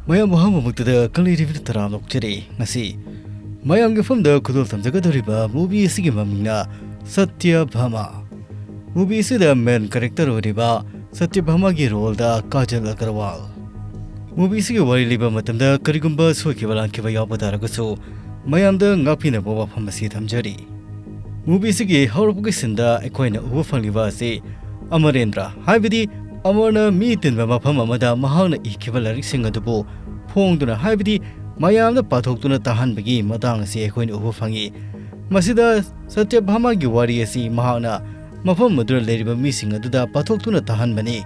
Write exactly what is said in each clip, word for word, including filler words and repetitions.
ꯃꯌꯥꯝꯕꯨ ꯑꯍꯥꯟꯕꯃꯛꯇꯗ ꯀꯂꯤ ꯔꯤꯚꯤꯌꯨ ꯇꯔꯥꯝꯅ ꯑꯣꯛꯆꯔꯤ꯫ ꯉꯁꯤ ꯃꯌꯥꯝꯒꯤ ꯃꯐꯝꯗ ꯈꯨꯗꯣꯜ ꯇꯝꯖꯒꯗꯧꯔꯤꯕ ꯃꯨꯚꯤ ꯑꯁꯤꯒꯤ ꯃꯃꯤꯡꯅ ꯁꯇ꯭ꯌ ꯚꯥꯃꯥ꯫ ꯃꯨꯚꯤ ꯑꯁꯤꯗ ꯃꯦꯟ ꯀꯦꯔꯦꯛꯇꯔ ꯑꯣꯏꯔꯤꯕ ꯁꯇ꯭ꯌ ꯚꯥꯃꯥꯒꯤ ꯔꯣꯜꯗ ꯀꯥꯖꯜ ꯑꯒꯔꯋꯥꯜ꯫ ꯃꯨꯚꯤ ꯑꯁꯤꯒꯤ ꯋꯥꯔꯤ ꯂꯤꯕ ꯃꯇꯝꯗ ꯀꯔꯤꯒꯨꯝꯕ ꯁꯣꯏꯈꯤꯕ ꯂꯥꯟꯈꯤꯕ ꯌꯥꯎꯕ ꯇꯥꯔꯒꯁꯨ ꯃꯌꯥꯝꯗ ꯉꯥꯛꯄꯤꯅꯕ ꯋꯥꯐꯝ ꯑꯁꯤ ꯊꯝꯖꯔꯤ꯫ ꯃꯨꯚꯤ ꯑꯁꯤꯒꯤ ꯍꯧꯔꯛꯄꯒꯤ ꯁꯤꯟꯗ ꯑꯩꯈꯣꯏꯅ ꯎꯕ ꯐꯪꯂꯤꯕ ꯑꯁꯤ ꯑꯃꯔꯦꯟꯗ꯭ꯔ, ꯍꯥꯏꯕꯗꯤ ꯑꯃꯔꯅ ꯃꯤ ꯇꯤꯟꯕ ꯃꯐꯝ ꯑꯃꯗ ꯃꯍꯥꯛꯅ ꯏꯈꯤꯕ ꯂꯥꯏꯔꯤꯛꯁꯤꯡ ꯑꯗꯨꯕꯨ ꯐꯣꯡꯗꯨꯅ, ꯍꯥꯏꯕꯗꯤ ꯃꯌꯥꯝꯗ ꯄꯥꯊꯣꯛꯇꯨꯅ ꯇꯥꯍꯟꯕꯒꯤ ꯃꯇꯥꯡ ꯑꯁꯤ ꯑꯩꯈꯣꯏꯅ ꯎꯕ ꯐꯪꯏ꯫ ꯃꯁꯤꯗ ꯁꯇ꯭ꯌꯚꯥꯃꯥꯒꯤ ꯋꯥꯔꯤ ꯑꯁꯤ ꯃꯍꯥꯛꯅ ꯃꯐꯝ ꯑꯗꯨꯗ ꯂꯩꯔꯤꯕ ꯃꯤꯁꯤꯡ ꯑꯗꯨꯗ ꯄꯥꯊꯣꯛꯇꯨꯅ ꯇꯥꯍꯟꯕꯅꯤ꯫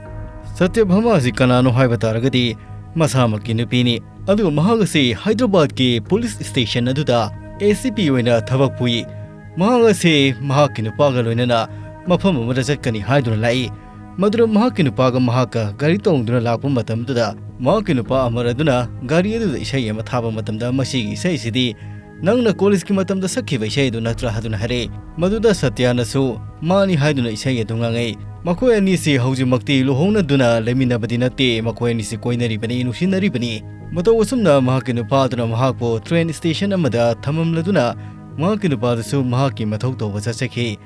ꯁꯇ꯭ꯌꯚꯥꯃꯥ ꯑꯁꯤ ꯀꯅꯥꯅꯣ ꯍꯥꯏꯕ ꯇꯥꯔꯒꯗꯤ ꯃꯁꯥꯃꯛꯀꯤ ꯅꯨꯄꯤꯅꯤ, ꯑꯗꯨꯒ ꯃꯍꯥꯛ ꯑꯁꯤ ꯍꯥꯏꯗ꯭ꯔꯕꯥꯗꯀꯤ ꯄꯨꯂꯤꯁ ꯁ꯭ꯇꯦꯁꯟ ꯑꯗꯨꯗ ꯑꯦ ꯁꯤ ꯄꯤ ꯑꯣꯏꯅ ꯊꯕꯛ ꯄꯨꯏ꯫ ꯃꯍꯥꯛ ꯑꯁꯤ ꯃꯍꯥꯛꯀꯤ ꯅꯨꯄꯥꯒ ꯂꯣꯏꯅꯅ ꯃꯐꯝ ꯑꯃꯗ ꯆꯠꯀꯅꯤ ꯍꯥꯏꯗꯨꯅ ꯂꯥꯛꯏ꯫ ꯃꯗꯨꯗ ꯃꯍꯥꯛꯀꯤ ꯅꯨꯄꯥꯒ ꯃꯍꯥꯛꯀ ꯒꯥꯔꯤ ꯇꯣꯡꯗꯨꯅ ꯂꯥꯛꯄ ꯃꯇꯝꯗꯨꯗ ꯃꯍꯥꯛꯀꯤ ꯅꯨꯄꯥ ꯑꯃꯔ ꯑꯗꯨꯅ ꯒꯥꯔꯤ ꯑꯗꯨꯗ ꯏꯁꯩ ꯑꯃ ꯊꯥꯕ ꯃꯇꯝꯗ ꯃꯁꯤꯒꯤ ꯏꯁꯩꯁꯤꯗꯤ ꯅꯪꯅ ꯀꯣꯂꯦꯖꯀꯤ ꯃꯇꯝꯗ ꯁꯛꯈꯤꯕ ꯏꯁꯩ ꯑꯗꯨ ꯅꯠꯇ꯭ꯔꯥ ꯍꯥꯏꯗꯨꯅ ꯍꯥꯏꯔꯛꯏ꯫ ꯃꯗꯨꯗ ꯁꯇ꯭ꯌꯅꯁꯨ ꯃꯥꯅꯤ ꯍꯥꯏꯗꯨꯅ ꯏꯁꯩ ꯑꯗꯨ ꯉꯥꯡꯉꯛꯏ꯫ ꯃꯈꯣꯏ ꯑꯅꯤꯁꯤ ꯍꯧꯖꯤꯛꯃꯛꯇꯤ ꯂꯨꯍꯣꯡꯅꯗꯨꯅ ꯂꯩꯃꯤꯟꯅꯕꯗꯤ ꯅꯠꯇꯦ, ꯃꯈꯣꯏ ꯑꯅꯤꯁꯤ ꯀꯣꯏꯅꯔꯤꯕꯅꯤ, ꯅꯨꯡꯁꯤꯅꯔꯤꯕꯅꯤ꯫ ꯃꯇꯧ ꯑꯁꯨꯝꯅ ꯃꯍꯥꯛꯀꯤ ꯅꯨꯄꯥ ꯑꯗꯨꯅ ꯃꯍꯥꯛꯄꯨ ꯇ꯭ꯔꯦꯟ ꯁ꯭ꯇꯦꯁꯟ ꯑꯃꯗ ꯊꯝꯃꯝꯂꯗꯨꯅ ꯃꯍꯥꯛꯀꯤ ꯅꯨꯄꯥꯗꯨꯁꯨ ꯃꯍꯥꯛꯀꯤ ꯃꯊꯧ ꯇꯧꯕ ꯆꯠꯆꯈꯤ꯫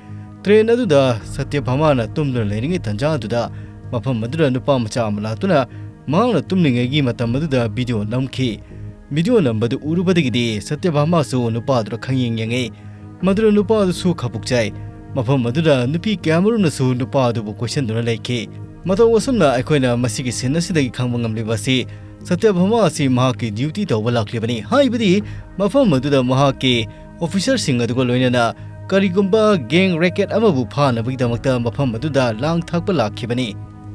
ꯇ꯭ꯔꯦꯟ ꯑꯗꯨꯗ ꯁꯇ꯭ꯌꯚꯥꯃꯥꯅ ꯇꯨꯝꯗꯨꯅ ꯂꯩꯔꯤꯉꯩ ꯇꯟꯖꯥ ꯑꯗꯨꯗ ꯃꯐꯝ ꯑꯗꯨꯗ ꯅꯨꯄꯥ ꯃꯆꯥ ꯑꯃ ꯂꯥꯛꯇꯨꯅ ꯃꯍꯥꯛꯅ ꯇꯨꯝꯂꯤꯉꯩꯒꯤ ꯃꯇꯝ ꯑꯗꯨꯗ ꯚꯤꯗꯤꯑꯣ ꯅꯝꯈꯤ꯫ ꯚꯤꯗꯤꯑꯣ ꯅꯝꯕꯗꯨ ꯎꯔꯨꯕꯗꯒꯤꯗꯤ ꯁꯇ꯭ꯌꯚꯥꯃꯥꯁꯨ ꯅꯨꯄꯥꯗꯨꯗ ꯈꯪꯌꯦꯡ ꯌꯦꯡꯉꯤ꯫ ꯃꯗꯨꯗ ꯅꯨꯄꯥ ꯑꯗꯨꯁꯨ ꯈꯥꯄꯨꯛ ꯆꯥꯏ꯫ ꯃꯐꯝ ꯑꯗꯨꯗ ꯅꯨꯄꯤ ꯀꯌꯥꯃꯔꯨꯝꯅꯁꯨ ꯅꯨꯄꯥ ꯑꯗꯨꯕꯨ ꯀꯣꯏꯁꯟꯗꯨꯅ ꯂꯩꯈꯤ꯫ ꯃꯇꯧ ꯑꯁꯨꯝꯅ ꯑꯩꯈꯣꯏꯅ ꯃꯁꯤꯒꯤ ꯁꯤꯟ ꯑꯁꯤꯗꯒꯤ ꯈꯪꯕ ꯉꯝꯂꯤꯕ ꯑꯁꯤ ꯁꯇ꯭ꯌꯚꯥꯃꯥ ꯑꯁꯤ ꯃꯍꯥꯛꯀꯤ ꯗ꯭ꯌꯨꯇꯤ ꯇꯧꯕ ꯂꯥꯛꯂꯤꯕꯅꯤ, ꯍꯥꯏꯕꯗꯤ ꯃꯐꯝ ꯑꯗꯨꯗ ꯃꯍꯥꯛꯀꯤ ꯑꯣꯐꯤꯁꯔꯁꯤꯡ ꯑꯗꯨꯒ ꯂꯣꯏꯅꯅ ꯀꯔꯤꯒꯨꯝꯕ ꯒꯦꯡ ꯔꯦꯀꯦꯠ ꯑꯃꯕꯨ ꯐꯥꯅꯕꯒꯤꯗꯃꯛꯇ ꯃꯐꯝ ꯑꯗꯨꯗ ꯂꯥꯡ ꯊꯥꯛꯄ ꯂꯥꯛꯈꯤꯕꯅꯤ꯫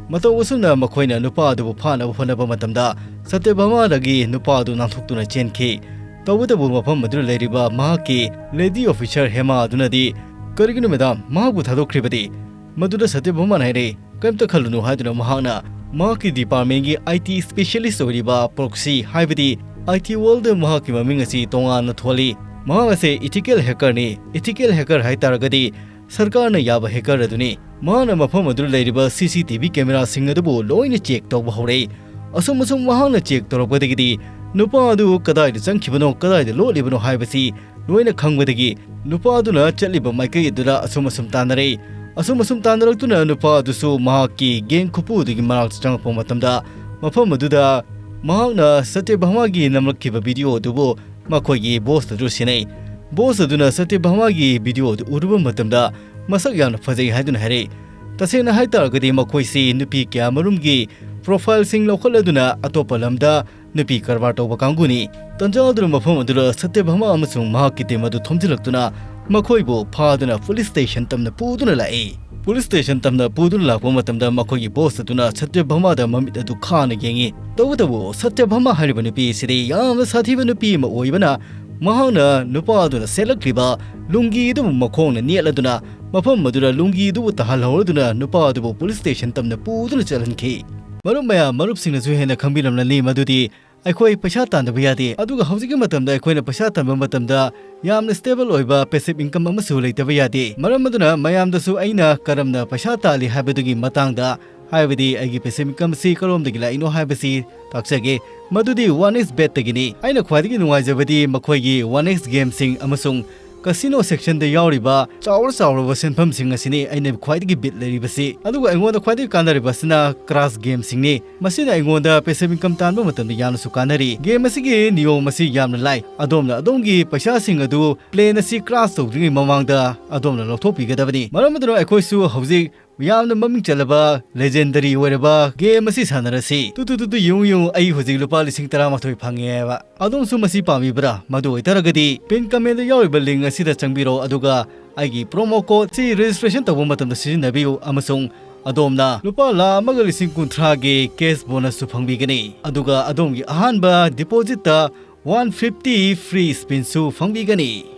ꯃꯇꯧ ꯑꯁꯨꯝꯅ ꯃꯈꯣꯏꯅ ꯅꯨꯄꯥ ꯑꯗꯨꯕꯨ ꯐꯥꯅꯕ ꯍꯣꯠꯅꯕ ꯃꯇꯝꯗ ꯁꯇ꯭ꯌꯚꯥꯃꯥꯗꯒꯤ ꯅꯨꯄꯥ ꯑꯗꯨ ꯅꯥꯟꯊꯣꯛꯇꯨꯅ ꯆꯦꯟꯈꯤ꯫ ꯇꯧꯕꯇꯕꯨ ꯃꯐꯝ ꯑꯗꯨꯗ ꯂꯩꯔꯤꯕ ꯃꯍꯥꯛꯀꯤ ꯂꯦꯗꯤ ꯑꯣꯐꯤꯁꯔ ꯍꯦꯃꯥ ꯑꯗꯨꯅꯗꯤ, "ꯀꯔꯤꯒꯤꯅꯣ ꯃꯦꯗꯥꯝ, ꯃꯍꯥꯛꯄꯨ ꯊꯥꯗꯣꯛꯈ꯭ꯔꯤꯕꯗꯤ?" ꯃꯗꯨꯗ ꯁꯇ꯭ꯌꯚꯥꯃꯥꯅ ꯍꯥꯏꯔꯛꯏ, "ꯀꯔꯤꯝꯇ ꯈꯜꯂꯨꯅꯨ" ꯍꯥꯏꯗꯨꯅ ꯃꯍꯥꯛꯅ ꯃꯍꯥꯛꯀꯤ ꯗꯤꯄꯥꯔꯠꯃꯦꯟꯒꯤ ꯑꯥꯏ ꯇꯤ ꯁ꯭ꯄꯦꯁꯤꯌꯦꯂꯤꯁ꯭ꯠ ꯑꯣꯏꯔꯤꯕ ꯄ꯭ꯔꯣꯛꯁꯤ, ꯍꯥꯏꯕꯗꯤ ꯑꯥꯏ ꯇꯤ ꯋꯥꯔꯜꯗ ꯃꯍꯥꯛꯀꯤ ꯃꯃꯤꯡ ꯑꯁꯤ ꯇꯣꯉꯥꯟꯅ ꯊꯣꯜꯂꯤ꯫ ꯃꯍꯥꯛ ꯑꯁꯤ ꯏꯊꯤꯀꯦꯜ ꯍꯦꯀꯔꯅꯤ꯫ ꯏꯊꯤꯀꯦꯜ ꯍꯦꯀꯔ ꯍꯥꯏꯇꯥꯔꯒꯗꯤ ꯁꯔꯀꯥꯔꯅ ꯌꯥꯕ ꯍꯦꯀꯔ ꯑꯗꯨꯅꯤ꯫ ꯃꯍꯥꯛꯅ ꯃꯐꯝ ꯑꯗꯨꯗ ꯂꯩꯔꯤꯕ ꯁꯤ ꯁꯤ ꯇꯤ ꯚꯤ ꯀꯦꯃꯦꯔꯥꯁꯤꯡ ꯑꯗꯨꯕꯨ ꯂꯣꯏꯅ ꯆꯦꯛ ꯇꯧꯕ ꯍꯧꯔꯛꯏ꯫ ꯑꯁꯨꯝ ꯑꯁꯨꯝ ꯃꯍꯥꯛꯅ ꯆꯦꯛ ꯇꯧꯔꯛꯄꯗꯒꯤꯗꯤ ꯅꯨꯄꯥ ꯑꯗꯨ ꯀꯗꯥꯏꯗ ꯆꯪꯈꯤꯕꯅꯣ, ꯀꯗꯥꯏꯗ ꯂꯣꯠꯂꯤꯕꯅꯣ ꯍꯥꯏꯕꯁꯤ ꯂꯣꯏꯅ ꯈꯪꯕꯗꯒꯤ ꯅꯨꯄꯥ ꯑꯗꯨꯅ ꯆꯠꯂꯤꯕ ꯃꯥꯏꯀꯩ ꯑꯗꯨꯗ ꯑꯁꯨꯝ ꯑꯁꯨꯝ ꯇꯥꯟꯅꯔꯛꯏ꯫ ꯑꯁꯨꯝ ꯑꯁꯨꯝ ꯇꯥꯟꯅꯔꯛꯇꯨꯅ ꯅꯨꯄꯥ ꯑꯗꯨꯁꯨ ꯃꯍꯥꯛꯀꯤ ꯒꯦꯡ ꯈꯨꯄꯨ ꯑꯗꯨꯒꯤ ꯃꯅꯥꯛꯇ ꯆꯪꯉꯛꯄ ꯃꯇꯝꯗ ꯃꯐꯝ ꯑꯗꯨꯗ ꯃꯍꯥꯛꯅ ꯁꯇ꯭ꯌ ꯚꯥꯃꯥꯒꯤ ꯅꯝꯂꯛꯈꯤꯕ ꯚꯤꯗꯤꯑꯣ ꯑꯗꯨꯕꯨ ꯃꯈꯣꯏꯒꯤ ꯕꯣꯁ ꯑꯗꯨ ꯁꯤꯟꯅꯩ꯫ ꯕꯣꯁ ꯑꯗꯨꯅ ꯁꯇ꯭ꯌ ꯚꯥꯃꯥꯒꯤ ꯚꯤꯗꯤꯑꯣ ꯑꯗꯨ ꯎꯔꯨꯕ ꯃꯇꯝꯗ ꯃꯁꯛ ꯌꯥꯝꯅ ꯐꯖꯩ ꯍꯥꯏꯗꯨꯅ ꯍꯥꯏꯔꯛꯏ꯫ ꯇꯁꯦꯡꯅ ꯍꯥꯏꯇꯥꯔꯒꯗꯤ ꯃꯈꯣꯏꯁꯤ ꯅꯨꯄꯤ ꯀꯌꯥ ꯃꯔꯨꯝꯒꯤ ꯄ꯭ꯔꯣꯐꯥꯏꯜꯁꯤꯡ ꯂꯧꯈꯠꯂꯗꯨꯅ ꯑꯇꯣꯞꯄ ꯂꯝꯗ ꯅꯨꯄꯤ ꯀꯔꯕꯥꯔ ꯇꯧꯕ ꯀꯥꯡꯕꯨꯅꯤ꯫ ꯇꯟꯖꯥ ꯑꯗꯨꯅ ꯃꯐꯝ ꯑꯗꯨꯗ ꯁꯇ꯭ꯌ ꯚꯥꯃꯥ ꯑꯃꯁꯨꯡ ꯃꯍꯥꯛꯀꯤ ꯇꯤꯝ ꯑꯗꯨ ꯊꯣꯝꯖꯤꯜꯂꯛꯇꯨꯅ ꯃꯈꯣꯏꯕꯨ ꯐꯥꯗꯨꯅ ꯄꯨꯂꯤꯁ ꯁ꯭ꯇꯦꯁꯟ ꯇꯝꯅ ꯄꯨꯗꯨꯅ ꯂꯥꯛꯏ꯫ ꯄꯨꯂꯤꯁ ꯁ꯭ꯇꯦꯁꯟ ꯇꯝꯅ ꯄꯨꯗꯨꯅ ꯂꯥꯛꯄ ꯃꯇꯝꯗ ꯃꯈꯣꯏꯒꯤ ꯕꯣꯁ ꯑꯗꯨꯅ ꯁꯇ꯭ꯌ ꯚꯥꯃꯥꯗ ꯃꯃꯤꯠ ꯑꯗꯨ ꯈꯥꯅ ꯌꯦꯡꯉꯤ꯫ ꯇꯧꯕꯇꯕꯨ ꯁꯇ꯭ꯌ ꯚꯥꯃꯥ ꯍꯥꯏꯔꯤꯕ ꯅꯨꯄꯤ ꯑꯁꯤꯗꯤ ꯌꯥꯝꯅ ꯁꯥꯊꯤꯕ ꯅꯨꯄꯤ ꯑꯃ ꯑꯣꯏꯕꯅ ꯃꯍꯥꯛꯅ ꯅꯨꯄꯥ ꯑꯗꯨꯅ ꯁꯦꯠꯂꯛꯂꯤꯕ ꯂꯨꯡꯒꯤ ꯑꯗꯨꯕꯨ ꯃꯈꯣꯡꯅ ꯅꯦꯠꯂꯗꯨꯅ ꯃꯐꯝ ꯑꯗꯨꯗ ꯂꯨꯡꯒꯤ ꯑꯗꯨꯕꯨ ꯇꯥꯍꯜꯍꯧꯔꯗꯨꯅ ꯅꯨꯄꯥ ꯑꯗꯨꯕꯨ ꯄꯨꯂꯤꯁ ꯁ꯭ꯇꯦꯁꯟ ꯇꯝꯅ ꯄꯨꯗꯨꯅ ꯆꯠꯍꯟꯈꯤ꯫ ꯃꯔꯨꯞ ꯃꯌꯥꯝ, ꯃꯔꯨꯞꯁꯤꯡꯅꯁꯨ ꯍꯦꯟꯅ ꯈꯪꯕꯤꯔꯝꯂꯅꯤ ꯃꯗꯨꯗꯤ ꯑꯩꯈꯣꯏ ꯄꯩꯁꯥ ꯇꯥꯟꯗꯕ ꯌꯥꯗꯦ, ꯑꯗꯨꯒ ꯍꯧꯖꯤꯛꯀꯤ ꯃꯇꯝꯗ ꯑꯩꯈꯣꯏꯅ ꯄꯩꯁꯥ ꯇꯥꯟꯕ ꯃꯇꯝꯗ ꯌꯥꯝꯅ ꯁ꯭ꯇꯦꯕꯜ ꯑꯣꯏꯕ ꯄꯦꯁꯤꯞ ꯏꯟꯀꯝ ꯑꯃꯁꯨ ꯂꯩꯇꯕ ꯌꯥꯗꯦ꯫ ꯃꯔꯝ ꯑꯗꯨꯅ ꯃꯌꯥꯝꯗꯁꯨ ꯑꯩꯅ ꯀꯔꯝꯅ ꯄꯩꯁꯥ ꯇꯥꯜꯂꯤ ꯍꯥꯏꯕꯗꯨꯒꯤ ꯃꯇꯥꯡꯗ, ꯍꯥꯏꯕꯗꯤ ꯑꯩꯒꯤ ꯄꯦꯁꯤꯞ ꯏꯟꯀꯝꯁꯤ ꯀꯔꯣꯝꯗꯒꯤ ꯂꯥꯛꯏꯅꯣ ꯍꯥꯏꯕꯁꯤ ꯇꯥꯛꯆꯒꯦ꯫ ꯃꯗꯨꯗꯤ ꯋꯥꯟ ꯑꯦꯛꯁ ꯕꯦꯠꯇꯒꯤꯅꯤ꯫ ꯑꯩꯅ ꯈ꯭ꯋꯥꯏꯗꯒꯤ ꯅꯨꯡꯉꯥꯏꯖꯕꯗꯤ ꯃꯈꯣꯏꯒꯤ ꯋꯥꯟ ꯑꯦꯛꯁ ꯒꯦꯝꯁꯤꯡ ꯑꯃꯁꯨꯡ ꯀꯁꯤꯅꯣ ꯁꯦꯛꯁꯟꯗ ꯌꯥꯎꯔꯤꯕ ꯆꯥꯎꯔ ꯆꯥꯎꯔꯕ ꯁꯦꯟꯐꯝꯁꯤꯡ ꯑꯁꯤꯅꯤ ꯑꯩꯅ ꯈ꯭ꯋꯥꯏꯗꯒꯤ ꯕꯤꯠ ꯂꯩꯔꯤꯕꯁꯤ꯫ ꯑꯗꯨꯒ ꯑꯩꯉꯣꯟꯗ ꯈ꯭ꯋꯥꯏꯗꯒꯤ ꯀꯥꯟꯅꯔꯤꯕ ꯑꯁꯤꯅ ꯀ꯭ꯔꯥꯁ ꯒꯦꯝꯁꯤꯡꯅꯤ꯫ ꯃꯁꯤꯅ ꯑꯩꯉꯣꯟꯗ ꯄꯦꯁꯤꯞ ꯏꯟꯀꯝ ꯇꯥꯟꯕ ꯃꯇꯝꯗ ꯌꯥꯝꯅꯁꯨ ꯀꯥꯟꯅꯔꯤ꯫ ꯒꯦꯝ ꯑꯁꯤꯒꯤ ꯅꯤꯌꯣꯝ ꯑꯁꯤ ꯌꯥꯝꯅ ꯂꯥꯏ꯫ ꯑꯗꯣꯝꯅ ꯑꯗꯣꯝꯒꯤ ꯄꯩꯁꯥꯁꯤꯡ ꯑꯗꯨ ꯄ꯭ꯂꯦꯟ ꯑꯁꯤ ꯀ꯭ꯔꯥꯁ ꯇꯧꯗ꯭ꯔꯤꯉꯩ ꯃꯃꯥꯡꯗ ꯑꯗꯣꯝꯅ ꯂꯧꯊꯣꯛꯄꯤꯒꯗꯕꯅꯤ꯫ ꯃꯔꯝ ꯑꯗꯨꯅ ꯑꯩꯈꯣꯏꯁꯨ ꯍꯧꯖꯤꯛ ꯌꯥꯝꯅ ꯃꯃꯤꯡ ꯆꯠꯂꯕ ꯂꯦꯖꯦꯟꯗꯔꯤ ꯑꯣꯏꯔꯕ ꯒꯦꯝ ꯑꯁꯤ ꯁꯥꯟꯅꯔꯁꯤ꯫ ꯇꯨ, ꯇꯨ, ꯇꯨ, ꯇꯨ, ꯌꯦꯡꯉꯨ, ꯌꯦꯡꯉꯨ, ꯑꯩ ꯍꯧꯖꯤꯛ ꯂꯨꯄꯥ ꯂꯤꯁꯤꯡ ꯇꯔꯥꯃꯥꯊꯣꯏ ꯐꯪꯉꯦꯕ꯫ ꯑꯗꯣꯝꯁꯨ ꯃꯁꯤ ꯄꯥꯝꯕꯤꯕ꯭ꯔꯥ? ꯃꯗꯨ ꯑꯣꯏꯇꯥꯔꯒꯗꯤ ꯄꯤꯟ ꯀꯃꯦꯟꯗ ꯌꯥꯎꯔꯤꯕ ꯂꯤꯡ ꯑꯁꯤꯗ ꯆꯪꯕꯤꯔꯣ, ꯑꯗꯨꯒ ꯑꯩꯒꯤ ꯄ꯭ꯔꯣꯃꯣ ꯀꯣꯗ ꯁꯤ ꯔꯦꯖꯤꯁꯇ꯭ꯔꯦꯁꯟ ꯇꯧꯕ ꯃꯇꯝꯗ ꯁꯤꯖꯤꯟꯅꯕꯤꯌꯨ, ꯑꯃꯁꯨꯡ ꯑꯗꯣꯝꯅ ꯂꯨꯄꯥ ꯂꯥꯈ ꯑꯃꯒ ꯂꯤꯁꯤꯡ ꯀꯨꯟꯊ꯭ꯔꯥꯒꯤ ꯀꯦꯁ ꯕꯣꯅꯁꯁꯨ ꯐꯪꯕꯤꯒꯅꯤ, ꯑꯗꯨꯒ ꯑꯗꯣꯝꯒꯤ ꯑꯍꯥꯟꯕ ꯗꯤꯄꯣꯖꯤꯠꯇ ꯋꯥꯟ ꯐꯤꯐꯇꯤ ꯐ꯭ꯔꯤ ꯁ꯭ꯄꯤꯟꯁꯨ ꯐꯪꯕꯤꯒꯅꯤ꯫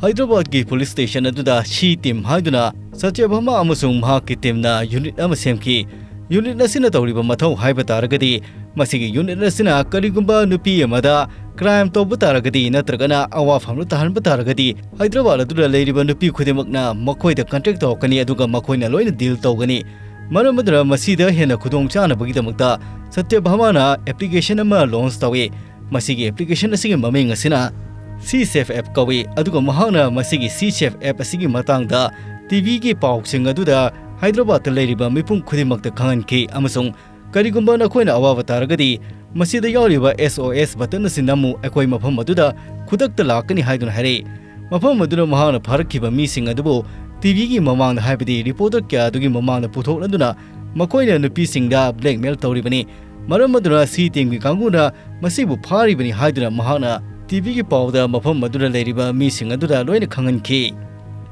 ꯍꯥꯏꯗ꯭ꯔꯕꯥꯗꯀꯤ ꯄꯨꯂꯤꯁ ꯁ꯭ꯇꯦꯁꯟ ꯑꯗꯨꯗ ꯁꯤ ꯇꯤꯝ ꯍꯥꯏꯗꯨꯅ ꯁꯇ꯭ꯌ ꯚꯥꯃꯥ ꯑꯃꯁꯨꯡ ꯃꯍꯥꯛꯀꯤ ꯇꯤꯝꯅ ꯌꯨꯅꯤꯠ ꯑꯃ ꯁꯦꯝꯈꯤ꯫ ꯌꯨꯅꯤꯠ ꯑꯁꯤꯅ ꯇꯧꯔꯤꯕ ꯃꯊꯧ ꯍꯥꯏꯕ ꯇꯥꯔꯒꯗꯤ, ꯃꯁꯤꯒꯤ ꯌꯨꯅꯤꯠ ꯑꯁꯤꯅ ꯀꯔꯤꯒꯨꯝꯕ ꯅꯨꯄꯤ ꯑꯃꯗ ꯀ꯭ꯔꯥꯏꯝ ꯇꯧꯕ ꯇꯥꯔꯒꯗꯤ ꯅꯠꯇ꯭ꯔꯒꯅ ꯑꯋꯥꯐꯝꯗ ꯇꯥꯍꯟꯕ ꯇꯥꯔꯒꯗꯤ, ꯍꯥꯏꯗ꯭ꯔꯕꯥꯗ ꯑꯗꯨꯗ ꯂꯩꯔꯤꯕ ꯅꯨꯄꯤ ꯈꯨꯗꯤꯡꯃꯛꯅ ꯃꯈꯣꯏꯗ ꯀꯟꯇꯦꯛ ꯇꯧꯔꯛꯀꯅꯤ, ꯑꯗꯨꯒ ꯃꯈꯣꯏꯅ ꯂꯣꯏꯅ ꯗꯤꯜ ꯇꯧꯒꯅꯤ꯫ ꯃꯔꯝ ꯑꯗꯨꯅ ꯃꯁꯤꯗ ꯍꯦꯟꯅ ꯈꯨꯗꯣꯡ ꯆꯥꯅꯕꯒꯤꯗꯃꯛꯇ ꯁꯇ꯭ꯌ ꯚꯥꯃꯥꯅ application ꯑꯃ launch ꯇꯧꯏ꯫ ꯃꯁꯤꯒꯤ application ꯑꯁꯤꯒꯤ ꯃꯃꯤꯡ ꯑꯁꯤꯅ C Safe app ꯀꯧꯏ, ꯑꯗꯨꯒ ꯃꯍꯥꯛꯅ ꯃꯁꯤꯒꯤ C Safe app ꯑꯁꯤꯒꯤ ꯃꯇꯥꯡꯗ TVꯒꯤ ꯄꯥꯎꯁꯤꯡ ꯑꯗꯨꯗ ꯍꯥꯏꯗ꯭ꯔꯕꯥꯗꯇ ꯂꯩꯔꯤꯕ ꯃꯤꯄꯨꯝ ꯈꯨꯗꯤꯡꯃꯛꯇ ꯈꯪꯍꯟꯈꯤ, ꯑꯃꯁꯨꯡ ꯀꯔꯤꯒꯨꯝꯕ ꯅꯈꯣꯏꯅ ꯑꯋꯥꯕ ꯇꯥꯔꯒꯗꯤ ꯃꯁꯤꯗ ꯌꯥꯎꯔꯤꯕ S O S button ꯑꯁꯤ ꯅꯝꯃꯨ, ꯑꯩꯈꯣꯏ ꯃꯐꯝ ꯑꯗꯨꯗ ꯈꯨꯗꯛꯇ ꯂꯥꯛꯀꯅꯤ ꯍꯥꯏꯗꯨꯅ ꯍꯥꯏꯔꯛꯏ꯫ ꯃꯐꯝ ꯑꯗꯨꯗ ꯃꯍꯥꯛꯅ ꯐꯥꯔꯛꯈꯤꯕ ꯃꯤꯁꯤꯡ ꯑꯗꯨꯕꯨ TVꯒꯤ ꯃꯃꯥꯡꯗ, ꯍꯥꯏꯕꯗꯤ reporter ꯀꯌꯥ ꯑꯗꯨꯒꯤ ꯃꯃꯥꯡꯗ ꯄꯨꯊꯣꯛꯂꯗꯨꯅ ꯃꯈꯣꯏꯅ ꯅꯨꯄꯤꯁꯤꯡꯗ blackmail ꯇꯧꯔꯤꯕꯅꯤ꯫ ꯃꯔꯝ ꯑꯗꯨꯅ C teamꯒꯤ ꯀꯥꯡꯕꯨꯅ ꯃꯁꯤꯕꯨ ꯐꯥꯔꯤꯕꯅꯤ ꯍꯥꯏꯗꯨꯅ ꯃꯍꯥꯛꯅ TVꯒꯤ ꯄꯥꯎꯗ ꯃꯐꯝ ꯑꯗꯨꯗ ꯂꯩꯔꯤꯕ ꯃꯤꯁꯤꯡ ꯑꯗꯨꯗ ꯂꯣꯏꯅ ꯈꯪꯍꯟꯈꯤ꯫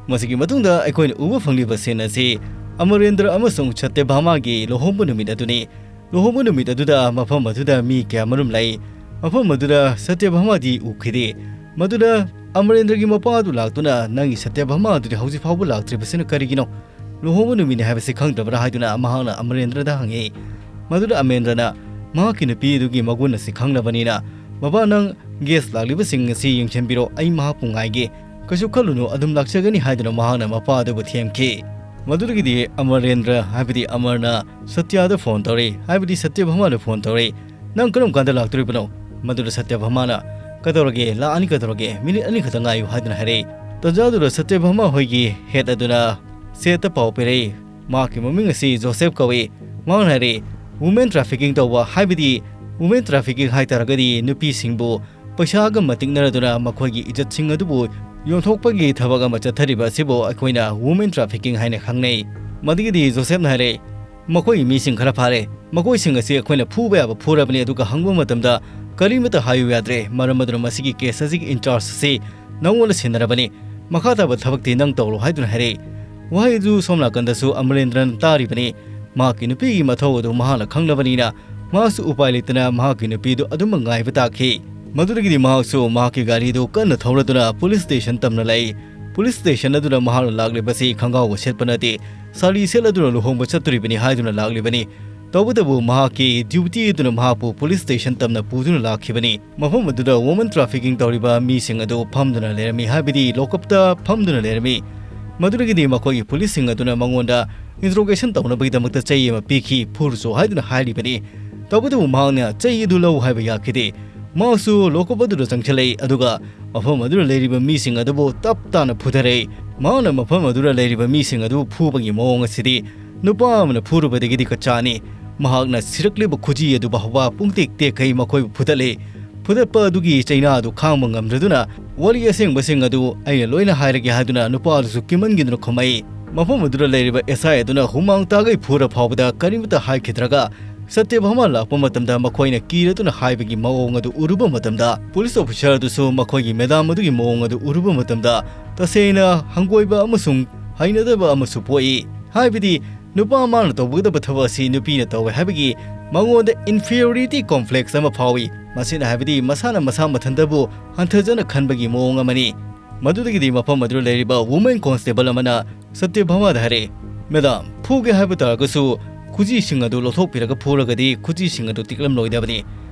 ꯃꯁꯤꯒꯤ ꯃꯇꯨꯡꯗ ꯑꯩꯈꯣꯏꯅ ꯎꯕ ꯐꯪꯂꯤꯕ scene ꯑꯁꯤ ꯑꯃꯔꯦꯟꯗ꯭ꯔ ꯑꯃꯁꯨꯡ ꯁꯇ꯭ꯌꯚꯥꯃꯥꯒꯤ ꯂꯨꯍꯣꯡꯕ ꯅꯨꯃꯤꯠ ꯑꯗꯨꯅꯤ꯫ ꯂꯨꯍꯣꯡꯕ ꯅꯨꯃꯤꯠ ꯑꯗꯨꯗ ꯃꯐꯝ ꯑꯗꯨꯗ ꯃꯤ ꯀꯌꯥ ꯃꯔꯨꯝ ꯂꯩ꯫ ꯃꯐꯝ ꯑꯗꯨꯗ ꯁꯇ꯭ꯌꯚꯥꯃꯥꯗꯤ ꯎꯈꯤꯗꯦ꯫ ꯃꯗꯨꯗ ꯑꯃꯔꯦꯟꯗ꯭ꯔꯒꯤ ꯃꯄꯥ ꯑꯗꯨ ꯂꯥꯛꯇꯨꯅ, "ꯅꯪꯒꯤ ꯁꯇ꯭ꯌꯚꯥꯃꯥ ꯑꯗꯨꯗꯤ ꯍꯧꯖꯤꯛ ꯐꯥꯎꯕ ꯂꯥꯛꯇ꯭ꯔꯤꯕꯁꯤꯅ ꯀꯔꯤꯒꯤꯅꯣ? ꯂꯨꯍꯣꯡꯕ ꯅꯨꯃꯤꯠꯅꯤ ꯍꯥꯏꯕꯁꯤ ꯈꯪꯗ꯭ꯔꯕ꯭ꯔꯥ?" ꯍꯥꯏꯗꯨꯅ ꯃꯍꯥꯛꯅ ꯑꯃꯔꯦꯟꯗ꯭ꯔꯗ ꯍꯪꯉꯤ꯫ ꯃꯗꯨꯗ ꯑꯃꯔꯦꯟꯗ꯭ꯔꯅ ꯃꯍꯥꯛꯀꯤ ꯅꯨꯄꯤ ꯑꯗꯨꯒꯤ ꯃꯒꯨꯟ ꯑꯁꯤ ꯈꯪꯂꯕꯅꯤꯅ, "ꯃꯄꯥ, ꯅꯪ guest ꯂꯥꯛꯂꯤꯕꯁꯤꯡ ꯑꯁꯤ ꯌꯦꯡꯁꯤꯟꯕꯤꯔꯣ, ꯑꯩ ꯃꯍꯥꯛꯄꯨ ꯉꯥꯏꯒꯦ꯫ ꯀꯩꯁꯨ ꯈꯜꯂꯨꯅꯨ, ꯑꯗꯨꯝ ꯂꯥꯛꯆꯒꯅꯤ" ꯍꯥꯏꯗꯨꯅ ꯃꯍꯥꯛꯅ ꯃꯄꯥ ꯑꯗꯨꯕꯨ ꯊꯦꯝꯈꯤ꯫ ꯃꯗꯨꯗꯒꯤꯗꯤ ꯑꯃꯔꯦꯟꯗ꯭ꯔ, ꯍꯥꯏꯕꯗꯤ ꯑꯃꯔꯅ ꯁꯇ꯭ꯌꯥꯗ phone ꯇꯧꯔꯤ, ꯍꯥꯏꯕꯗꯤ ꯁꯇ꯭ꯌꯚꯥꯃꯥꯗ phone ꯇꯧꯔꯤ꯫ "ꯅꯪ ꯀꯔꯝ ꯀꯥꯟꯗ ꯂꯥꯛꯇꯣꯔꯤꯕꯅꯣ?" ꯃꯗꯨꯗ ꯁꯇ꯭ꯌꯚꯥꯃꯥꯅ, "ꯀꯩꯗꯧꯔꯒꯦ, ꯂꯥꯛꯑꯅꯤ, ꯀꯩꯗꯧꯔꯒꯦ, minute ꯑꯅꯤ ꯈꯛꯇ ꯉꯥꯏꯌꯨ" ꯍꯥꯏꯗꯨꯅ ꯍꯥꯏꯔꯛꯏ꯫ ꯇꯟꯖꯥꯗꯨꯗ ꯁꯇ꯭ꯌꯚꯥꯃꯥ ꯍꯣꯏꯒꯤ head ꯑꯗꯨꯅ ꯁꯦꯠꯇ ꯄꯥꯎ ꯄꯤꯔꯛꯏ꯫ ꯃꯍꯥꯛꯀꯤ ꯃꯃꯤꯡ ꯑꯁꯤ ꯖꯣꯁꯦꯐ ꯀꯧꯏ꯫ ꯃꯍꯥꯛꯅ ꯍꯥꯏꯔꯛꯏ, women trafficking ꯇꯧꯕ, ꯍꯥꯏꯕꯗꯤ women trafficking ꯍꯥꯏ ꯇꯥꯔꯒꯗꯤ ꯅꯨꯄꯤꯁꯤꯡꯕꯨ ꯄꯩꯁꯥꯒ ꯃꯇꯤꯛꯅꯔꯗꯨꯅ ꯃꯈꯣꯏꯒꯤ ꯏꯖꯠꯁꯤꯡ ꯑꯗꯨꯕꯨ ꯌꯣꯟꯊꯣꯛꯄꯒꯤ ꯊꯕꯛ ꯑꯃ ꯆꯠꯊꯔꯤꯕ ꯑꯁꯤꯕꯨ ꯑꯩꯈꯣꯏꯅ women trafficking ꯍꯥꯏꯅ ꯈꯪꯅꯩ꯫ ꯃꯗꯨꯒꯤꯗꯤ ꯖꯣꯁꯦꯐꯅ ꯍꯥꯏꯔꯛꯏ, "ꯃꯈꯣꯏꯒꯤ ꯃꯤꯁꯤꯡ ꯈꯔ ꯐꯥꯔꯦ꯫ ꯃꯈꯣꯏꯁꯤꯡ ꯑꯁꯤ ꯑꯩꯈꯣꯏꯅ ꯐꯨꯕ ꯌꯥꯕ ꯐꯨꯔꯕꯅꯤ, ꯑꯗꯨꯒ ꯍꯪꯕ ꯃꯇꯝꯗ ꯀꯔꯤꯃꯠꯇ ꯍꯥꯏꯌꯨ ꯌꯥꯗ꯭ꯔꯦ꯫ ꯃꯔꯝ ꯑꯗꯨꯅ ꯃꯁꯤꯒꯤ case ꯑꯁꯤꯒꯤ in charge ꯑꯁꯤ ꯅꯉꯣꯟꯗ ꯁꯤꯟꯅꯔꯕꯅꯤ꯫ ꯃꯈꯥ ꯇꯥꯕ ꯊꯕꯛꯇꯤ ꯅꯪ ꯇꯧꯔꯣ" ꯍꯥꯏꯗꯨꯅ ꯍꯥꯏꯔꯛꯏ꯫ ꯋꯥꯍꯩ ꯑꯗꯨ ꯁꯣꯝ ꯅꯥꯀꯟꯗꯁꯨ ꯑꯃꯔꯦꯟꯗ꯭ꯔꯅ ꯇꯥꯔꯤꯕꯅꯤ꯫ ꯃꯍꯥꯛꯀꯤ ꯅꯨꯄꯤꯒꯤ ꯃꯊꯧ ꯑꯗꯨ ꯃꯍꯥꯛꯅ ꯈꯪꯂꯕꯅꯤꯅ, ꯃꯍꯥꯛꯁꯨ ꯎꯄꯥꯏ ꯂꯩꯇꯅ ꯃꯍꯥꯛꯀꯤ ꯅꯨꯄꯤꯗꯨ ꯑꯗꯨꯃꯛ ꯉꯥꯏꯕ ꯇꯥꯈꯤ꯫ ꯃꯗꯨꯗꯒꯤꯗꯤ ꯃꯍꯥꯛꯁꯨ ꯃꯍꯥꯛꯀꯤ ꯒꯥꯔꯤꯗꯨ ꯀꯟꯅ ꯊꯧꯔꯗꯨꯅ police station ꯇꯝꯅ ꯂꯥꯛꯏ꯫ Police station ꯑꯗꯨꯗ ꯃꯍꯥꯛꯅ ꯂꯥꯛꯂꯤꯕꯁꯤ ꯈꯪꯒꯥꯎꯒ ꯁꯦꯠꯄ ꯅꯠꯇꯦ, ꯁꯥꯔꯤ ꯁꯦꯠꯂꯗꯨꯅ ꯂꯨꯍꯣꯡꯕ ꯆꯠꯇꯣꯔꯤꯕꯅꯤ ꯍꯥꯏꯗꯨꯅ ꯂꯥꯛꯂꯤꯕꯅꯤ꯫ ꯇꯧꯕꯇꯕꯨ ꯃꯍꯥꯛꯀꯤ duty ꯑꯗꯨꯅ ꯃꯍꯥꯛꯄꯨ police station ꯇꯝꯅ ꯄꯨꯗꯨꯅ ꯂꯥꯛꯈꯤꯕꯅꯤ꯫ ꯃꯐꯝ ꯑꯗꯨꯗ woman trafficking ꯇꯧꯔꯤꯕ ꯃꯤꯁꯤꯡ ꯑꯗꯨ ꯐꯝꯗꯨꯅ ꯂꯩꯔꯝꯃꯤ, ꯍꯥꯏꯕꯗꯤ ꯂꯣꯀꯞꯇ ꯐꯝꯗꯨꯅ ꯂꯩꯔꯝꯃꯤ꯫ ꯃꯗꯨꯗꯒꯤꯗꯤ ꯃꯈꯣꯏꯒꯤ ꯄꯨꯂꯤꯁꯁꯤꯡ ꯑꯗꯨꯅ ꯃꯉꯣꯟꯗ ꯏꯟꯇ꯭ꯔꯣꯒꯦꯁꯟ ꯇꯧꯅꯕꯒꯤꯗꯃꯛꯇ ꯆꯩ ꯑꯃ ꯄꯤꯈꯤ, ꯐꯨꯔꯨꯆꯣ ꯍꯥꯏꯗꯨꯅ ꯍꯥꯏꯔꯤꯕꯅꯤ꯫ ꯇꯧꯕꯇꯕꯨ ꯃꯍꯥꯛꯅ ꯆꯩ ꯑꯗꯨ ꯂꯧ ꯍꯥꯏꯕ ꯌꯥꯈꯤꯗꯦ꯫ ꯃꯍꯥꯛꯁꯨ ꯂꯣꯀꯞ ꯑꯗꯨꯗ ꯆꯪꯁꯤꯜꯂꯛꯏ, ꯑꯗꯨꯒ ꯃꯐꯝ ꯑꯗꯨꯗ ꯂꯩꯔꯤꯕ ꯃꯤꯁꯤꯡ ꯑꯗꯨꯕꯨ ꯇꯞ ꯇꯥꯅ ꯐꯨꯊꯔꯛꯏ꯫ ꯃꯍꯥꯛꯅ ꯃꯐꯝ ꯑꯗꯨꯗ ꯂꯩꯔꯤꯕ ꯃꯤꯁꯤꯡ ꯑꯗꯨ ꯐꯨꯕꯒꯤ ꯃꯑꯣꯡ ꯑꯁꯤꯗꯤ ꯅꯨꯄꯥ ꯑꯃꯅ ꯐꯨꯔꯨꯕꯗꯒꯤꯗꯤ ꯀꯆꯥꯅꯤ꯫ ꯃꯍꯥꯛꯅ ꯁꯤꯔꯛꯂꯤꯕ ꯈꯨꯖꯤ ꯑꯗꯨ ꯐꯥꯎꯕ ꯄꯨꯡꯇꯦꯛ ꯇꯦꯛꯈꯩ ꯃꯈꯣꯏꯕꯨ ꯐꯨꯗꯠꯂꯤ꯫ ꯐꯨꯗꯠꯄ ꯑꯗꯨꯒꯤ ꯆꯩꯅꯥ ꯑꯗꯨ ꯈꯥꯡꯕ ꯉꯝꯗ꯭ꯔꯗꯨꯅ ꯋꯥꯔꯤ ꯑꯁꯦꯡꯕꯁꯤꯡ ꯑꯗꯨ ꯑꯩꯅ ꯂꯣꯏꯅ ꯍꯥꯏꯔꯒꯦ ꯍꯥꯏꯗꯨꯅ ꯅꯨꯄꯥ ꯑꯗꯨꯁꯨ ꯀꯤꯃꯟꯒꯤꯗꯨꯅ ꯈꯨꯝꯃꯛꯏ꯫ ꯃꯐꯝ ꯑꯗꯨꯗ ꯂꯩꯔꯤꯕ ꯑꯦꯁ ꯑꯥꯏ ꯑꯗꯨꯅ ꯍꯨꯃꯥꯡ ꯇꯥꯒꯩ ꯐꯨꯔ ꯐꯥꯎꯕꯗ ꯀꯔꯤꯃꯇ ꯍꯥꯏꯈꯤꯗ꯭ꯔꯒ, ꯁꯇ꯭ꯌꯚꯥꯃꯥ ꯂꯥꯛꯄ ꯃꯇꯝꯗ ꯃꯈꯣꯏꯅ ꯀꯤꯔꯗꯨꯅ ꯍꯥꯏꯕꯒꯤ ꯃꯑꯣꯡ ꯑꯗꯨ ꯎꯔꯨꯕ ꯃꯇꯝꯗ, ꯄꯨꯂꯤꯁ ꯑꯣꯐꯤꯁꯥꯔ ꯑꯗꯨꯁꯨ ꯃꯈꯣꯏꯒꯤ ꯃꯦꯗꯥꯝ ꯑꯗꯨꯒꯤ ꯃꯑꯣꯡ ꯑꯗꯨ ꯎꯔꯨꯕ ꯃꯇꯝꯗ, ꯇꯁꯦꯡꯅ ꯍꯪꯒꯣꯏꯕ ꯑꯃꯁꯨꯡ ꯍꯩꯅꯗꯕ ꯑꯃꯁꯨ ꯄꯣꯛꯏ꯫ ꯍꯥꯏꯕꯗꯤ, ꯅꯨꯄꯥ ꯑꯃꯅ ꯇꯧꯒꯗꯕ ꯊꯕꯛ ꯑꯁꯤ ꯅꯨꯄꯤꯅ ꯇꯧꯋꯦ ꯍꯥꯏꯕꯒꯤ ꯃꯉꯣꯟꯗ ꯏꯟꯐꯤꯌꯣꯔꯤꯇꯤ ꯀꯣꯝꯄ꯭ꯂꯦꯛꯁ ꯑꯃ ꯐꯥꯎꯏ꯫ ꯃꯁꯤꯅ ꯍꯥꯏꯕꯗꯤ, ꯃꯁꯥꯅ ꯃꯁꯥ ꯃꯊꯟꯇꯕꯨ ꯍꯟꯊꯖꯅ ꯈꯟꯕꯒꯤ ꯃꯑꯣꯡ ꯑꯃꯅꯤ꯫ ꯃꯗꯨꯗꯒꯤꯗꯤ ꯃꯐꯝ ꯑꯗꯨꯗ ꯂꯩꯔꯤꯕ ꯋꯨꯃꯦꯟ ꯀꯣꯟꯁꯇꯦꯕꯜ ꯑꯃꯅ ꯁꯇ꯭ꯌꯚꯥꯃꯥꯗ ꯍꯥꯏꯔꯛꯏ, "ꯃꯦꯗꯥꯝ, ꯐꯨꯒꯦ ꯍꯥꯏꯕ ꯇꯥꯔꯒꯁꯨ ꯈꯨꯖꯤꯁꯤꯡ ꯑꯗꯨ ꯂꯧꯊꯣꯛꯄꯤꯔꯒ ꯐꯨꯔꯒꯗꯤ ꯈꯨꯖꯤꯁꯤꯡ ꯑꯗꯨ ꯇꯦꯛꯂꯝꯂꯣꯏꯗꯕꯅꯤ꯫"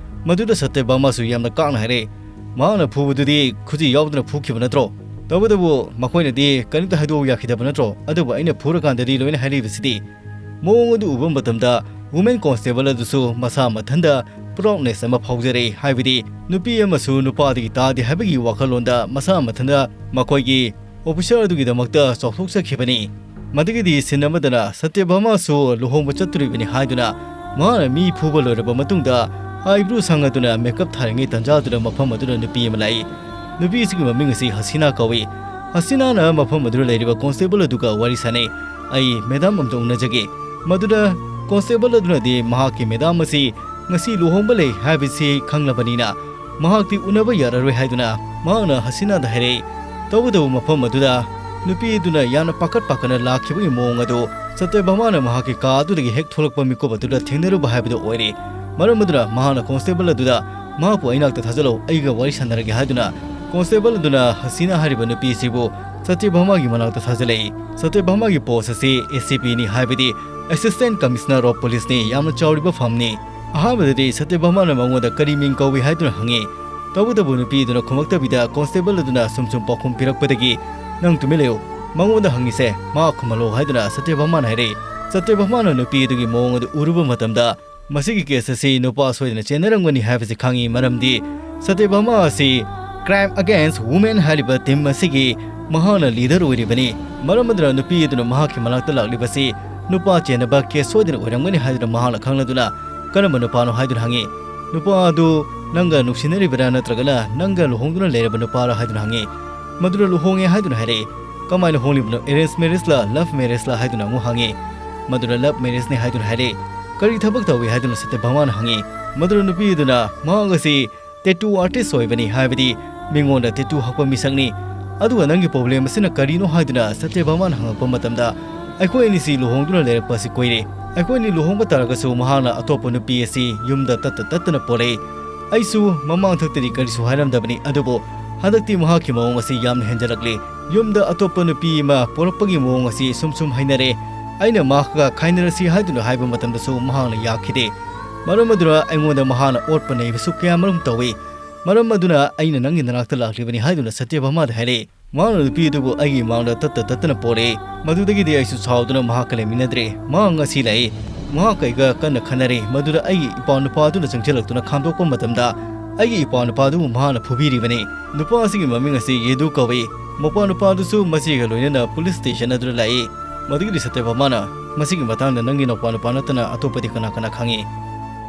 ꯃꯗꯨꯗ ꯁꯇ꯭ꯌꯚꯥꯃꯥꯁꯨ ꯌꯥꯝꯅ ꯀꯥꯛꯅ ꯍꯥꯏꯔꯛꯏ, "ꯃꯍꯥꯛꯅ ꯐꯨꯕꯗꯨꯗꯤ ꯈꯨꯖꯤ ꯌꯥꯎꯗꯅ ꯐꯨꯈꯤꯕ ꯅꯠꯇ꯭ꯔꯣ? ꯇꯧꯕꯇꯕꯨ ꯃꯈꯣꯏꯅꯗꯤ ꯀꯔꯤꯝꯇ ꯍꯥꯏꯗꯣꯛꯎ ꯌꯥꯈꯤꯗꯕ ꯅꯠꯇ꯭ꯔꯣ? ꯑꯗꯨꯕꯨ ꯑꯩꯅ ꯐꯨꯔꯀꯥꯟꯗꯗꯤ ꯂꯣꯏꯅ ꯍꯥꯏꯔꯤꯕꯁꯤꯗꯤ꯫" ꯃꯑꯣꯡ ꯑꯗꯨ ꯎꯕ ꯃꯇꯝꯗ ꯋꯨꯃꯦꯟ ꯀꯣꯟꯁꯇꯦꯕꯜ ꯑꯗꯨꯁꯨ ꯃꯁꯥ ꯃꯊꯟꯇ ꯄ꯭ꯔꯥꯎꯗꯅꯦꯁ ꯑꯃ ꯐꯥꯎꯖꯔꯛꯏ, ꯍꯥꯏꯕꯗꯤ ꯅꯨꯄꯤ ꯑꯃꯁꯨ ꯅꯨꯄꯥꯗꯒꯤ ꯇꯥꯗꯦ ꯍꯥꯏꯕꯒꯤ ꯋꯥꯈꯜꯂꯣꯟꯗ ꯃꯁꯥ ꯃꯊꯟꯇ ꯃꯈꯣꯏꯒꯤ ꯑꯣꯐꯤꯁꯥꯔ ꯑꯗꯨꯒꯤꯗꯃꯛꯇ ꯆꯥꯎꯊꯣꯛꯆꯈꯤꯕꯅꯤ꯫ ꯃꯗꯨꯒꯤꯗꯤ ꯁꯤꯟ ꯑꯃꯗꯅ ꯁꯇ꯭ꯌꯚꯥꯃꯥꯁꯨ ꯂꯨꯍꯣꯡꯕ ꯆꯠꯇꯣꯔꯤꯕꯅꯤ ꯍꯥꯏꯗꯨꯅ ꯃꯍꯥꯛꯅ ꯃꯤ ꯐꯨꯕ ꯂꯣꯏꯔꯕ ꯃꯇꯨꯡꯗ ꯑꯥꯏꯕ꯭ꯔꯨ ꯁꯪ ꯑꯗꯨꯅ ꯃꯦꯀꯞ ꯊꯥꯔꯤꯉꯩ ꯇꯟꯖꯥꯗꯨꯗ ꯃꯐꯝ ꯑꯗꯨꯗ ꯅꯨꯄꯤ ꯑꯃ ꯂꯥꯛꯏ꯫ ꯅꯨꯄꯤ ꯑꯁꯤꯒꯤ ꯃꯃꯤꯡ ꯑꯁꯤ ꯍꯁꯤꯅꯥ ꯀꯧꯏ꯫ ꯍꯁꯤꯅꯥꯅ ꯃꯐꯝ ꯑꯗꯨꯗ ꯂꯩꯔꯤꯕ ꯀꯣꯟꯁꯇꯦꯕꯜ ꯑꯗꯨꯒ ꯋꯥꯔꯤ ꯁꯥꯅꯩ꯫ "ꯑꯩ ꯃꯦꯗꯥꯝ ꯑꯝꯇ ꯎꯅꯖꯒꯦ꯫" ꯃꯗꯨꯗ ꯀꯣꯟꯁꯇꯦꯕꯜ ꯑꯗꯨꯅꯗꯤ ꯃꯍꯥꯛꯀꯤ ꯃꯦꯗꯥꯝ ꯑꯁꯤ ꯉꯁꯤ ꯂꯨꯍꯣꯡꯕ ꯂꯩ ꯍꯥꯏꯕꯁꯤ ꯈꯪꯂꯕꯅꯤꯅ ꯃꯍꯥꯛꯇꯤ ꯎꯅꯕ ꯌꯥꯔꯔꯣꯏ ꯍꯥꯏꯗꯨꯅ ꯃꯍꯥꯛꯅ ꯍꯁꯤꯅꯥꯗ ꯍꯥꯏꯔꯛꯏ꯫ ꯇꯧꯕꯇꯕꯨ ꯃꯐꯝ ꯑꯗꯨꯗ ꯅꯨꯄꯤ ꯑꯗꯨꯅ ꯌꯥꯝꯅ ꯄꯥꯈꯠ ꯄꯥꯈꯠꯅ ꯂꯥꯛꯈꯤꯕꯒꯤ ꯃꯑꯣꯡ ꯑꯗꯨ ꯁꯇ꯭ꯌꯚꯥꯃꯥꯅ ꯃꯍꯥꯛꯀꯤ ꯀꯥ ꯑꯗꯨꯗꯒꯤ ꯍꯦꯛ ꯊꯣꯛꯂꯛꯄ ꯃꯤꯀꯨꯞ ꯑꯗꯨꯗ ꯊꯦꯡꯅꯔꯨꯕ ꯍꯥꯏꯕꯗꯨ ꯑꯣꯏꯔꯦ꯫ ꯃꯔꯝ ꯑꯗꯨꯅ ꯃꯍꯥꯛꯅ ꯀꯣꯟꯁꯇꯦꯕꯜ ꯑꯗꯨꯗ, "ꯃꯍꯥꯛꯄꯨ ꯑꯩꯅꯥꯛꯇ ꯊꯥꯖꯤꯜꯂꯨ, ꯑꯩꯒ ꯋꯥꯔꯤ ꯁꯥꯟꯅꯔꯒꯦ" ꯍꯥꯏꯗꯨꯅ ꯀꯣꯟꯁꯇꯦꯕꯜ ꯑꯗꯨꯅ ꯍꯁꯤꯅꯥ ꯍꯥꯏꯔꯤꯕ ꯅꯨꯄꯤ ꯑꯁꯤꯕꯨ ꯁꯇ꯭ꯌꯚꯥꯃꯥꯒꯤ ꯃꯅꯥꯛꯇ ꯊꯥꯖꯤꯜꯂꯛꯏ꯫ ꯁꯇ꯭ꯌꯚꯥꯃꯥꯒꯤ ꯄꯣꯁ ꯑꯁꯤ ꯑꯦ ꯁꯤ ꯄꯤꯅꯤ, ꯍꯥꯏꯕꯗꯤ Assistant Commissioner of Policeꯅꯤ, ꯌꯥꯝꯅ ꯆꯥꯎꯔꯤꯕ ꯐꯝꯅꯤ꯫ ꯑꯍꯥꯟꯕꯗꯗꯤ ꯁꯇ꯭ꯌꯚꯥꯃꯥꯅ ꯃꯉꯣꯟꯗ ꯀꯔꯤ ꯃꯤꯡ ꯀꯧꯏ ꯍꯥꯏꯗꯨꯅ ꯍꯪꯉꯤ꯫ ꯇꯧꯕꯇꯕꯨ ꯅꯨꯄꯤ ꯑꯗꯨꯅ ꯈꯨꯝꯃꯛꯇꯕꯤꯗ ꯀꯣꯟꯁꯇꯦꯕꯜ ꯑꯗꯨꯅ ꯁꯨꯝ ꯁꯨꯝ ꯄꯥꯎꯈꯨꯝ ꯄꯤꯔꯛꯄꯗꯒꯤ, "ꯅꯪ ꯇꯨꯃꯤꯟ ꯂꯩꯌꯨ, ꯃꯉꯣꯟꯗ ꯍꯪꯉꯤꯁꯦ ꯃꯥ ꯈꯨꯝꯍꯜꯂꯣ ꯍꯥꯏꯗꯨꯅ ꯁꯇ꯭ꯌꯚꯥꯃꯥꯅ ꯍꯥꯏꯔꯛꯏ꯫ ꯁꯇ꯭ꯌꯚꯥꯃꯥꯅ ꯅꯨꯄꯤ ꯑꯗꯨꯒꯤ ꯃꯑꯣꯡ ꯑꯗꯨ ꯎꯔꯨꯕ ꯃꯇꯝꯗ ꯃꯁꯤꯒꯤ ꯀꯦꯁ ꯑꯁꯤ ꯅꯨꯄꯥ ꯁꯣꯏꯗꯅ ꯆꯦꯟꯅꯔꯝꯒꯅꯤ ꯍꯥꯏꯕꯁꯤ ꯈꯪꯉꯤ, ꯃꯔꯝꯗꯤ ꯁꯇ꯭ꯌꯚꯥꯃꯥ ꯑꯁꯤ Crime Against Women ꯍꯥꯏꯔꯤꯕ ꯇꯤꯝ ꯑꯁꯤꯒꯤ ꯃꯍꯥꯛꯅ ꯂꯤꯗꯔ ꯑꯣꯏꯔꯤꯕꯅꯤ꯫ ꯃꯔꯝ ꯑꯗꯨꯅ ꯅꯨꯄꯤ ꯑꯗꯨꯅ ꯃꯍꯥꯛꯀꯤ ꯃꯅꯥꯛꯇ ꯂꯥꯛꯂꯤꯕꯁꯤ ꯅꯨꯄꯥ ꯆꯦꯟꯅꯕ ꯀꯦꯁ ꯁꯣꯏꯗꯅ ꯑꯣꯏꯔꯝꯒꯅꯤ ꯍꯥꯏꯗꯨꯅ ꯃꯍꯥꯛꯅ ꯈꯪꯂꯗꯨꯅ ꯀꯔꯝꯕ ꯅꯨꯄꯥꯅꯣ ꯍꯥꯏꯗꯨꯅ ꯍꯪꯉꯤ꯫ ꯅꯨꯄꯥ ꯑꯗꯨ ꯅꯪꯒ ꯅꯨꯡꯁꯤꯅꯔꯤꯕꯔꯥ ꯅꯠꯇ꯭ꯔꯒꯅ ꯅꯪꯒ ꯂꯨꯍꯣꯡꯗꯨꯅ ꯂꯩꯔꯕ ꯅꯨꯄꯥꯔꯥ ꯍꯥꯏꯗꯨꯅ ꯍꯪꯉꯤ꯫ ꯃꯗꯨꯗ ꯂꯨꯍꯣꯡꯉꯦ ꯍꯥꯏꯗꯨꯅ ꯍꯥꯏꯔꯛꯏ꯫ ꯀꯃꯥꯏꯅ ꯍꯣꯡꯂꯤꯕꯅꯣ, ꯑꯦꯔꯦꯟꯖ ꯃꯦꯔꯦꯖꯂ ꯂꯚ ꯃꯦꯔꯦꯖꯂ ꯍꯥꯏꯗꯨꯅ ꯑꯃꯨꯛ ꯍꯪꯉꯤ꯫ ꯃꯗꯨꯗ ꯂꯚ ꯃꯦꯔꯦꯖꯅꯤ ꯍꯥꯏꯗꯨꯅ ꯍꯥꯏꯔꯛꯏ꯫ ꯀꯔꯤ ꯊꯕꯛ ꯇꯧꯏ ꯍꯥꯏꯗꯨꯅ ꯁꯇ꯭ꯌꯚꯥꯃꯥꯅ ꯍꯪꯉꯤ꯫ ꯃꯗꯨꯗ ꯅꯨꯄꯤ ꯑꯗꯨꯅ ꯃꯍꯥꯛ ꯑꯁꯤ ꯇꯦꯇꯨ ꯑꯥꯔꯇꯤꯁ ꯑꯣꯏꯕꯅꯤ, ꯍꯥꯏꯕꯗꯤ ꯃꯤꯉꯣꯟꯗ ꯇꯦꯇꯨ ꯍꯛꯄ ꯃꯤꯁꯛꯅꯤ꯫ ꯑꯗꯨꯒ ꯅꯪꯒꯤ ꯄ꯭ꯔꯣꯕ꯭ꯂꯦꯝ ꯑꯁꯤꯅ ꯀꯔꯤꯅꯣ ꯍꯥꯏꯗꯨꯅ ꯁꯇ꯭ꯌꯚꯥꯃꯥꯅ ꯍꯪꯉꯛꯄ ꯃꯇꯝꯗ ꯑꯩꯈꯣꯏ ꯑꯅꯤꯁꯤ ꯂꯨꯍꯣꯡꯗꯨꯅ ꯂꯩꯔꯛꯄ ꯑꯁꯤ ꯀꯨꯏꯔꯦ꯫ ꯑꯩꯈꯣꯏ ꯑꯅꯤ ꯂꯨꯍꯣꯡꯕ ꯇꯥꯔꯒꯁꯨ ꯃꯍꯥꯛꯅ ꯑꯇꯣꯞꯄ ꯅꯨꯄꯤ ꯑꯁꯤ ꯌꯨꯝꯗ ꯇꯠꯇ ꯇꯠꯇꯅ ꯄꯣꯔꯛꯏ꯫ ꯑꯩꯁꯨ ꯃꯃꯥꯡꯊꯛꯇꯗꯤ ꯀꯔꯤꯁꯨ ꯍꯥꯏꯔꯝꯗꯕꯅꯤ, ꯑꯗꯨꯕꯨ ꯍꯟꯗꯛꯇꯤ ꯃꯍꯥꯛꯀꯤ ꯃꯑꯣꯡ ꯑꯁꯤ ꯌꯥꯝꯅ ꯍꯦꯟꯖꯜꯂꯛꯂꯤ꯫ ꯌꯨꯝꯗ ꯑꯇꯣꯞꯄ ꯅꯨꯄꯤ ꯑꯃ ꯄꯣꯔꯛꯄꯒꯤ ꯃꯑꯣꯡ ꯑꯁꯤ ꯁꯨꯝ ꯁꯨꯝ ꯍꯩꯅꯔꯦ꯫ ꯑꯩꯅ ꯃꯍꯥꯛꯀ ꯈꯥꯏꯅꯔꯁꯤ ꯍꯥꯏꯗꯨꯅ ꯍꯥꯏꯕ ꯃꯇꯝꯗꯁꯨ ꯃꯍꯥꯛꯅ ꯌꯥꯈꯤꯗꯦ꯫ ꯃꯔꯝ ꯑꯗꯨꯅ ꯑꯩꯉꯣꯟꯗ ꯃꯍꯥꯛꯅ ꯑꯣꯠꯄ ꯅꯩꯕꯁꯨ ꯀꯌꯥꯃꯔꯨꯝ ꯇꯧꯏ꯫ ꯃꯔꯝ ꯑꯗꯨꯅ ꯑꯩꯅ ꯅꯪꯒꯤ ꯅꯅꯥꯛꯇ ꯂꯥꯛꯂꯤꯕꯅꯤ ꯍꯥꯏꯗꯨꯅ ꯁꯇ꯭ꯌꯚꯥꯃꯥꯗ ꯍꯥꯏꯔꯛꯏ꯫ ꯃꯍꯥꯛꯅ ꯅꯨꯄꯤ ꯑꯗꯨꯕꯨ ꯑꯩꯒꯤ ꯃꯥꯡꯗ ꯇꯠꯇ ꯇꯠꯇꯅ ꯄꯣꯔꯛꯏ꯫ ꯃꯗꯨꯗꯒꯤꯗꯤ ꯑꯩꯁꯨ ꯁꯥꯎꯗꯨꯅ ꯃꯍꯥꯛꯀ ꯂꯩꯃꯤꯟꯅꯗ꯭ꯔꯦ꯫ ꯃꯍꯥꯛ ꯉꯁꯤ ꯂꯥꯛꯏ꯫ ꯃꯍꯥꯛꯀ ꯑꯩꯒ ꯀꯟꯅ ꯈꯟꯅꯔꯤ꯫ ꯃꯗꯨꯗ ꯑꯩꯒꯤ ꯏꯄ꯭ꯋꯥ ꯅꯨꯄꯥ ꯑꯗꯨꯅ ꯆꯪꯁꯤꯜꯂꯛꯇꯨꯅ ꯈꯥꯝꯗꯣꯛꯄ ꯃꯇꯝꯗ ꯑꯩꯒꯤ ꯏꯄ꯭ꯋꯥ ꯅꯨꯄꯥ ꯑꯗꯨꯕꯨ ꯃꯍꯥꯛꯅ ꯐꯨꯕꯤꯔꯤꯕꯅꯤ꯫ ꯅꯨꯄꯥ ꯑꯁꯤꯒꯤ ꯃꯃꯤꯡ ꯑꯁꯤ ꯌꯦꯗꯨ ꯀꯧꯏ꯫ ꯃꯄ꯭ꯋꯥ ꯅꯨꯄꯥ ꯑꯗꯨꯁꯨ ꯃꯁꯤꯒ ꯂꯣꯏꯅꯅ ꯄꯨꯂꯤꯁ ꯁ꯭ꯇꯦꯁꯟ ꯑꯗꯨꯗ ꯂꯥꯛꯏ꯫ ꯃꯗꯨꯒꯤꯗꯤ ꯁꯇ꯭ꯌꯚꯥꯃꯥꯅ ꯃꯁꯤꯒꯤ ꯃꯇꯥꯡꯗ ꯅꯪꯒꯤ ꯅꯧꯄꯥ ꯅꯨꯄꯥ ꯅꯠꯇꯅ ꯑꯇꯣꯞꯄꯗꯤ ꯀꯅꯥ ꯀꯅꯥ ꯈꯪꯏ?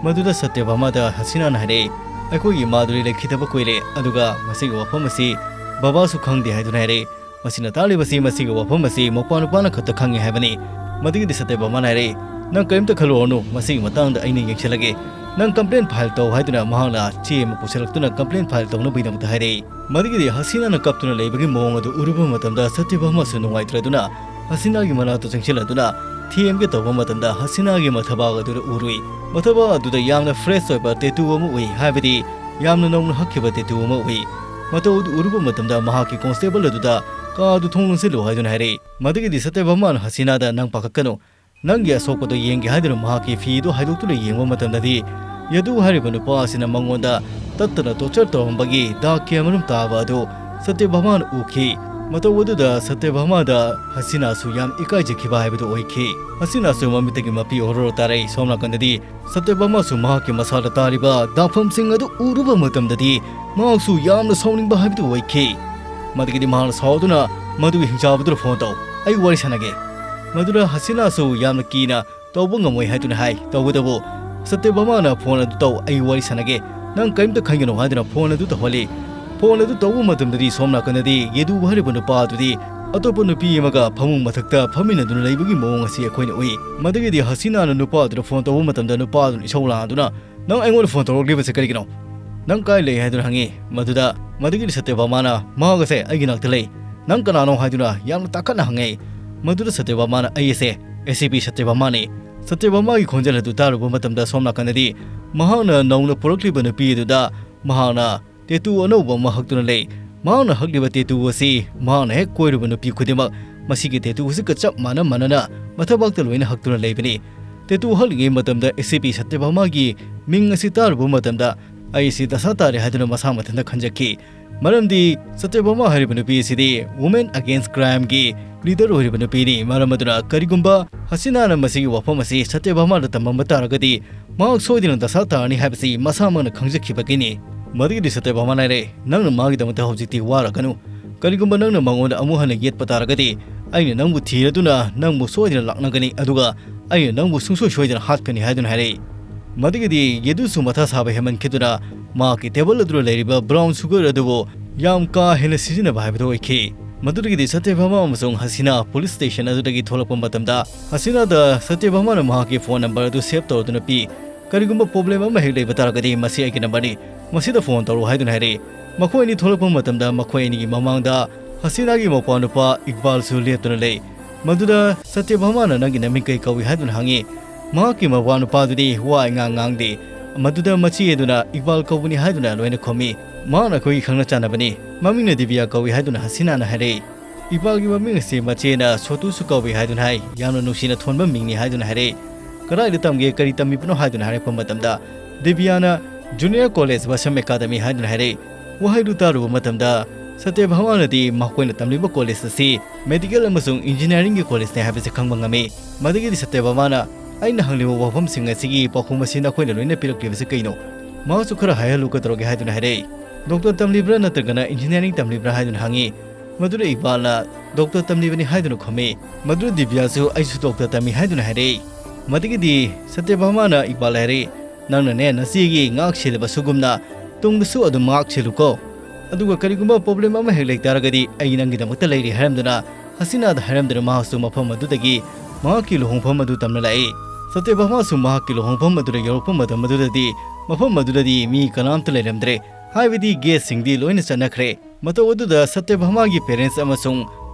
ꯃꯗꯨꯗ ꯁꯇ꯭ꯌꯚꯥꯃꯥꯗ ꯍꯁꯤꯅꯥꯅ ꯍꯥꯏꯔꯛꯏ, ꯑꯩꯈꯣꯏꯒꯤ ꯏꯃꯥꯗꯨꯗꯤ ꯂꯩꯈꯤꯗꯕ ꯀꯨꯏꯔꯦ, ꯑꯗꯨꯒ ꯃꯁꯤꯒꯤ ꯋꯥꯐꯝ ꯑꯁꯤ ꯕꯕꯥꯁꯨ ꯈꯪꯗꯦ ꯍꯥꯏꯗꯨꯅ ꯍꯥꯏꯔꯛꯏ꯫ ꯃꯁꯤꯅ ꯇꯥꯛꯂꯤꯕꯁꯤ ꯃꯁꯤꯒꯤ ꯋꯥꯐꯝ ꯑꯁꯤ ꯃꯧꯄ꯭ꯋꯥ ꯅꯨꯄꯥꯅ ꯈꯛꯇ ꯈꯪꯉꯤ ꯍꯥꯏꯕꯅꯤ꯫ ꯃꯗꯨꯒꯤꯗꯤ ꯁꯇ꯭ꯌꯚꯥꯃꯥꯅ ꯍꯥꯏꯔꯛꯏ, ꯅꯪ ꯀꯔꯤꯝꯇ ꯈꯜꯂꯨꯔꯅꯨ, ꯃꯁꯤꯒꯤ ꯃꯇꯥꯡꯗ ꯑꯩꯅ ꯌꯦꯡꯁꯤꯜꯂꯒꯦ꯫ ꯅꯪ ꯀꯝꯄ꯭ꯂꯦꯟ ꯐꯥꯏꯜ ꯇꯧ ꯍꯥꯏꯗꯨꯅ ꯃꯍꯥꯛꯅ ꯆꯦ ꯑꯃ ꯄꯨꯁꯤꯜꯂꯛꯇꯨꯅ ꯀꯝꯄ꯭ꯂꯦꯟ ꯐꯥꯏꯜ ꯇꯧꯅꯕꯒꯤꯗꯃꯛꯇ ꯍꯥꯏꯔꯛꯏ꯫ ꯃꯗꯨꯒꯤꯗꯤ ꯍꯁꯤꯅꯥꯅ ꯀꯞꯇꯨꯅ ꯂꯩꯕꯒꯤ ꯃꯑꯣꯡ ꯑꯗꯨ ꯎꯔꯨꯕ ꯃꯇꯝꯗ ꯁꯇ꯭ꯌꯚꯥꯃꯥꯁꯨ ꯅꯨꯡꯉꯥꯏꯇ꯭ꯔꯗꯨꯅ ꯍꯁꯤꯅꯥꯒꯤ ꯃꯅꯥꯛꯇ ꯆꯪꯁꯤꯜꯂꯗꯨꯅ ꯊꯦꯝꯒꯦ ꯇꯧꯕ ꯃꯇꯝꯗ ꯍꯁꯤꯅꯥꯒꯤ ꯃꯊꯕꯥꯛ ꯑꯗꯨꯗ ꯎꯔꯨꯏ꯫ ꯃꯊꯕꯥꯛ ꯑꯗꯨꯗ ꯌꯥꯝꯅ ꯐ꯭ꯔꯦꯁ ꯑꯣꯏꯕ ꯇꯦꯇꯨ ꯑꯃ ꯎꯏ, ꯍꯥꯏꯕꯗꯤ ꯌꯥꯝꯅ ꯅꯧꯅ ꯍꯛꯈꯤꯕ ꯇꯦꯇꯨ ꯑꯃ ꯎꯏ꯫ ꯃꯇꯧ ꯑꯗꯨ ꯎꯔꯨꯕ ꯃꯇꯝꯗ ꯃꯍꯥꯛꯀꯤ ꯀꯣꯟꯁꯇꯦꯕꯜ ꯑꯗꯨꯗ ꯀꯥ ꯑꯗꯨ ꯊꯣꯡ ꯂꯣꯟꯁꯤꯜꯂꯨ ꯍꯥꯏꯗꯨꯅ ꯍꯥꯏꯔꯛꯏ꯫ ꯃꯗꯨꯒꯤꯗꯤ ꯁꯇ꯭ꯌꯚꯥꯃꯥꯅ ꯍꯁꯤꯅꯥꯗ ꯅꯪ ꯄꯥꯈꯠꯀꯅꯨ, ꯅꯪꯒꯤ ꯑꯁꯣꯛꯄꯗꯣ ꯌꯦꯡꯒꯦ ꯍꯥꯏꯗꯨꯅ ꯃꯍꯥꯛꯀꯤ ꯐꯤꯗꯨ ꯍꯥꯏꯗꯣꯛꯇꯨꯅ ꯌꯦꯡꯕ ꯃꯇꯝꯗꯗꯤ ꯌꯦꯗꯨ ꯍꯥꯏꯔꯤꯕ ꯅꯨꯄꯥ ꯑꯁꯤꯅ ꯃꯉꯣꯟꯗ ꯇꯠꯇꯅ ꯇꯣꯔꯆꯔ ꯇꯧꯔꯝꯕꯒꯤ ꯗꯥꯛ ꯀꯌꯥꯃꯔꯨꯝ ꯇꯥꯕ ꯑꯗꯨ ꯁꯇ꯭ꯌꯚꯥꯃꯥꯅ ꯎꯈꯤ꯫ ꯃꯇꯧ ꯑꯗꯨꯗ ꯁꯇ꯭ꯌꯚꯥꯃꯥꯗ ꯍꯁꯤꯅꯥꯁꯨ ꯌꯥꯝ ꯏꯀꯥꯏꯖꯈꯤꯕ ꯍꯥꯏꯕꯗꯨ ꯑꯣꯏꯈꯤ꯫ ꯍꯁꯤꯅꯥꯁꯨ ꯃꯃꯤꯠꯇꯒꯤ ꯃꯄꯤ ꯑꯣꯔꯣꯔꯣ ꯇꯥꯔꯛꯏ꯫ ꯁꯣꯝ ꯅꯥꯀꯟꯗꯗꯤ ꯁꯇ꯭ꯌꯚꯥꯃꯥꯁꯨ ꯃꯍꯥꯛꯀꯤ ꯃꯁꯥꯗ ꯇꯥꯔꯤꯕ ꯗꯥꯛꯐꯝꯁꯤꯡ ꯑꯗꯨ ꯎꯔꯨꯕ ꯃꯇꯝꯗꯗꯤ ꯃꯍꯥꯛꯁꯨ ꯌꯥꯝꯅ ꯁꯥꯎꯅꯤꯡꯕ ꯍꯥꯏꯕꯗꯨ ꯑꯣꯏꯈꯤ꯫ ꯃꯗꯨꯒꯤꯗꯤ ꯃꯍꯥꯛꯅ ꯁꯥꯎꯗꯨꯅ ꯃꯗꯨꯒꯤ ꯍꯤꯡꯆꯥꯕꯗꯨꯗ ꯐꯣꯟ ꯇꯧ, ꯑꯩ ꯋꯥꯔꯤ ꯁꯥꯟꯅꯒꯦ꯫ ꯃꯗꯨꯗ ꯍꯁꯤꯅꯥꯁꯨ ꯌꯥꯝꯅ ꯀꯤꯅ ꯇꯧꯕ ꯉꯝꯃꯣꯏ ꯍꯥꯏꯗꯨꯅ ꯍꯥꯏ꯫ ꯇꯧꯕꯇꯕꯨ ꯁꯇ꯭ꯌꯚꯥꯃꯥꯅ ꯐꯣꯟ ꯑꯗꯨ ꯇꯧ, ꯑꯩ ꯋꯥꯔꯤ ꯁꯥꯟꯅꯒꯦ, ꯅꯪ ꯀꯔꯤꯝꯇ ꯈꯟꯒꯅꯨ ꯍꯥꯏꯗꯨꯅ ꯐꯣꯟ ꯑꯗꯨ ꯇꯧꯍꯜꯂꯤ꯫ ꯐꯣꯟ ꯑꯗꯨ ꯇꯧꯕ ꯃꯇꯝꯗꯗꯤ ꯁꯣꯝ ꯅꯥꯀꯟꯗꯗꯤ ꯌꯦꯗꯨ ꯍꯥꯏꯔꯤꯕ ꯅꯨꯄꯥ ꯑꯗꯨꯗꯤ ꯑꯇꯣꯞꯄ ꯅꯨꯄꯤ ꯑꯃꯒ ꯐꯃꯨꯡ ꯃꯊꯛꯇ ꯐꯝꯃꯤꯟꯅꯗꯨꯅ ꯂꯩꯕꯒꯤ ꯃꯑꯣꯡ ꯑꯁꯤ ꯑꯩꯈꯣꯏꯅ ꯎꯏ꯫ ꯃꯗꯨꯒꯤꯗꯤ ꯍꯁꯤꯅꯥꯅ ꯅꯨꯄꯥ ꯑꯗꯨꯗ ꯐꯣꯟ ꯇꯧꯕ ꯃꯇꯝꯗ ꯅꯨꯄꯥ ꯑꯗꯨꯅ ꯏꯁꯧ ꯂꯥꯡꯗꯨꯅ, "ꯅꯪ ꯑꯩꯉꯣꯟꯗ ꯐꯣꯟ ꯇꯧꯔꯛꯂꯤꯕꯁꯦ ꯀꯔꯤꯒꯤꯅꯣ? ꯅꯪ ꯀꯥꯏ ꯂꯩ?" ꯍꯥꯏꯗꯨꯅ ꯍꯪꯉꯤ꯫ ꯃꯗꯨꯗ ꯃꯗꯨꯒꯤꯗꯤ ꯁꯇ꯭ꯌꯚꯥꯃꯥꯅ, "ꯃꯍꯥꯛ ꯑꯁꯦ ꯑꯩꯒꯤ ꯅꯥꯛꯇ ꯂꯩ꯫ ꯅꯪ ꯀꯅꯥꯅꯣ?" ꯍꯥꯏꯗꯨꯅ ꯌꯥꯝꯅ ꯇꯥꯈꯠꯅ ꯍꯪꯉꯛꯏ꯫ ꯃꯗꯨꯗ ꯁꯇ꯭ꯌꯚꯥꯃꯥꯅ, "ꯑꯩ ꯑꯁꯦ ꯑꯦ ꯁꯤ ꯄꯤ ꯁꯇ꯭ꯌꯚꯥꯃꯥꯅꯤ꯫" ꯁꯇ꯭ꯌꯚꯥꯃꯥꯒꯤ ꯈꯣꯟꯖꯦꯜ ꯑꯗꯨ ꯇꯥꯔꯨꯕ ꯃꯇꯝꯗ ꯁꯣꯝ ꯅꯥꯀꯟꯗꯗꯤ ꯃꯍꯥꯛꯅ ꯅꯧꯅ ꯄꯨꯔꯛꯂꯤꯕ ꯅꯨꯄꯤ ꯑꯗꯨꯗ ꯃꯍꯥꯛꯅ ꯇꯦꯇꯨ ꯑꯅꯧꯕ ꯑꯃ ꯍꯛꯇꯨꯅ ꯂꯩ꯫ ꯃꯍꯥꯛꯅ ꯍꯛꯂꯤꯕ ꯇꯦꯇꯨ ꯑꯁꯤ ꯃꯍꯥꯛꯅ ꯍꯦꯛ ꯀꯣꯏꯔꯨꯕ ꯅꯨꯄꯤ ꯈꯨꯗꯤꯡꯃꯛ ꯃꯁꯤꯒꯤ ꯇꯦꯇꯨ ꯑꯁꯤꯒ ꯆꯞ ꯃꯥꯟꯅ ꯃꯥꯟꯅꯅ ꯃꯊꯕꯥꯛꯇ ꯂꯣꯏꯅ ꯍꯛꯇꯨꯅ ꯂꯩꯕꯅꯤ꯫ ꯇꯦꯇꯨ ꯍꯛꯂꯤꯉꯩ ꯃꯇꯝꯗ ꯑꯦ ꯁꯤ ꯄꯤ ꯁꯇ꯭ꯌꯚꯥꯃꯥꯒꯤ ꯃꯤꯡ ꯑꯁꯤ ꯇꯥꯔꯨꯕ ꯃꯇꯝꯗ ꯑꯩ ꯑꯁꯤ ꯗꯁꯥ ꯇꯥꯔꯦ ꯍꯥꯏꯗꯨꯅ ꯃꯁꯥ ꯃꯊꯟꯇ ꯈꯟꯖꯈꯤ꯫ ꯃꯔꯝꯗꯤ ꯁꯇ꯭ꯌꯚꯥꯃꯥ ꯍꯥꯏꯔꯤꯕ ꯅꯨꯄꯤ ꯑꯁꯤꯗꯤ Women Against Crime ꯒꯤ leader ꯑꯣꯏꯔꯤꯕ ꯅꯨꯄꯤꯅꯤ꯫ ꯃꯔꯝ ꯑꯗꯨꯅ ꯀꯔꯤꯒꯨꯝꯕ ꯍꯁꯤꯅꯥꯅ ꯃꯁꯤꯒꯤ ꯋꯥꯐꯝ ꯑꯁꯤ ꯁꯇ꯭ꯌꯚꯥꯃꯥꯗ ꯇꯝꯂꯝꯕ ꯇꯥꯔꯒꯗꯤ ꯃꯍꯥꯛ ꯁꯣꯏꯗꯅ ꯗꯁꯥ ꯇꯥꯔꯅꯤ ꯍꯥꯏꯕꯁꯤ ꯃꯁꯥꯃꯛꯅ ꯈꯪꯖꯈꯤꯕꯒꯤꯅꯤ꯫ ꯃꯗꯨꯒꯤꯗꯤ ꯁꯇ꯭ꯌꯚꯥꯃꯥꯅ ꯍꯥꯏꯔꯦ, "ꯅꯪꯅ ꯃꯥꯒꯤꯗꯃꯛꯇ ꯍꯧꯖꯤꯛꯇꯤ ꯋꯥꯔꯒꯅꯨ꯫ ꯀꯔꯤꯒꯨꯝꯕ ꯅꯪꯅ ꯃꯉꯣꯟꯗ ꯑꯃꯨꯛ ꯍꯟꯅ ꯌꯦꯠꯄ ꯇꯥꯔꯒꯗꯤ ꯑꯩꯅ ꯅꯪꯕꯨ ꯊꯤꯔꯗꯨꯅ ꯅꯪꯕꯨ ꯁꯣꯏꯗꯅ ꯂꯥꯛꯅꯒꯅꯤ, ꯑꯗꯨꯒ ꯑꯩꯅ ꯅꯪꯕꯨ ꯁꯨꯡꯁꯣꯏ ꯁꯣꯏꯗꯅ ꯍꯥꯠꯀꯅꯤ" ꯍꯥꯏꯗꯨꯅ ꯍꯥꯏꯔꯛꯏ꯫ ꯃꯗꯨꯒꯤꯗꯤ ꯌꯦꯗꯨꯁꯨ ꯃꯊꯥ ꯁꯥꯕ ꯍꯦꯟꯃꯟꯈꯤꯗꯨꯅ ꯃꯍꯥꯛꯀꯤ table ꯑꯗꯨꯗ ꯂꯩꯔꯤꯕ brown sugar ꯑꯗꯨꯕꯨ ꯌꯥꯝ ꯀꯥ ꯍꯦꯟꯅ ꯁꯤꯖꯤꯟꯅꯕ ꯍꯥꯏꯕꯗꯨ ꯑꯣꯏꯈꯤ꯫ ꯃꯗꯨꯗꯒꯤꯗꯤ ꯁꯇ꯭ꯌꯚꯥꯃꯥ ꯑꯃꯁꯨꯡ ꯍꯁꯤꯅꯥ police station ꯑꯗꯨꯗꯒꯤ ꯊꯣꯛꯂꯛꯄ ꯃꯇꯝꯗ ꯍꯁꯤꯅꯥꯗ ꯁꯇ꯭ꯌꯚꯥꯃꯥꯅ ꯃꯍꯥꯛꯀꯤ phone number ꯑꯗꯨ save ꯇꯧꯔꯗꯨꯅ ꯄꯤ꯫ "ꯀꯔꯤꯒꯨꯝꯕ problem ꯑꯃ ꯍꯦꯛ ꯂꯩꯕ ꯇꯥꯔꯒꯗꯤ ꯃꯁꯤ ꯑꯩꯒꯤ numberꯅꯤ, ꯃꯁꯤꯗ phone ꯇꯧꯔꯛꯎ" ꯍꯥꯏꯗꯨꯅ ꯍꯥꯏꯔꯛꯏ꯫ ꯃꯈꯣꯏ ꯑꯅꯤ ꯊꯣꯛꯂꯛꯄ ꯃꯇꯝꯗ ꯃꯈꯣꯏ ꯑꯅꯤꯒꯤ ꯃꯃꯥꯡꯗ ꯍꯁꯤꯅꯥꯒꯤ ꯃꯧꯄ꯭ꯋꯥꯅꯨꯄꯥ ꯏꯛꯕꯥꯜꯁꯨ ꯂꯦꯞꯇꯨꯅ ꯂꯩ꯫ ꯃꯗꯨꯗ ꯁꯇ꯭ꯌꯚꯥꯃꯥꯅ "ꯅꯪꯒꯤ ꯅꯃꯤꯡ ꯀꯩ ꯀꯧꯏ?" ꯍꯥꯏꯗꯨꯅ ꯍꯪꯉꯤ꯫ ꯃꯍꯥꯛꯀꯤ ꯃꯧꯄ꯭ꯋꯥꯅꯨꯄꯥꯗꯨꯗꯤ ꯋꯥ ꯏꯉꯥꯡ ꯉꯥꯡꯗꯦ꯫ ꯃꯗꯨꯗ ꯃꯆꯦ ꯑꯗꯨꯅ "ꯏꯛꯕꯥꯜ ꯀꯧꯕꯅꯤ" ꯍꯥꯏꯗꯨꯅ ꯂꯣꯏꯅ ꯈꯨꯝꯃꯤ꯫ "ꯃꯍꯥꯛꯅ ꯑꯩꯈꯣꯏꯒꯤ ꯈꯪꯅ ꯆꯥꯟꯅꯕꯅꯤ꯫ ꯃꯃꯤꯡꯅ ꯗꯤꯕꯤꯌꯥ ꯀꯧꯏ" ꯍꯥꯏꯗꯨꯅ ꯍꯁꯤꯅꯥꯅ ꯍꯥꯏꯔꯛꯏ꯫ ꯏꯛꯕꯥꯜꯒꯤ ꯃꯃꯤꯡ ꯑꯁꯤ ꯃꯆꯦꯅ ꯁꯣꯇꯨꯁꯨ ꯀꯧꯏ ꯍꯥꯏꯗꯨꯅ ꯍꯥꯏ꯫ "ꯌꯥꯝꯅ ꯅꯨꯡꯁꯤꯅ ꯊꯣꯟꯕ ꯃꯤꯡꯅꯤ" ꯍꯥꯏꯗꯨꯅ ꯍꯥꯏꯔꯛꯏ꯫ "ꯀꯗꯥꯏꯗ ꯇꯝꯒꯦ, ꯀꯔꯤ ꯇꯝꯃꯤꯕꯅꯣ?" ꯍꯥꯏꯗꯨꯅ ꯍꯥꯏꯔꯛꯄ ꯃꯇꯝꯗ ꯗꯤꯕꯤꯌꯥꯅ "Junior College Vasam Academy" ꯍꯥꯏꯗꯨꯅ ꯍꯥꯏꯔꯛꯏ꯫ ꯋꯥꯍꯩꯗꯨ ꯇꯥꯔꯨꯕ ꯃꯇꯝꯗ ꯁꯇ꯭ꯌꯚꯥꯃꯥꯅꯗꯤ ꯃꯈꯣꯏꯅ ꯇꯝꯂꯤꯕ ꯀꯣꯂꯦꯖ ꯑꯁꯤ ꯃꯦꯗꯤꯀꯦꯜ ꯑꯃꯁꯨꯡ ꯏꯟꯖꯤꯅꯤꯌꯥꯔꯤꯡꯒꯤ ꯀꯣꯂꯦꯖꯅꯤ ꯍꯥꯏꯕꯁꯤ ꯈꯪꯕ ꯉꯝꯃꯤ꯫ ꯃꯗꯨꯒꯤꯗꯤ ꯁꯇ꯭ꯌꯚꯥꯃꯥꯅ "ꯑꯩꯅ ꯍꯪꯂꯤꯕ ꯋꯥꯐꯝꯁꯤꯡ ꯑꯁꯤꯒꯤ ꯄꯥꯎꯈꯨꯝ ꯑꯁꯤ ꯅꯈꯣꯏꯅ ꯂꯣꯏꯅ ꯄꯤꯔꯛꯂꯤꯕꯁꯤ ꯀꯩꯅꯣ? ꯃꯍꯥꯛꯁꯨ ꯈꯔ ꯍꯥꯏꯍꯜꯂꯨ, ꯀꯩꯗꯧꯔꯒꯦ?" ꯍꯥꯏꯗꯨꯅ ꯍꯥꯏꯔꯛꯏ꯫ "ꯗꯣꯛꯇꯔ ꯇꯝꯂꯤꯕ꯭ꯔꯥ ꯅꯠꯇ꯭ꯔꯒꯅ ꯏꯟꯖꯤꯅꯤꯌꯥꯔꯤꯡ ꯇꯝꯂꯤꯕ꯭ꯔꯥ?" ꯍꯥꯏꯗꯨꯅ ꯍꯪꯉꯤ꯫ ꯃꯗꯨꯗ ꯏꯛꯕꯥꯜꯅ "ꯗꯣꯛꯇꯔ ꯇꯝꯂꯤꯕꯅꯤ" ꯍꯥꯏꯗꯨꯅ ꯈꯨꯝꯃꯤ꯫ ꯃꯗꯨꯗ ꯗꯤꯕ꯭ꯌꯥꯁꯨ "ꯑꯩꯁꯨ ꯗꯣꯛꯇꯔ ꯇꯝꯃꯤ" ꯍꯥꯏꯗꯨꯅ ꯍꯥꯏꯔꯛꯏ꯫ ꯃꯗꯨꯒꯤꯗꯤ ꯁꯇ꯭ꯌꯚꯥꯃꯥꯅ ꯏꯛꯕꯥꯜ ꯍꯥꯏꯔꯛꯏ, "ꯅꯪꯅꯅꯦ ꯅꯆꯦꯒꯤ ꯉꯥꯛ ꯁꯦꯜꯂꯤꯕ ꯁꯨꯒꯨꯝꯅ ꯇꯨꯡꯗꯁꯨ ꯑꯗꯨꯝ ꯉꯥꯛ ꯁꯦꯜꯂꯨꯀꯣ꯫ ꯑꯗꯨꯒ ꯀꯔꯤꯒꯨꯝꯕ ꯄ꯭ꯔꯣꯕ꯭ꯂꯦꯝ ꯑꯃ ꯍꯦꯛ ꯂꯩꯇꯥꯔꯒꯗꯤ ꯑꯩ ꯅꯪꯒꯤꯗꯃꯛꯇ ꯂꯩꯔꯤ" ꯍꯥꯏꯔꯝꯗꯨꯅ ꯍꯁꯤꯅꯥꯗ ꯍꯥꯏꯔꯝꯗꯨꯅ ꯃꯍꯥꯛꯁꯨ ꯃꯐꯝ ꯑꯗꯨꯗꯒꯤ ꯃꯍꯥꯛꯀꯤ ꯂꯨꯍꯣꯡꯐꯝ ꯑꯗꯨ ꯇꯝꯅ ꯂꯥꯛꯏ꯫ ꯁꯇ꯭ꯌꯚꯥꯃꯥꯁꯨ ꯃꯍꯥꯛꯀꯤ ꯂꯨꯍꯣꯡꯐꯝ ꯑꯗꯨꯗ ꯌꯧꯔꯛꯄ ꯃꯇꯝ ꯑꯗꯨꯗꯗꯤ ꯃꯐꯝ ꯑꯗꯨꯗꯗꯤ ꯃꯤ ꯀꯅꯥꯝꯇ ꯂꯩꯔꯝꯗ꯭ꯔꯦ꯫ ꯍꯥꯏꯕꯗꯤ ꯒꯦꯁꯁꯤꯡꯗꯤ ꯂꯣꯏꯅ ꯆꯠꯅꯈ꯭ꯔꯦ꯫ ꯃꯇꯧ ꯑꯗꯨꯗ ꯁꯇ꯭ꯌꯚꯥꯃꯥꯒꯤ ꯄꯦꯔꯦꯟꯁ ꯑꯃꯁꯨꯡ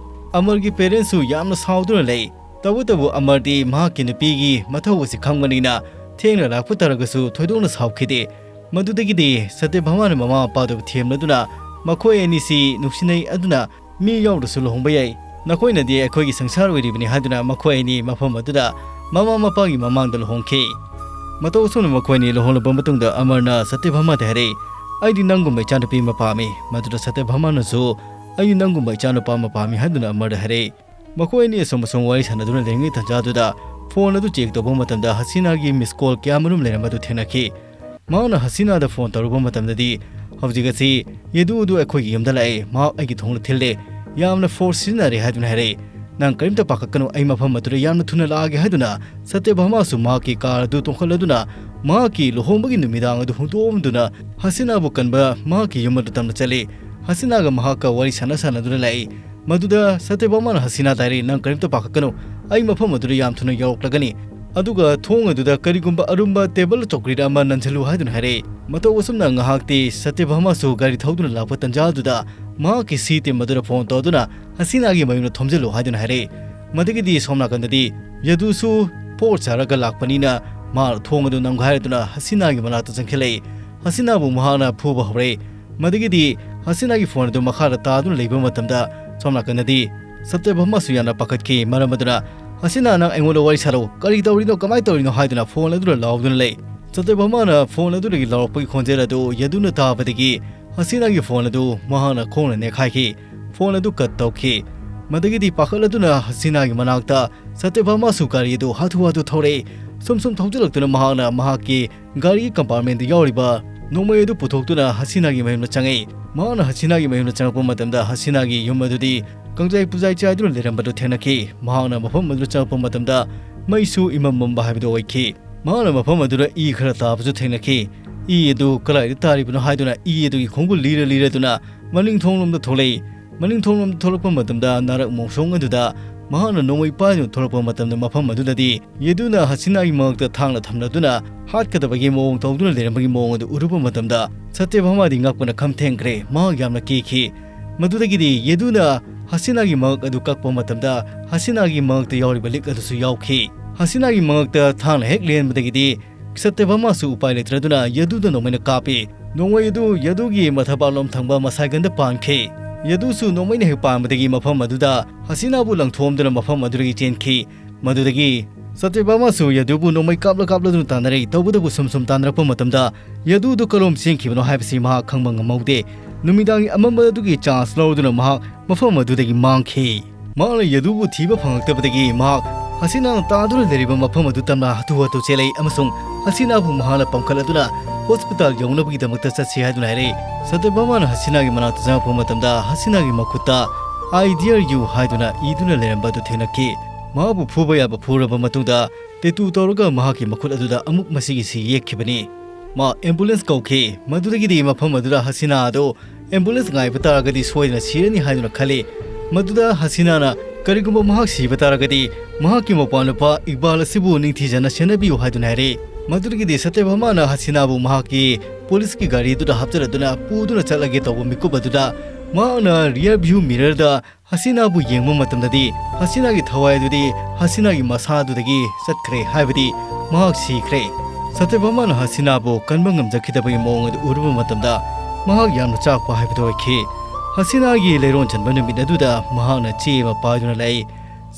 ꯑꯃꯔꯒꯤ ꯄꯦꯔꯦꯟꯁꯁꯨ ꯌꯥꯝꯅ ꯁꯥꯎꯗꯨꯅ ꯂꯩ꯫ ꯇꯧꯕꯇꯕꯨ ꯑꯃꯔꯗꯤ ꯃꯍꯥꯛꯀꯤ ꯅꯨꯄꯤꯒꯤ ꯃꯊꯧ ꯑꯁꯤ ꯈꯪꯕꯅꯤꯅ ꯊꯦꯡꯅ ꯂꯥꯛꯄ ꯇꯥꯔꯒꯁꯨ ꯊꯣꯏꯗꯣꯛꯅ ꯁꯥꯎꯈꯤꯗꯦ꯫ ꯃꯗꯨꯗꯒꯤꯗꯤ ꯁꯇ꯭ꯌꯚꯥꯃꯥꯅ ꯃꯃꯥ ꯃꯄꯥꯗꯨ ꯊꯦꯝꯂꯗꯨꯅ ꯃꯈꯣꯏ ꯑꯅꯤꯁꯤ ꯅꯨꯡꯁꯤꯅꯩ ꯑꯗꯨꯅ ꯃꯤ ꯌꯥꯎꯗ꯭ꯔꯁꯨ ꯂꯨꯍꯣꯡꯕ ꯌꯥꯏ꯫ ꯅꯈꯣꯏꯅꯗꯤ ꯑꯩꯈꯣꯏꯒꯤ ꯁꯪꯁꯥꯔ ꯑꯣꯏꯔꯤꯕꯅꯤ ꯍꯥꯏꯗꯨꯅ ꯃꯈꯣꯏ ꯑꯅꯤ ꯃꯐꯝ ꯑꯗꯨꯗ ꯃꯃꯥ ꯃꯄꯥꯒꯤ ꯃꯃꯥꯡꯗ ꯂꯨꯍꯣꯡꯈꯤ꯫ ꯃꯇꯧ ꯑꯁꯨꯝꯅ ꯃꯈꯣꯏ ꯑꯅꯤ ꯂꯨꯍꯣꯡꯂꯕ ꯃꯇꯨꯡꯗ ꯑꯃꯔꯅ ꯁꯇ꯭ꯌꯚꯥꯃꯥꯗ ꯍꯥꯏꯔꯛꯏ, "ꯑꯩꯗꯤ ꯅꯪꯒꯨꯝꯕ ꯏꯆꯥꯅꯨꯄꯤ ꯑꯃ ꯄꯥꯝꯃꯤ"꯫ ꯃꯗꯨꯗ ꯁꯇ꯭ꯌꯚꯥꯃꯥꯅꯁꯨ, "ꯑꯩꯗꯤ ꯅꯪꯒꯨꯝꯕ ꯏꯆꯥꯅꯨꯄꯥ ꯑꯃ ꯄꯥꯝꯃꯤ" ꯍꯥꯏꯗꯨꯅ ꯑꯃꯔꯗ ꯍꯥꯏꯔꯛꯏ꯫ ꯃꯈꯣꯏ ꯑꯅꯤ ꯑꯁꯨꯝ ꯑꯁꯨꯝ ꯋꯥꯔꯤ ꯁꯥꯟꯅꯗꯨꯅ ꯂꯩꯔꯤꯉꯩ ꯇꯥꯟꯖꯥꯗꯨꯗ ꯐꯣꯟ ꯑꯗꯨ ꯆꯦꯛ ꯇꯧꯕ ꯃꯇꯝꯗ ꯍꯁꯤꯅꯥꯒꯤ ꯃꯤꯁ ꯀꯣꯜ ꯀꯌꯥꯃꯔꯨꯝ ꯂꯩꯔꯝꯕꯗꯨ ꯊꯦꯡꯅꯈꯤ꯫ ꯃꯍꯥꯛꯅ ꯍꯁꯤꯅꯥꯗ ꯐꯣꯟ ꯇꯧꯔꯨꯕ ꯃꯇꯝꯗꯗꯤ, "ꯍꯧꯖꯤꯛ ꯑꯁꯤ ꯌꯦꯗꯨ ꯑꯗꯨ ꯑꯩꯈꯣꯏꯒꯤ ꯌꯨꯝꯗ ꯂꯥꯛꯑꯦ, ꯃꯍꯥꯛ ꯑꯩꯒꯤ ꯊꯣꯡꯗ ꯊꯤꯜꯂꯦ, ꯌꯥꯝꯅ ꯐꯣꯔꯁ ꯁꯤꯖꯤꯟꯅꯔꯦ" ꯍꯥꯏꯗꯨꯅ ꯍꯥꯏꯔꯛꯏ꯫ "ꯅꯪ ꯀꯔꯤꯝꯇ ꯄꯥꯈꯠꯀꯅꯨ, ꯑꯩ ꯃꯐꯝ ꯑꯗꯨꯗ ꯌꯥꯝꯅ ꯊꯨꯅ ꯂꯥꯛꯑꯒꯦ" ꯍꯥꯏꯗꯨꯅ ꯁꯇ꯭ꯌꯚꯥꯃꯥꯁꯨ ꯃꯍꯥꯛꯀꯤ ꯀꯥꯔ ꯑꯗꯨ ꯇꯣꯡꯈꯠꯂꯗꯨꯅ ꯃꯍꯥꯛꯀꯤ ꯂꯨꯍꯣꯡꯕꯒꯤ ꯅꯨꯃꯤꯗꯥꯡ ꯑꯗꯨ ꯍꯨꯟꯗꯣꯛꯑꯝꯗꯨꯅ ꯍꯁꯤꯅꯥꯕꯨ ꯀꯟꯕ ꯃꯍꯥꯛꯀꯤ ꯌꯨꯝ ꯑꯗꯨ ꯇꯝꯅ ꯆꯠꯂꯤ꯫ ꯍꯁꯤꯅꯥꯒ ꯃꯍꯥꯛꯀ ꯋꯥꯔꯤ ꯁꯥꯟꯅ ꯁꯥꯟꯅꯗꯨꯅ ꯂꯥꯛꯏ꯫ ꯃꯗꯨꯗ ꯁꯇ꯭ꯌꯚꯥꯃꯥꯅ ꯍꯁꯤꯅꯥꯗ ꯍꯥꯏꯔꯛꯏ, "ꯅꯪ ꯀꯔꯤꯝꯇ ꯄꯥꯈꯠꯀꯅꯨ, ꯑꯩ ꯃꯐꯝ ꯑꯗꯨꯗ ꯌꯥꯝ ꯊꯨꯅ ꯌꯧꯔꯛꯂꯒꯅꯤ꯫ ꯑꯗꯨꯒ ꯊꯣꯡ ꯑꯗꯨꯗ ꯀꯔꯤꯒꯨꯝꯕ ꯑꯔꯨꯝꯕ ꯇꯦꯕꯜ ꯆꯧꯀ꯭ꯔꯤꯔ ꯑꯃ ꯅꯟꯁꯤꯜꯂꯨ" ꯍꯥꯏꯗꯨꯅ ꯍꯥꯏꯔꯛꯏ꯫ ꯃꯇꯧ ꯑꯁꯨꯝꯅ ꯉꯥꯏꯍꯥꯛꯇꯤ ꯁꯇ꯭ꯌꯚꯥꯃꯥꯁꯨ ꯒꯥꯔꯤ ꯊꯧꯗꯨꯅ ꯂꯥꯛꯄ ꯇꯟꯖꯥ ꯑꯗꯨꯗ ꯃꯍꯥꯛꯀꯤ ꯁꯤ ꯇꯤꯝ ꯑꯗꯨꯗ ꯐꯣꯟ ꯇꯧꯗꯨꯅ ꯍꯁꯤꯅꯥꯒꯤ ꯃꯌꯨꯝꯗ ꯊꯣꯝꯖꯤꯜꯂꯨ ꯍꯥꯏꯗꯨꯅ ꯍꯥꯏꯔꯛꯏ꯫ ꯃꯗꯨꯒꯤꯗꯤ ꯁꯣꯝ ꯅꯥꯀꯟꯗꯗꯤ ꯌꯥꯗꯨꯁꯨ ꯄꯣꯠ ꯆꯥꯔꯒ ꯂꯥꯛꯄꯅꯤꯅ ꯃꯥꯅ ꯊꯣꯡ ꯑꯗꯨ ꯅꯝꯒꯥꯏꯔꯗꯨꯅ ꯍꯁꯤꯅꯥꯒꯤ ꯃꯅꯥꯛꯇ ꯆꯪꯁꯤꯜꯂꯛꯏ꯫ ꯍꯁꯤꯅꯥꯕꯨ ꯃꯍꯥꯛꯅ ꯐꯨꯕ ꯍꯧꯔꯛꯏ꯫ ꯃꯗꯨꯒꯤꯗꯤ ꯍꯁꯤꯅꯥꯒꯤ ꯐꯣꯟ ꯑꯗꯨ ꯃꯈꯥꯗ ꯇꯥꯗꯨꯅ ꯂꯩꯕ ꯃꯇꯝꯗ ꯁꯣꯝ ꯅꯥꯀꯟꯗꯗꯤ ꯁꯇ꯭ꯌꯚꯥꯃꯥꯁꯨ ꯌꯥꯝꯅ ꯄꯥꯈꯠꯈꯤ꯫ ꯃꯔꯝ ꯑꯗꯨꯅ "ꯍꯁꯤꯅꯥ, ꯅꯪ ꯑꯩꯉꯣꯟꯗ ꯋꯥꯔꯤ ꯁꯥꯔꯛꯎ, ꯀꯔꯤ ꯇꯧꯔꯤꯅꯣ, ꯀꯃꯥꯏꯅ ꯇꯧꯔꯤꯅꯣ?" ꯍꯥꯏꯗꯨꯅ ꯐꯣꯟ ꯑꯗꯨꯗ ꯂꯥꯎꯗꯨꯅ ꯂꯩ꯫ ꯁꯇ꯭ꯌꯚꯥꯃꯥꯅ ꯐꯣꯟ ꯑꯗꯨꯗꯒꯤ ꯂꯥꯎꯔꯛꯄꯒꯤ ꯈꯣꯟꯖꯦꯜ ꯑꯗꯨ ꯌꯥꯗꯨꯅ ꯇꯥꯕꯗꯒꯤ ꯍꯁꯤꯅꯥꯒꯤ ꯐꯣꯟ ꯑꯗꯨ ꯃꯍꯥꯛꯅ ꯈꯣꯡꯅ ꯅꯦꯛꯈꯥꯏꯈꯤ꯫ ꯐꯣꯟ ꯑꯗꯨ ꯀꯠ ꯇꯧꯈꯤ꯫ ꯃꯗꯒꯤꯗꯤ ꯄꯥꯈꯠꯂꯗꯨꯅ ꯍꯁꯤꯅꯥꯒꯤ ꯃꯅꯥꯛꯇ ꯁꯇ꯭ꯌꯚꯥꯃꯥꯁꯨ ꯒꯥꯔꯤ ꯑꯗꯨ ꯍꯥꯊꯨ ꯍꯥꯊꯨ ꯊꯧꯔꯛꯏ꯫ ꯁꯨꯝ ꯁꯨꯝ ꯊꯧꯖꯤꯜꯂꯛꯇꯨꯅ ꯃꯍꯥꯛꯅ ꯃꯍꯥꯛꯀꯤ ꯒꯥꯔꯤꯒꯤ ꯀꯝꯄꯥꯔꯠꯃꯦꯟꯗ ꯌꯥꯎꯔꯤꯕ ꯅꯣꯡꯃꯩ ꯑꯗꯨ ꯄꯨꯊꯣꯛꯇꯨꯅ ꯍꯁꯤꯅꯥꯒꯤ ꯃꯌꯨꯝꯗ ꯆꯪꯉꯛꯏ꯫ ꯃꯍꯥꯛꯅ ꯍꯁꯤꯅꯥꯒꯤ ꯃꯌꯨꯝꯗ ꯆꯪꯉꯛꯄ ꯃꯇꯝꯗ ꯍꯁꯤꯅꯥꯒꯤ ꯌꯨꯝ ꯑꯗꯨꯗꯤ ꯀꯪꯖꯥꯏ ꯄꯨꯖꯥꯏ ꯆꯥꯏꯗꯨꯅ ꯂꯩꯔꯝꯕꯗꯨ ꯊꯦꯡꯅꯈꯤ꯫ ꯃꯍꯥꯛꯅ ꯃꯐꯝ ꯑꯗꯨꯗ ꯆꯪꯉꯛꯄ ꯃꯇꯝꯗ ꯃꯩꯁꯨ ꯏꯃꯝ ꯃꯝꯕ ꯍꯥꯏꯕꯗꯨ ꯑꯣꯏꯈꯤ꯫ ꯃꯍꯥꯛꯅ ꯃꯐꯝ ꯑꯗꯨꯗ ꯏ ꯈꯔ ꯇꯥꯕꯁꯨ ꯊꯦꯡꯅꯈꯤ꯫ ꯏ ꯑꯗꯨ ꯀꯗꯥꯏꯗ ꯇꯥꯔꯤꯕꯅꯣ ꯍꯥꯏꯗꯨꯅ ꯏ ꯑꯗꯨꯒꯤ ꯈꯣꯡꯒꯨꯜ ꯂꯤꯔ ꯂꯤꯔꯗꯨꯅ ꯃꯅꯤꯡ ꯊꯣꯡꯂꯣꯝꯗ ꯊꯣꯛꯂꯛꯏ꯫ ꯃꯅꯤꯡ ꯊꯣꯡꯂꯣꯝꯗ ꯊꯣꯛꯂꯛꯄ ꯃꯇꯝꯗ ꯅꯥꯔꯛ ꯃꯣꯡꯁꯣꯡ ꯑꯗꯨꯗ ꯃꯍꯥꯛꯅ ꯅꯣꯡꯃꯩ ꯄꯥꯏꯗꯨꯅ ꯊꯣꯛꯂꯛꯄ ꯃꯇꯝꯗ ꯃꯐꯝ ꯑꯗꯨꯗꯗꯤ ꯌꯦꯗꯨꯅ ꯍꯁꯤꯅꯥꯒꯤ ꯃꯉꯛꯇ ꯊꯥꯡꯅ ꯊꯝꯂꯗꯨꯅ ꯍꯥꯠꯀꯗꯕꯒꯤ ꯃꯑꯣꯡ ꯇꯧꯗꯨꯅ ꯂꯩꯔꯝꯕꯒꯤ ꯃꯑꯣꯡ ꯑꯗꯨ ꯎꯔꯨꯕ ꯃꯇꯝꯗ ꯁꯇ꯭ꯌꯚꯥꯃꯥꯗꯤ ꯉꯛꯄꯅ ꯈꯝ ꯊꯦꯡꯈ꯭ꯔꯦ꯫ ꯃꯍꯥꯛ ꯌꯥꯝꯅ ꯀꯤꯈꯤ꯫ ꯃꯗꯨꯗꯒꯤꯗꯤ ꯌꯦꯗꯨꯅ ꯍꯁꯤꯅꯥꯒꯤ ꯃꯉꯛ ꯑꯗꯨ ꯀꯛꯄ ꯃꯇꯝꯗ ꯍꯁꯤꯅꯥꯒꯤ ꯃꯉꯛꯇ ꯌꯥꯎꯔꯤꯕ ꯂꯤꯛ ꯑꯗꯨꯁꯨ ꯌꯥꯎꯈꯤ꯫ ꯍꯁꯤꯅꯥꯒꯤ ꯃꯉꯛꯇ ꯊꯥꯡꯅ ꯍꯦꯛ ꯂꯦꯟꯕꯗꯒꯤꯗꯤ ꯁꯇ꯭ꯌꯚꯥꯃꯥꯁꯨ ꯎꯄꯥꯏ ꯂꯩꯇ꯭ꯔꯗꯨꯅ ꯌꯦꯗꯨꯗ ꯅꯣꯡꯃꯩꯅ ꯀꯥꯞꯄꯤ꯫ ꯅꯣꯡꯃꯩ ꯑꯗꯨ ꯌꯦꯗꯨꯒꯤ ꯃꯊꯕꯥꯛꯂꯣꯝ ꯊꯪꯕ ꯃꯁꯥꯏꯒꯟꯗ ꯄꯥꯟꯈꯤ꯫ ꯌꯦꯗꯨꯁꯨ ꯅꯣꯡꯃꯩꯅ ꯍꯦꯛ ꯄꯥꯟꯕꯗꯒꯤ ꯃꯐꯝ ꯑꯗꯨꯗ ꯍꯁꯤꯅꯥꯕꯨ ꯂꯪꯊꯣꯛꯑꯝꯗꯨꯅ ꯃꯐꯝ ꯑꯗꯨꯗꯒꯤ ꯆꯦꯟꯈꯤ꯫ ꯃꯗꯨꯗꯒꯤ ꯁꯇ꯭ꯌꯚꯥꯃꯥꯁꯨ ꯌꯦꯗꯨꯕꯨ ꯅꯣꯡꯃꯩ ꯀꯥꯞꯂ ꯀꯥꯞꯂꯗꯨꯅ ꯇꯥꯟꯅꯔꯛꯏ꯫ ꯇꯧꯕꯇꯕꯨ ꯁꯨꯝ ꯁꯨꯝ ꯇꯥꯟꯅꯔꯛꯄ ꯃꯇꯝꯗ ꯌꯦꯗꯨꯗꯨ ꯀꯔꯣꯝ ꯆꯦꯟꯈꯤꯕꯅꯣ ꯍꯥꯏꯕꯁꯤ ꯃꯍꯥꯛ ꯈꯪꯕ ꯉꯝꯍꯧꯗꯦ꯫ ꯅꯨꯃꯤꯗꯥꯡꯒꯤ ꯑꯃꯝꯕ ꯑꯗꯨꯒꯤ ꯆꯥꯟꯁ ꯂꯧꯗꯨꯅ ꯃꯍꯥꯛ ꯃꯐꯝ ꯑꯗꯨꯗꯒꯤ ꯃꯥꯡꯈꯤ꯫ ꯃꯍꯥꯛꯅ ꯌꯦꯗꯨꯕꯨ ꯊꯤꯕ ꯐꯪꯂꯛꯇꯕꯗꯒꯤ ꯃꯍꯥꯛ ꯍꯁꯤꯅꯥꯅ ꯇꯥꯗꯨꯅ ꯂꯩꯔꯤꯕ ꯃꯐꯝ ꯑꯗꯨ ꯇꯝꯅ ꯍꯥꯊꯨ ꯍꯥꯊꯨ ꯆꯦꯜꯂꯛꯏ ꯑꯃꯁꯨꯡ ꯍꯁꯤꯅꯥꯕꯨ ꯃꯍꯥꯛꯅ ꯄꯝꯈꯠꯂꯗꯨꯅ ꯍꯣꯁꯄꯤꯇꯥꯜ ꯌꯧꯅꯕꯒꯤꯗꯃꯛꯇ ꯆꯠꯁꯤ ꯍꯥꯏꯗꯨꯅ ꯍꯥꯏꯔꯛꯏ꯫ ꯁꯇ꯭ꯌꯚꯥꯃꯥꯅ ꯍꯁꯤꯅꯥꯒꯤ ꯃꯅꯥꯛꯇ ꯆꯪꯉꯛꯄ ꯃꯇꯝꯗ ꯍꯁꯤꯅꯥꯒꯤ ꯃꯈꯨꯠꯇ "I dare you" ꯍꯥꯏꯗꯨꯅ ꯏꯗꯨꯅ ꯂꯩꯔꯝꯕ ꯑꯗꯨ ꯊꯦꯡꯅꯈꯤ꯫ ꯃꯍꯥꯛꯄꯨ ꯐꯨꯕ ꯌꯥꯕ ꯐꯨꯔꯕ ꯃꯇꯨꯡꯗ ꯇꯦꯇꯨ ꯇꯧꯔꯒ ꯃꯍꯥꯛꯀꯤ ꯃꯈꯨꯠ ꯑꯗꯨꯗ ꯑꯃꯨꯛ ꯃꯁꯤꯒꯤꯁꯤ ꯌꯦꯛꯈꯤꯕꯅꯤ꯫ ꯃꯥ ꯑꯦꯝꯕꯨꯂꯦꯟꯁ ꯀꯧꯈꯤ꯫ ꯃꯗꯨꯗꯒꯤꯗꯤ ꯃꯐꯝ ꯑꯗꯨꯗ ꯍꯁꯤꯅꯥ ꯑꯗꯨ ꯑꯦꯝꯕꯨꯂꯦꯟꯁ ꯉꯥꯏꯕ ꯇꯥꯔꯒꯗꯤ ꯁꯣꯏꯗꯅ ꯁꯤꯔꯅꯤ ꯍꯥꯏꯗꯨꯅ ꯈꯜꯂꯤ꯫ ꯃꯗꯨꯗ ꯍꯁꯤꯅꯥꯅ ꯀꯔꯤꯒꯨꯝꯕ ꯃꯍꯥꯛ ꯁꯤꯕ ꯇꯥꯔꯒꯗꯤ ꯃꯍꯥꯛꯀꯤ ꯃꯧꯄ꯭ꯋꯥꯅꯨꯄꯥ ꯏꯛꯕꯥꯜ ꯑꯁꯤꯕꯨ ꯅꯤꯡꯊꯤꯖꯅ ꯁꯦꯟꯅꯕꯤꯌꯨ ꯍꯥꯏꯗꯨꯅ ꯍꯥꯏꯔꯛꯏ꯫ ꯃꯗꯨꯗꯒꯤꯗꯤ ꯁꯇ꯭ꯌꯚꯥꯃꯥꯅ ꯍꯁꯤꯅꯥꯕꯨ ꯃꯍꯥꯛꯀꯤ ꯄꯨꯂꯤꯁꯀꯤ ꯒꯥꯔꯤꯗꯨꯗ ꯍꯥꯞꯆꯤꯜꯂꯗꯨꯅ ꯄꯨꯗꯨꯅ ꯆꯠꯂꯒꯦ ꯇꯧꯕ ꯃꯤꯀꯨꯞ ꯑꯗꯨꯗ ꯃꯍꯥꯛꯅ ꯔꯤꯌꯔ ꯚ꯭ꯌꯨ ꯃꯤꯔꯔꯗ ꯍꯁꯤꯅꯥꯕꯨ ꯌꯦꯡꯕ ꯃꯇꯝꯗꯗꯤ ꯍꯁꯤꯅꯥꯒꯤ ꯊꯋꯥꯏ ꯑꯗꯨꯗꯤ ꯍꯁꯤꯅꯥꯒꯤ ꯃꯁꯥ ꯑꯗꯨꯗꯒꯤ ꯆꯠꯈ꯭ꯔꯦ, ꯍꯥꯏꯕꯗꯤ ꯃꯍꯥꯛ ꯁꯤꯈ꯭ꯔꯦ꯫ ꯁꯇ꯭ꯌꯚꯥꯃꯥꯅ ꯍꯁꯤꯅꯥꯕꯨ ꯀꯟꯕ ꯉꯝꯖꯈꯤꯗꯕꯒꯤ ꯃꯑꯣꯡ ꯑꯗꯨ ꯎꯔꯨꯕ ꯃꯇꯝꯗ ꯃꯍꯥꯛ ꯌꯥꯝꯅ ꯆꯥꯛꯄ ꯍꯥꯏꯕꯗꯨ ꯑꯣꯏꯈꯤ꯫ ꯍꯁꯤꯅꯥꯒꯤ ꯂꯩꯔꯣꯟ ꯆꯟꯕ ꯅꯨꯃꯤꯠ ꯑꯗꯨꯗ ꯃꯍꯥꯛꯅ ꯆꯦ ꯑꯃ ꯄꯥꯏꯗꯨꯅ ꯂꯥꯛꯏ꯫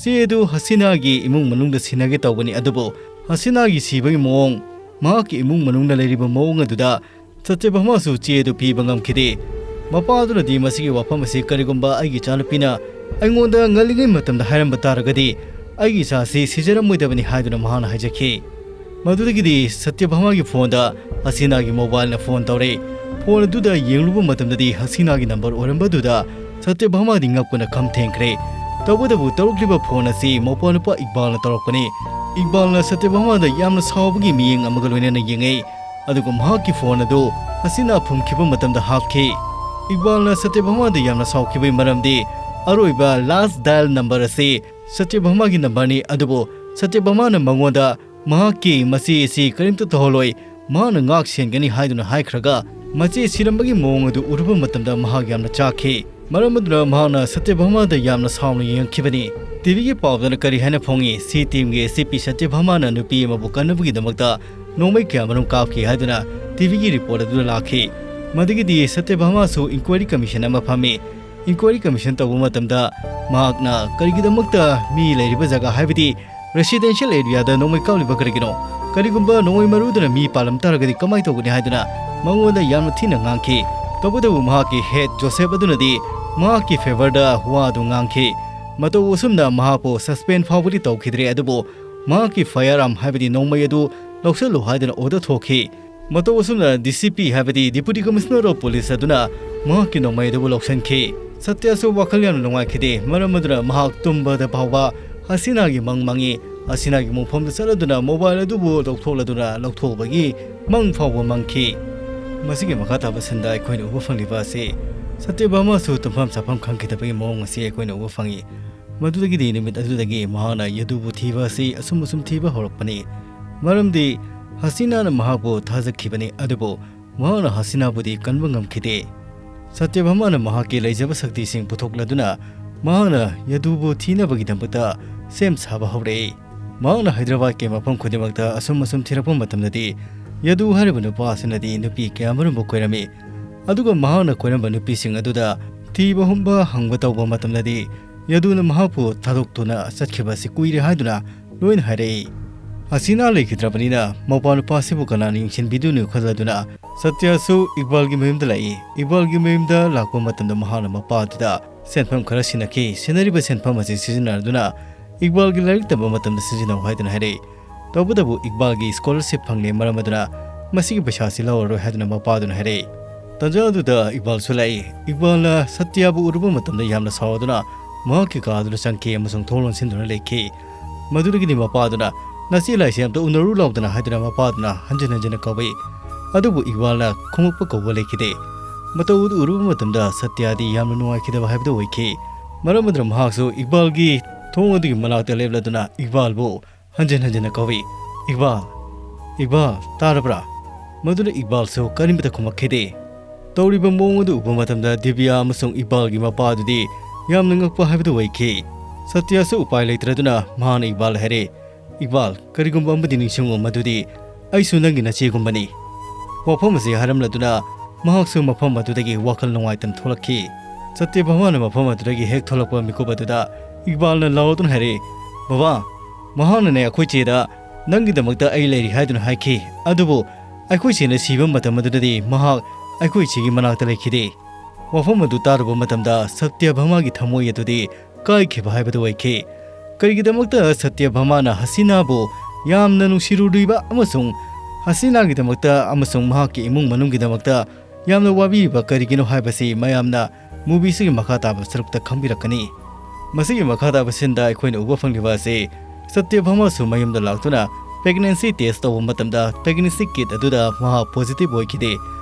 ꯆꯦ ꯑꯗꯨ ꯍꯁꯤꯅꯥꯒꯤ ꯏꯃꯨꯡ ꯃꯅꯨꯡꯗ ꯁꯤꯟꯅꯒꯦ ꯇꯧꯕꯅꯤ, ꯑꯗꯨꯕꯨ ꯍꯁꯤꯅꯥꯒꯤ ꯁꯤꯕꯒꯤ ꯃꯑꯣꯡ, ꯃꯍꯥꯛꯀꯤ ꯏꯃꯨꯡ ꯃꯅꯨꯡꯗ ꯂꯩꯔꯤꯕ ꯃꯑꯣꯡ ꯑꯗꯨꯗ ꯁꯇ꯭ꯌꯚꯥꯃꯥꯁꯨ ꯆꯦ ꯑꯗꯨ ꯄꯤꯕ ꯉꯝꯈꯤꯗꯦ꯫ ꯃꯄꯥꯗꯨꯅꯗꯤ ꯃꯁꯤꯒꯤ ꯋꯥꯐꯝ ꯑꯁꯤ ꯀꯔꯤꯒꯨꯝꯕ ꯑꯩꯒꯤ ꯏꯆꯥꯅꯨꯄꯤꯅ ꯑꯩꯉꯣꯟꯗ ꯉꯜꯂꯤꯉꯩ ꯃꯇꯝꯗ ꯍꯥꯏꯔꯝꯕ ꯇꯥꯔꯒꯗꯤ ꯑꯩꯒꯤ ꯏꯆꯥꯁꯤ ꯁꯤꯖꯔꯝꯃꯣꯏꯗꯕꯅꯤ ꯍꯥꯏꯗꯨꯅ ꯃꯍꯥꯛꯅ ꯍꯥꯏꯖꯈꯤ꯫ ꯃꯗꯨꯗꯒꯤꯗꯤ ꯁꯇ꯭ꯌꯚꯥꯃꯥꯒꯤ ꯐꯣꯟꯗ ꯍꯁꯤꯅꯥꯒꯤ ꯃꯣꯕꯥꯏꯜꯅ ꯐꯣꯟ ꯇꯧꯔꯦ꯫ ꯐꯣꯟ ꯑꯗꯨꯗ ꯌꯦꯡꯂꯨꯕ ꯃꯇꯝꯗꯗꯤ ꯍꯁꯤꯅꯥꯒꯤ ꯅꯝꯕꯔ ꯑꯣꯏꯔꯝꯕꯗꯨꯗ ꯁꯇ꯭ꯌꯚꯥꯃꯥꯗꯤ ꯉꯛꯄꯅ ꯈꯝ ꯊꯦꯡꯈ꯭ꯔꯦ꯫ ꯇꯧꯕꯇꯕꯨ ꯇꯧꯔꯛꯂꯤꯕ ꯐꯣꯟ ꯑꯁꯤ ꯃꯧꯄ꯭ꯋꯥꯅꯨꯄꯥ ꯏꯛꯕꯥꯜꯅ ꯇꯧꯔꯛꯄꯅꯤ꯫ ꯏꯛꯕꯥꯜꯅ ꯁꯇ꯭ꯌꯚꯥꯃꯥꯗ ꯌꯥꯝꯅ ꯁꯥꯎꯕꯒꯤ ꯃꯤꯠꯌꯦꯡ ꯑꯃꯒ ꯂꯣꯏꯅꯅ ꯌꯦꯡꯉꯤ꯫ ꯑꯗꯨꯒ ꯃꯍꯥꯛꯀꯤ ꯐꯣꯟ ꯑꯗꯨ ꯍꯁꯤꯅꯥ ꯐꯨꯝꯈꯤꯕ ꯃꯇꯝꯗ ꯍꯥꯞꯈꯤ꯫ ꯏꯛꯕꯥꯜꯅ ꯁꯇ꯭ꯌꯚꯥꯃꯥꯗ ꯌꯥꯝꯅ ꯁꯥꯎꯈꯤꯕꯒꯤ ꯃꯔꯝꯗꯤ ꯑꯔꯣꯏꯕ ꯂꯥꯁ ꯗꯥꯏꯜ ꯅꯝꯕꯔ ꯑꯁꯤ ꯁꯇ꯭ꯌꯚꯥꯃꯥꯒꯤ ꯅꯝꯕꯔꯅꯤ, ꯑꯗꯨꯕꯨ ꯁꯇ꯭ꯌꯚꯥꯃꯥꯅ ꯃꯉꯣꯟꯗ ꯃꯍꯥꯛꯀꯤ ꯃꯆꯦ ꯑꯁꯤ ꯀꯔꯤꯝꯇ ꯇꯧꯍꯜꯂꯣꯏ, ꯃꯍꯥꯛꯅ ꯉꯥꯛ ꯁꯦꯟꯒꯅꯤ ꯍꯥꯏꯗꯨꯅ ꯍꯥꯏꯈ꯭ꯔꯒ ꯃꯆꯦ ꯁꯤꯔꯝꯕꯒꯤ ꯃꯑꯣꯡ ꯑꯗꯨ ꯎꯔꯨꯕ ꯃꯇꯝꯗ ꯃꯍꯥꯛ ꯌꯥꯝꯅ ꯆꯥꯛꯈꯤ꯫ ꯃꯔꯝ ꯑꯗꯨꯅ ꯃꯍꯥꯛꯅ ꯁꯇ꯭ꯌꯚꯥꯃꯥꯗ ꯌꯥꯝꯅ ꯁꯥꯎꯅ ꯌꯦꯡꯉꯛꯈꯤꯕꯅꯤ꯫ ꯇꯤꯚꯤꯒꯤ ꯄꯥꯎꯗꯅ ꯀꯔꯤ ꯍꯥꯏꯅ ꯐꯣꯡꯉꯤ? ꯁꯤ ꯇꯤꯝꯒꯤ ꯑꯦꯁꯤꯄꯤ ꯁꯇ꯭ꯌꯚꯥꯃꯥꯅ ꯅꯨꯄꯤ ꯑꯃꯕꯨ ꯀꯟꯅꯕꯒꯤꯗꯃꯛꯇ ꯅꯣꯡꯃꯩ ꯀꯌꯥꯃꯔꯨꯝ ꯀꯥꯞꯈꯤ ꯍꯥꯏꯗꯨꯅ ꯇꯤꯚꯤꯒꯤ ꯔꯤꯄꯣꯔꯠ ꯑꯗꯨꯗ ꯂꯥꯛꯈꯤ꯫ ꯃꯗꯨꯒꯤꯗꯤ ꯁꯇ꯭ꯌꯚꯥꯃꯥꯁꯨ ꯏꯟꯀ꯭ꯋꯥꯏꯔꯤ ꯀꯃꯤꯁꯟ ꯑꯃ ꯐꯝꯃꯤ꯫ ꯏꯟꯀ꯭ꯋꯥꯏꯔꯤ ꯀꯃꯤꯁꯟ ꯇꯧꯕ ꯃꯇꯝꯗ ꯃꯍꯥꯛꯅ ꯀꯔꯤꯒꯤꯗꯃꯛꯇ ꯃꯤ ꯂꯩꯔꯤꯕ ꯖꯒꯥ, ꯍꯥꯏꯕꯗꯤ ꯔꯦꯁꯤꯗꯦꯟꯁꯤꯌꯦꯜ ꯑꯦꯔꯤꯌꯥꯗ ꯅꯣꯡꯃꯩ ꯀꯥꯞꯂꯤꯕ ꯀꯔꯤꯒꯤꯅꯣ? ꯀꯔꯤꯒꯨꯝꯕ ꯅꯣꯡꯃꯩ ꯃꯔꯨꯗꯨꯅ ꯃꯤ ꯄꯥꯜꯂꯝ ꯇꯥꯔꯒꯗꯤ ꯀꯃꯥꯏ ꯇꯧꯒꯅꯤ ꯍꯥꯏꯗꯨꯅ ꯃꯉꯣꯟꯗ ꯌꯥꯝꯅ ꯊꯤꯅ ꯉꯥꯡꯈꯤ꯫ ꯇꯧꯕꯇꯕꯨ ꯃꯍꯥꯛꯀꯤ ꯍꯦꯗ ꯖꯣꯁꯦꯐ ꯑꯗꯨꯅꯗꯤ ꯃꯍꯥꯛꯀꯤ ꯐꯦꯚꯔꯗ ꯋꯥ ꯑꯗꯨ ꯉꯥꯡꯈꯤ꯫ ꯃꯇꯧ ꯑꯁꯨꯝꯅ ꯃꯍꯥꯛꯄꯨ ꯁꯁꯄꯦꯟ ꯐꯥꯎꯕꯗꯤ ꯇꯧꯈꯤꯗ꯭ꯔꯦ, ꯑꯗꯨꯕꯨ ꯃꯍꯥꯛꯀꯤ ꯐꯥꯌꯔ ꯑꯥꯔꯝ, ꯍꯥꯏꯕꯗꯤ ꯅꯣꯡꯃꯩ ꯑꯗꯨ ꯂꯧꯁꯤꯜꯂꯨ ꯍꯥꯏꯗꯨꯅ ꯑꯣꯔꯗꯔ ꯊꯣꯛꯈꯤ꯫ ꯃꯇꯧ ꯑꯁꯨꯝꯅ ꯗꯤ ꯁꯤ ꯄꯤ, ꯍꯥꯏꯕꯗꯤ Deputy Commissioner of Police ꯑꯗꯨꯅ ꯃꯍꯥꯛꯀꯤ ꯅꯣꯡꯃꯩ ꯑꯗꯨꯕꯨ ꯂꯧꯁꯤꯟꯈꯤ꯫ ꯁꯇ꯭ꯌꯁꯨ ꯋꯥꯈꯜ ꯌꯥꯝꯅ ꯅꯨꯡꯉꯥꯏꯈꯤꯗꯦ, ꯃꯔꯝ ꯑꯗꯨꯅ ꯃꯍꯥꯛ ꯇꯨꯝꯕꯗ ꯐꯥꯎꯕ ꯍꯁꯤꯅꯥꯒꯤ ꯃꯪ ꯃꯪꯉꯤ꯫ ꯍꯁꯤꯅꯥꯒꯤ ꯃꯣꯡꯐꯝꯗ ꯆꯠꯂꯗꯨꯅ ꯃꯣꯕꯥꯏꯜ ꯑꯗꯨꯕꯨ ꯂꯧꯊꯣꯛꯂꯗꯨꯅ ꯂꯧꯊꯣꯛꯎꯕꯒꯤ ꯃꯪ ꯐꯥꯎꯕ ꯃꯪꯈꯤ꯫ ꯃꯁꯤꯒꯤ ꯃꯈꯥ ꯇꯥꯕ ꯁꯤꯟꯗ ꯑꯩꯈꯣꯏꯅ ꯎꯕ ꯐꯪꯂꯤꯕ ꯑꯁꯤ ꯁꯇ꯭ꯌꯚꯥꯃꯥꯁꯨ ꯇꯨꯝꯐꯝ ꯆꯥꯐꯝ ꯈꯪꯈꯤꯗꯕꯒꯤ ꯃꯑꯣꯡ ꯑꯁꯤ ꯑꯩꯈꯣꯏꯅ ꯎꯕ ꯐꯪꯉꯤ꯫ ꯃꯗꯨꯗꯒꯤꯗꯤ ꯅꯨꯃꯤꯠ ꯑꯗꯨꯗꯒꯤ ꯃꯍꯥꯛꯅ ꯌꯥꯗꯨꯕꯨ ꯊꯤꯕ ꯑꯁꯤ ꯑꯁꯨꯝ ꯑꯁꯨꯝ ꯊꯤꯕ ꯍꯧꯔꯛꯄꯅꯤ꯫ ꯃꯔꯝꯗꯤ ꯍꯁꯤꯅꯥꯅ ꯃꯍꯥꯛꯄꯨ ꯊꯥꯖꯈꯤꯕꯅꯤ, ꯑꯗꯨꯕꯨ ꯃꯍꯥꯛꯅ ꯍꯁꯤꯅꯥꯕꯨꯗꯤ ꯀꯟꯕ ꯉꯝꯈꯤꯗꯦ꯫ ꯁꯇ꯭ꯌꯚꯥꯃꯥꯅ ꯃꯍꯥꯛꯀꯤ ꯂꯩꯖꯕ ꯁꯛꯇꯤꯁꯤꯡ ꯄꯨꯊꯣꯛꯂꯗꯨꯅ ꯃꯍꯥꯛꯅ ꯌꯥꯗꯨꯕꯨ ꯊꯤꯅꯕꯒꯤꯗꯃꯛꯇ ꯁꯦꯝ ꯁꯥꯕ ꯍꯧꯔꯛꯏ꯫ ꯃꯍꯥꯛꯅ ꯍꯥꯏꯗ꯭ꯔꯕꯥꯗꯀꯤ ꯃꯐꯝ ꯈꯨꯗꯤꯡꯃꯛꯇ ꯑꯁꯨꯝ ꯑꯁꯨꯝ ꯊꯤꯔꯛꯄ ꯃꯇꯝꯗꯗꯤ ꯌꯥꯗꯨ ꯍꯥꯏꯔꯤꯕ ꯅꯨꯄꯥ ꯑꯁꯤꯅꯗꯤ ꯅꯨꯄꯤ ꯀꯌꯥꯃꯔꯨꯝꯕꯨ ꯀꯣꯏꯔꯝꯃꯤ꯫ ꯑꯗꯨꯒ ꯃꯍꯥꯛꯅ ꯀꯣꯏꯔꯝꯕ ꯅꯨꯄꯤꯁꯤꯡ ꯑꯗꯨꯗ ꯊꯤꯕ ꯍꯨꯝꯕ ꯍꯪꯕ ꯇꯧꯕ ꯃꯇꯝꯗꯗꯤ ꯌꯥꯗꯨꯅ ꯃꯍꯥꯛꯄꯨ ꯊꯥꯗꯣꯛꯇꯨꯅ ꯆꯠꯈꯤꯕ ꯑꯁꯤ ꯀꯨꯏꯔꯦ ꯍꯥꯏꯗꯨꯅ ꯂꯣꯏꯅ ꯍꯥꯏꯔꯛꯏ꯫ ꯍꯁꯤꯅꯥ ꯂꯩꯈꯤꯗ꯭ꯔꯕꯅꯤꯅ ꯃꯧꯄꯥ ꯅꯨꯄꯥꯁꯤꯕꯨ ꯀꯅꯥꯅ ꯌꯦꯡꯁꯤꯟꯕꯤꯗꯣꯏꯅꯣ ꯈꯜꯂꯗꯨꯅ ꯁꯇ꯭ꯌꯥꯁꯨ ꯏꯛꯕꯥꯜꯒꯤ ꯃꯌꯨꯝꯗ ꯂꯥꯛꯏ꯫ ꯏꯛꯕꯥꯜꯒꯤ ꯃꯌꯨꯝꯗ ꯂꯥꯛꯄ ꯃꯇꯝꯗ ꯃꯍꯥꯛꯅ ꯃꯄꯥꯗꯨꯗ ꯁꯦꯟꯐꯝ ꯈꯔ ꯁꯤꯟꯅꯈꯤ꯫ ꯁꯤꯟꯅꯔꯤꯕ ꯁꯦꯟꯐꯝ ꯑꯁꯤ ꯁꯤꯖꯤꯟꯅꯗꯨꯅ ꯏꯛꯕꯥꯜꯒꯤ ꯂꯥꯏꯔꯤꯛ ꯇꯝꯕ ꯃꯇꯝꯗ ꯁꯤꯖꯤꯟꯅꯧ ꯍꯥꯏꯗꯨꯅ ꯍꯥꯏꯔꯛꯏ꯫ ꯇꯧꯕꯇꯕꯨ ꯏꯛꯕꯥꯜꯒꯤ ꯁ꯭ꯀꯣꯂꯔꯁꯤꯞ ꯐꯪꯂꯦ, ꯃꯔꯝ ꯑꯗꯨꯅ ꯃꯁꯤꯒꯤ ꯄꯩꯁꯥꯁꯤ ꯂꯧꯔꯔꯣꯏ ꯍꯥꯏꯗꯨꯅ ꯃꯄꯥꯗꯨꯅ ꯍꯥꯏꯔꯛꯏ꯫ ꯇꯥꯟꯖꯥ ꯑꯗꯨꯗ ꯏꯛꯕꯥꯜꯁꯨ ꯂꯥꯛꯏ꯫ ꯏꯛꯕꯥꯜꯅ ꯁꯇ꯭ꯌꯥꯕꯨ ꯎꯔꯨꯕ ꯃꯇꯝꯗ ꯌꯥꯝꯅ ꯁꯥꯎꯗꯨꯅ ꯃꯍꯥꯛꯀꯤ ꯀꯥ ꯑꯗꯨꯗ ꯆꯪꯈꯤ ꯑꯃꯁꯨꯡ ꯊꯣꯡ ꯂꯣꯟꯁꯤꯟꯗꯨꯅ ꯂꯩꯈꯤ꯫ ꯃꯗꯨꯗꯒꯤꯗꯤ ꯃꯄꯥꯗꯨꯅ, "ꯅꯆꯦ ꯂꯥꯏꯁꯦ ꯑꯝꯇ ꯎꯅꯔꯨ ꯂꯥꯎꯗꯅ" ꯍꯥꯏꯗꯨꯅ ꯃꯄꯥꯗꯨꯅ ꯍꯟꯖꯤꯟ ꯍꯟꯖꯤꯟꯅ ꯀꯧꯏ꯫ ꯑꯗꯨꯕꯨ ꯏꯛꯕꯥꯜꯅ ꯈꯨꯝꯃꯛꯄ ꯀꯧꯕ ꯂꯩꯈꯤꯗꯦ꯫ ꯃꯇꯧ ꯑꯗꯨ ꯎꯔꯨꯕ ꯃꯇꯝꯗ ꯁꯇ꯭ꯌꯥꯗꯤ ꯌꯥꯝꯅ ꯅꯨꯡꯉꯥꯏꯈꯤꯗꯕ ꯍꯥꯏꯕꯗꯨ ꯑꯣꯏꯈꯤ꯫ ꯃꯔꯝ ꯑꯗꯨꯅ ꯃꯍꯥꯛꯁꯨ ꯏꯛꯕꯥꯜꯒꯤ ꯊꯣꯡ ꯑꯗꯨꯒꯤ ꯃꯅꯥꯛꯇ ꯂꯦꯞꯂꯗꯨꯅ ꯏꯛꯕꯥꯜꯕꯨ ꯍꯟꯖꯤꯟ ꯍꯟꯖꯤꯟꯅ ꯀꯧꯏ, "ꯏꯛꯕꯥꯜ, ꯏꯛꯕꯥꯜ, ꯇꯥꯔꯕ꯭ꯔꯥ?" ꯃꯗꯨꯅ ꯏꯛꯕꯥꯜꯁꯨ ꯀꯔꯤꯃꯇ ꯈꯨꯝꯃꯛꯈꯤꯗꯦ꯫ ꯇꯧꯔꯤꯕ ꯃꯑꯣꯡ ꯑꯗꯨ ꯎꯕ ꯃꯇꯝꯗ ꯗꯤꯕꯤꯌꯥ ꯑꯃꯁꯨꯡ ꯏꯛꯕꯥꯜꯒꯤ ꯃꯄꯥ ꯑꯗꯨꯗꯤ ꯌꯥꯝꯅ ꯉꯛꯄ ꯍꯥꯏꯕꯗꯨ ꯑꯣꯏꯈꯤ꯫ ꯁꯇ꯭ꯌꯥꯁꯨ ꯎꯄꯥꯏ ꯂꯩꯇ꯭ꯔꯗꯨꯅ ꯃꯍꯥꯛꯅ ꯏꯛꯕꯥꯜ ꯍꯥꯏꯔꯦ, "ꯏꯛꯕꯥꯜ, ꯀꯔꯤꯒꯨꯝꯕ ꯑꯃꯗꯤ ꯅꯤꯡꯁꯤꯡꯉꯨ, ꯃꯗꯨꯗꯤ ꯑꯩꯁꯨ ꯅꯪꯒꯤ ꯅꯆꯦꯒꯨꯝꯕꯅꯤ"꯫ ꯋꯥꯐꯝ ꯑꯁꯤ ꯍꯥꯏꯔꯝꯂꯗꯨꯅ ꯃꯍꯥꯛꯁꯨ ꯃꯐꯝ ꯑꯗꯨꯗꯒꯤ ꯋꯥꯈꯜ ꯅꯨꯡꯉꯥꯏꯇꯅ ꯊꯣꯛꯂꯛꯈꯤ꯫ ꯁꯇ꯭ꯌꯚꯥꯃꯥꯅ ꯃꯐꯝ ꯑꯗꯨꯗꯒꯤ ꯍꯦꯛ ꯊꯣꯛꯂꯛꯄ ꯃꯤꯀꯨꯞ ꯑꯗꯨꯗ ꯏꯛꯕꯥꯜꯅ ꯂꯥꯎꯔꯗꯨꯅ ꯍꯥꯏꯔꯛꯏ, "ꯕꯕꯥ, ꯃꯍꯥꯛꯅꯅꯦ ꯑꯩꯈꯣꯏ ꯆꯦꯗ ꯅꯪꯒꯤꯗꯃꯛꯇ ꯑꯩ ꯂꯩꯔꯤ ꯍꯥꯏꯗꯨꯅ ꯍꯥꯏꯈꯤ, ꯑꯗꯨꯕꯨ ꯑꯩꯈꯣꯏ ꯆꯦꯅ ꯁꯤꯕ ꯃꯇꯝ ꯑꯗꯨꯗꯗꯤ ꯃꯍꯥꯛ ꯑꯩꯈꯣꯏ ꯆꯦꯒꯤ ꯃꯅꯥꯛꯇ ꯂꯩꯈꯤꯗꯦ"꯫ ꯋꯥꯐꯝ ꯑꯗꯨ ꯇꯥꯔꯨꯕ ꯃꯇꯝꯗ ꯁꯇ꯭ꯌꯚꯥꯃꯥꯒꯤ ꯊꯃꯣꯏ ꯑꯗꯨꯗꯤ ꯀꯥꯏꯈꯤꯕ ꯍꯥꯏꯕꯗꯨ ꯑꯣꯏꯈꯤ꯫ ꯀꯔꯤꯒꯤꯗꯃꯛꯇ ꯁꯇ꯭ꯌꯚꯥꯃꯥꯅ ꯍꯁꯤꯅꯥꯕꯨ ꯌꯥꯝꯅ ꯅꯨꯡꯁꯤꯔꯨꯔꯤꯕ ꯑꯃꯁꯨꯡ ꯍꯁꯤꯅꯥꯒꯤꯗꯃꯛꯇ ꯑꯃꯁꯨꯡ ꯃꯍꯥꯛꯀꯤ ꯏꯃꯨꯡ ꯃꯅꯨꯡꯒꯤꯗꯃꯛꯇ ꯌꯥꯝꯅ ꯋꯥꯕꯤꯔꯤꯕ ꯀꯔꯤꯒꯤꯅꯣ ꯍꯥꯏꯕꯁꯤ ꯃꯌꯥꯝꯅ movieꯁꯤꯒꯤ ꯃꯈꯥ ꯇꯥꯕ ꯁꯔꯨꯛꯇ ꯈꯪꯕꯤꯔꯛꯀꯅꯤ꯫ ꯃꯁꯤꯒꯤ ꯃꯈꯥ ꯇꯥꯕ sceneꯗ ꯑꯩꯈꯣꯏꯅ ꯎꯕ ꯐꯪꯂꯤꯕ ꯑꯁꯤ ꯁꯇ꯭ꯌꯚꯥꯃꯥꯁꯨ ꯃꯌꯨꯝꯗ ꯂꯥꯛꯇꯨꯅ pregnancy test ꯇꯧꯕ ꯃꯇꯝꯗ pregnancy kit ꯑꯗꯨꯗ ꯃꯍꯥꯛ positive ꯑꯣꯏꯈꯤꯗꯦ꯫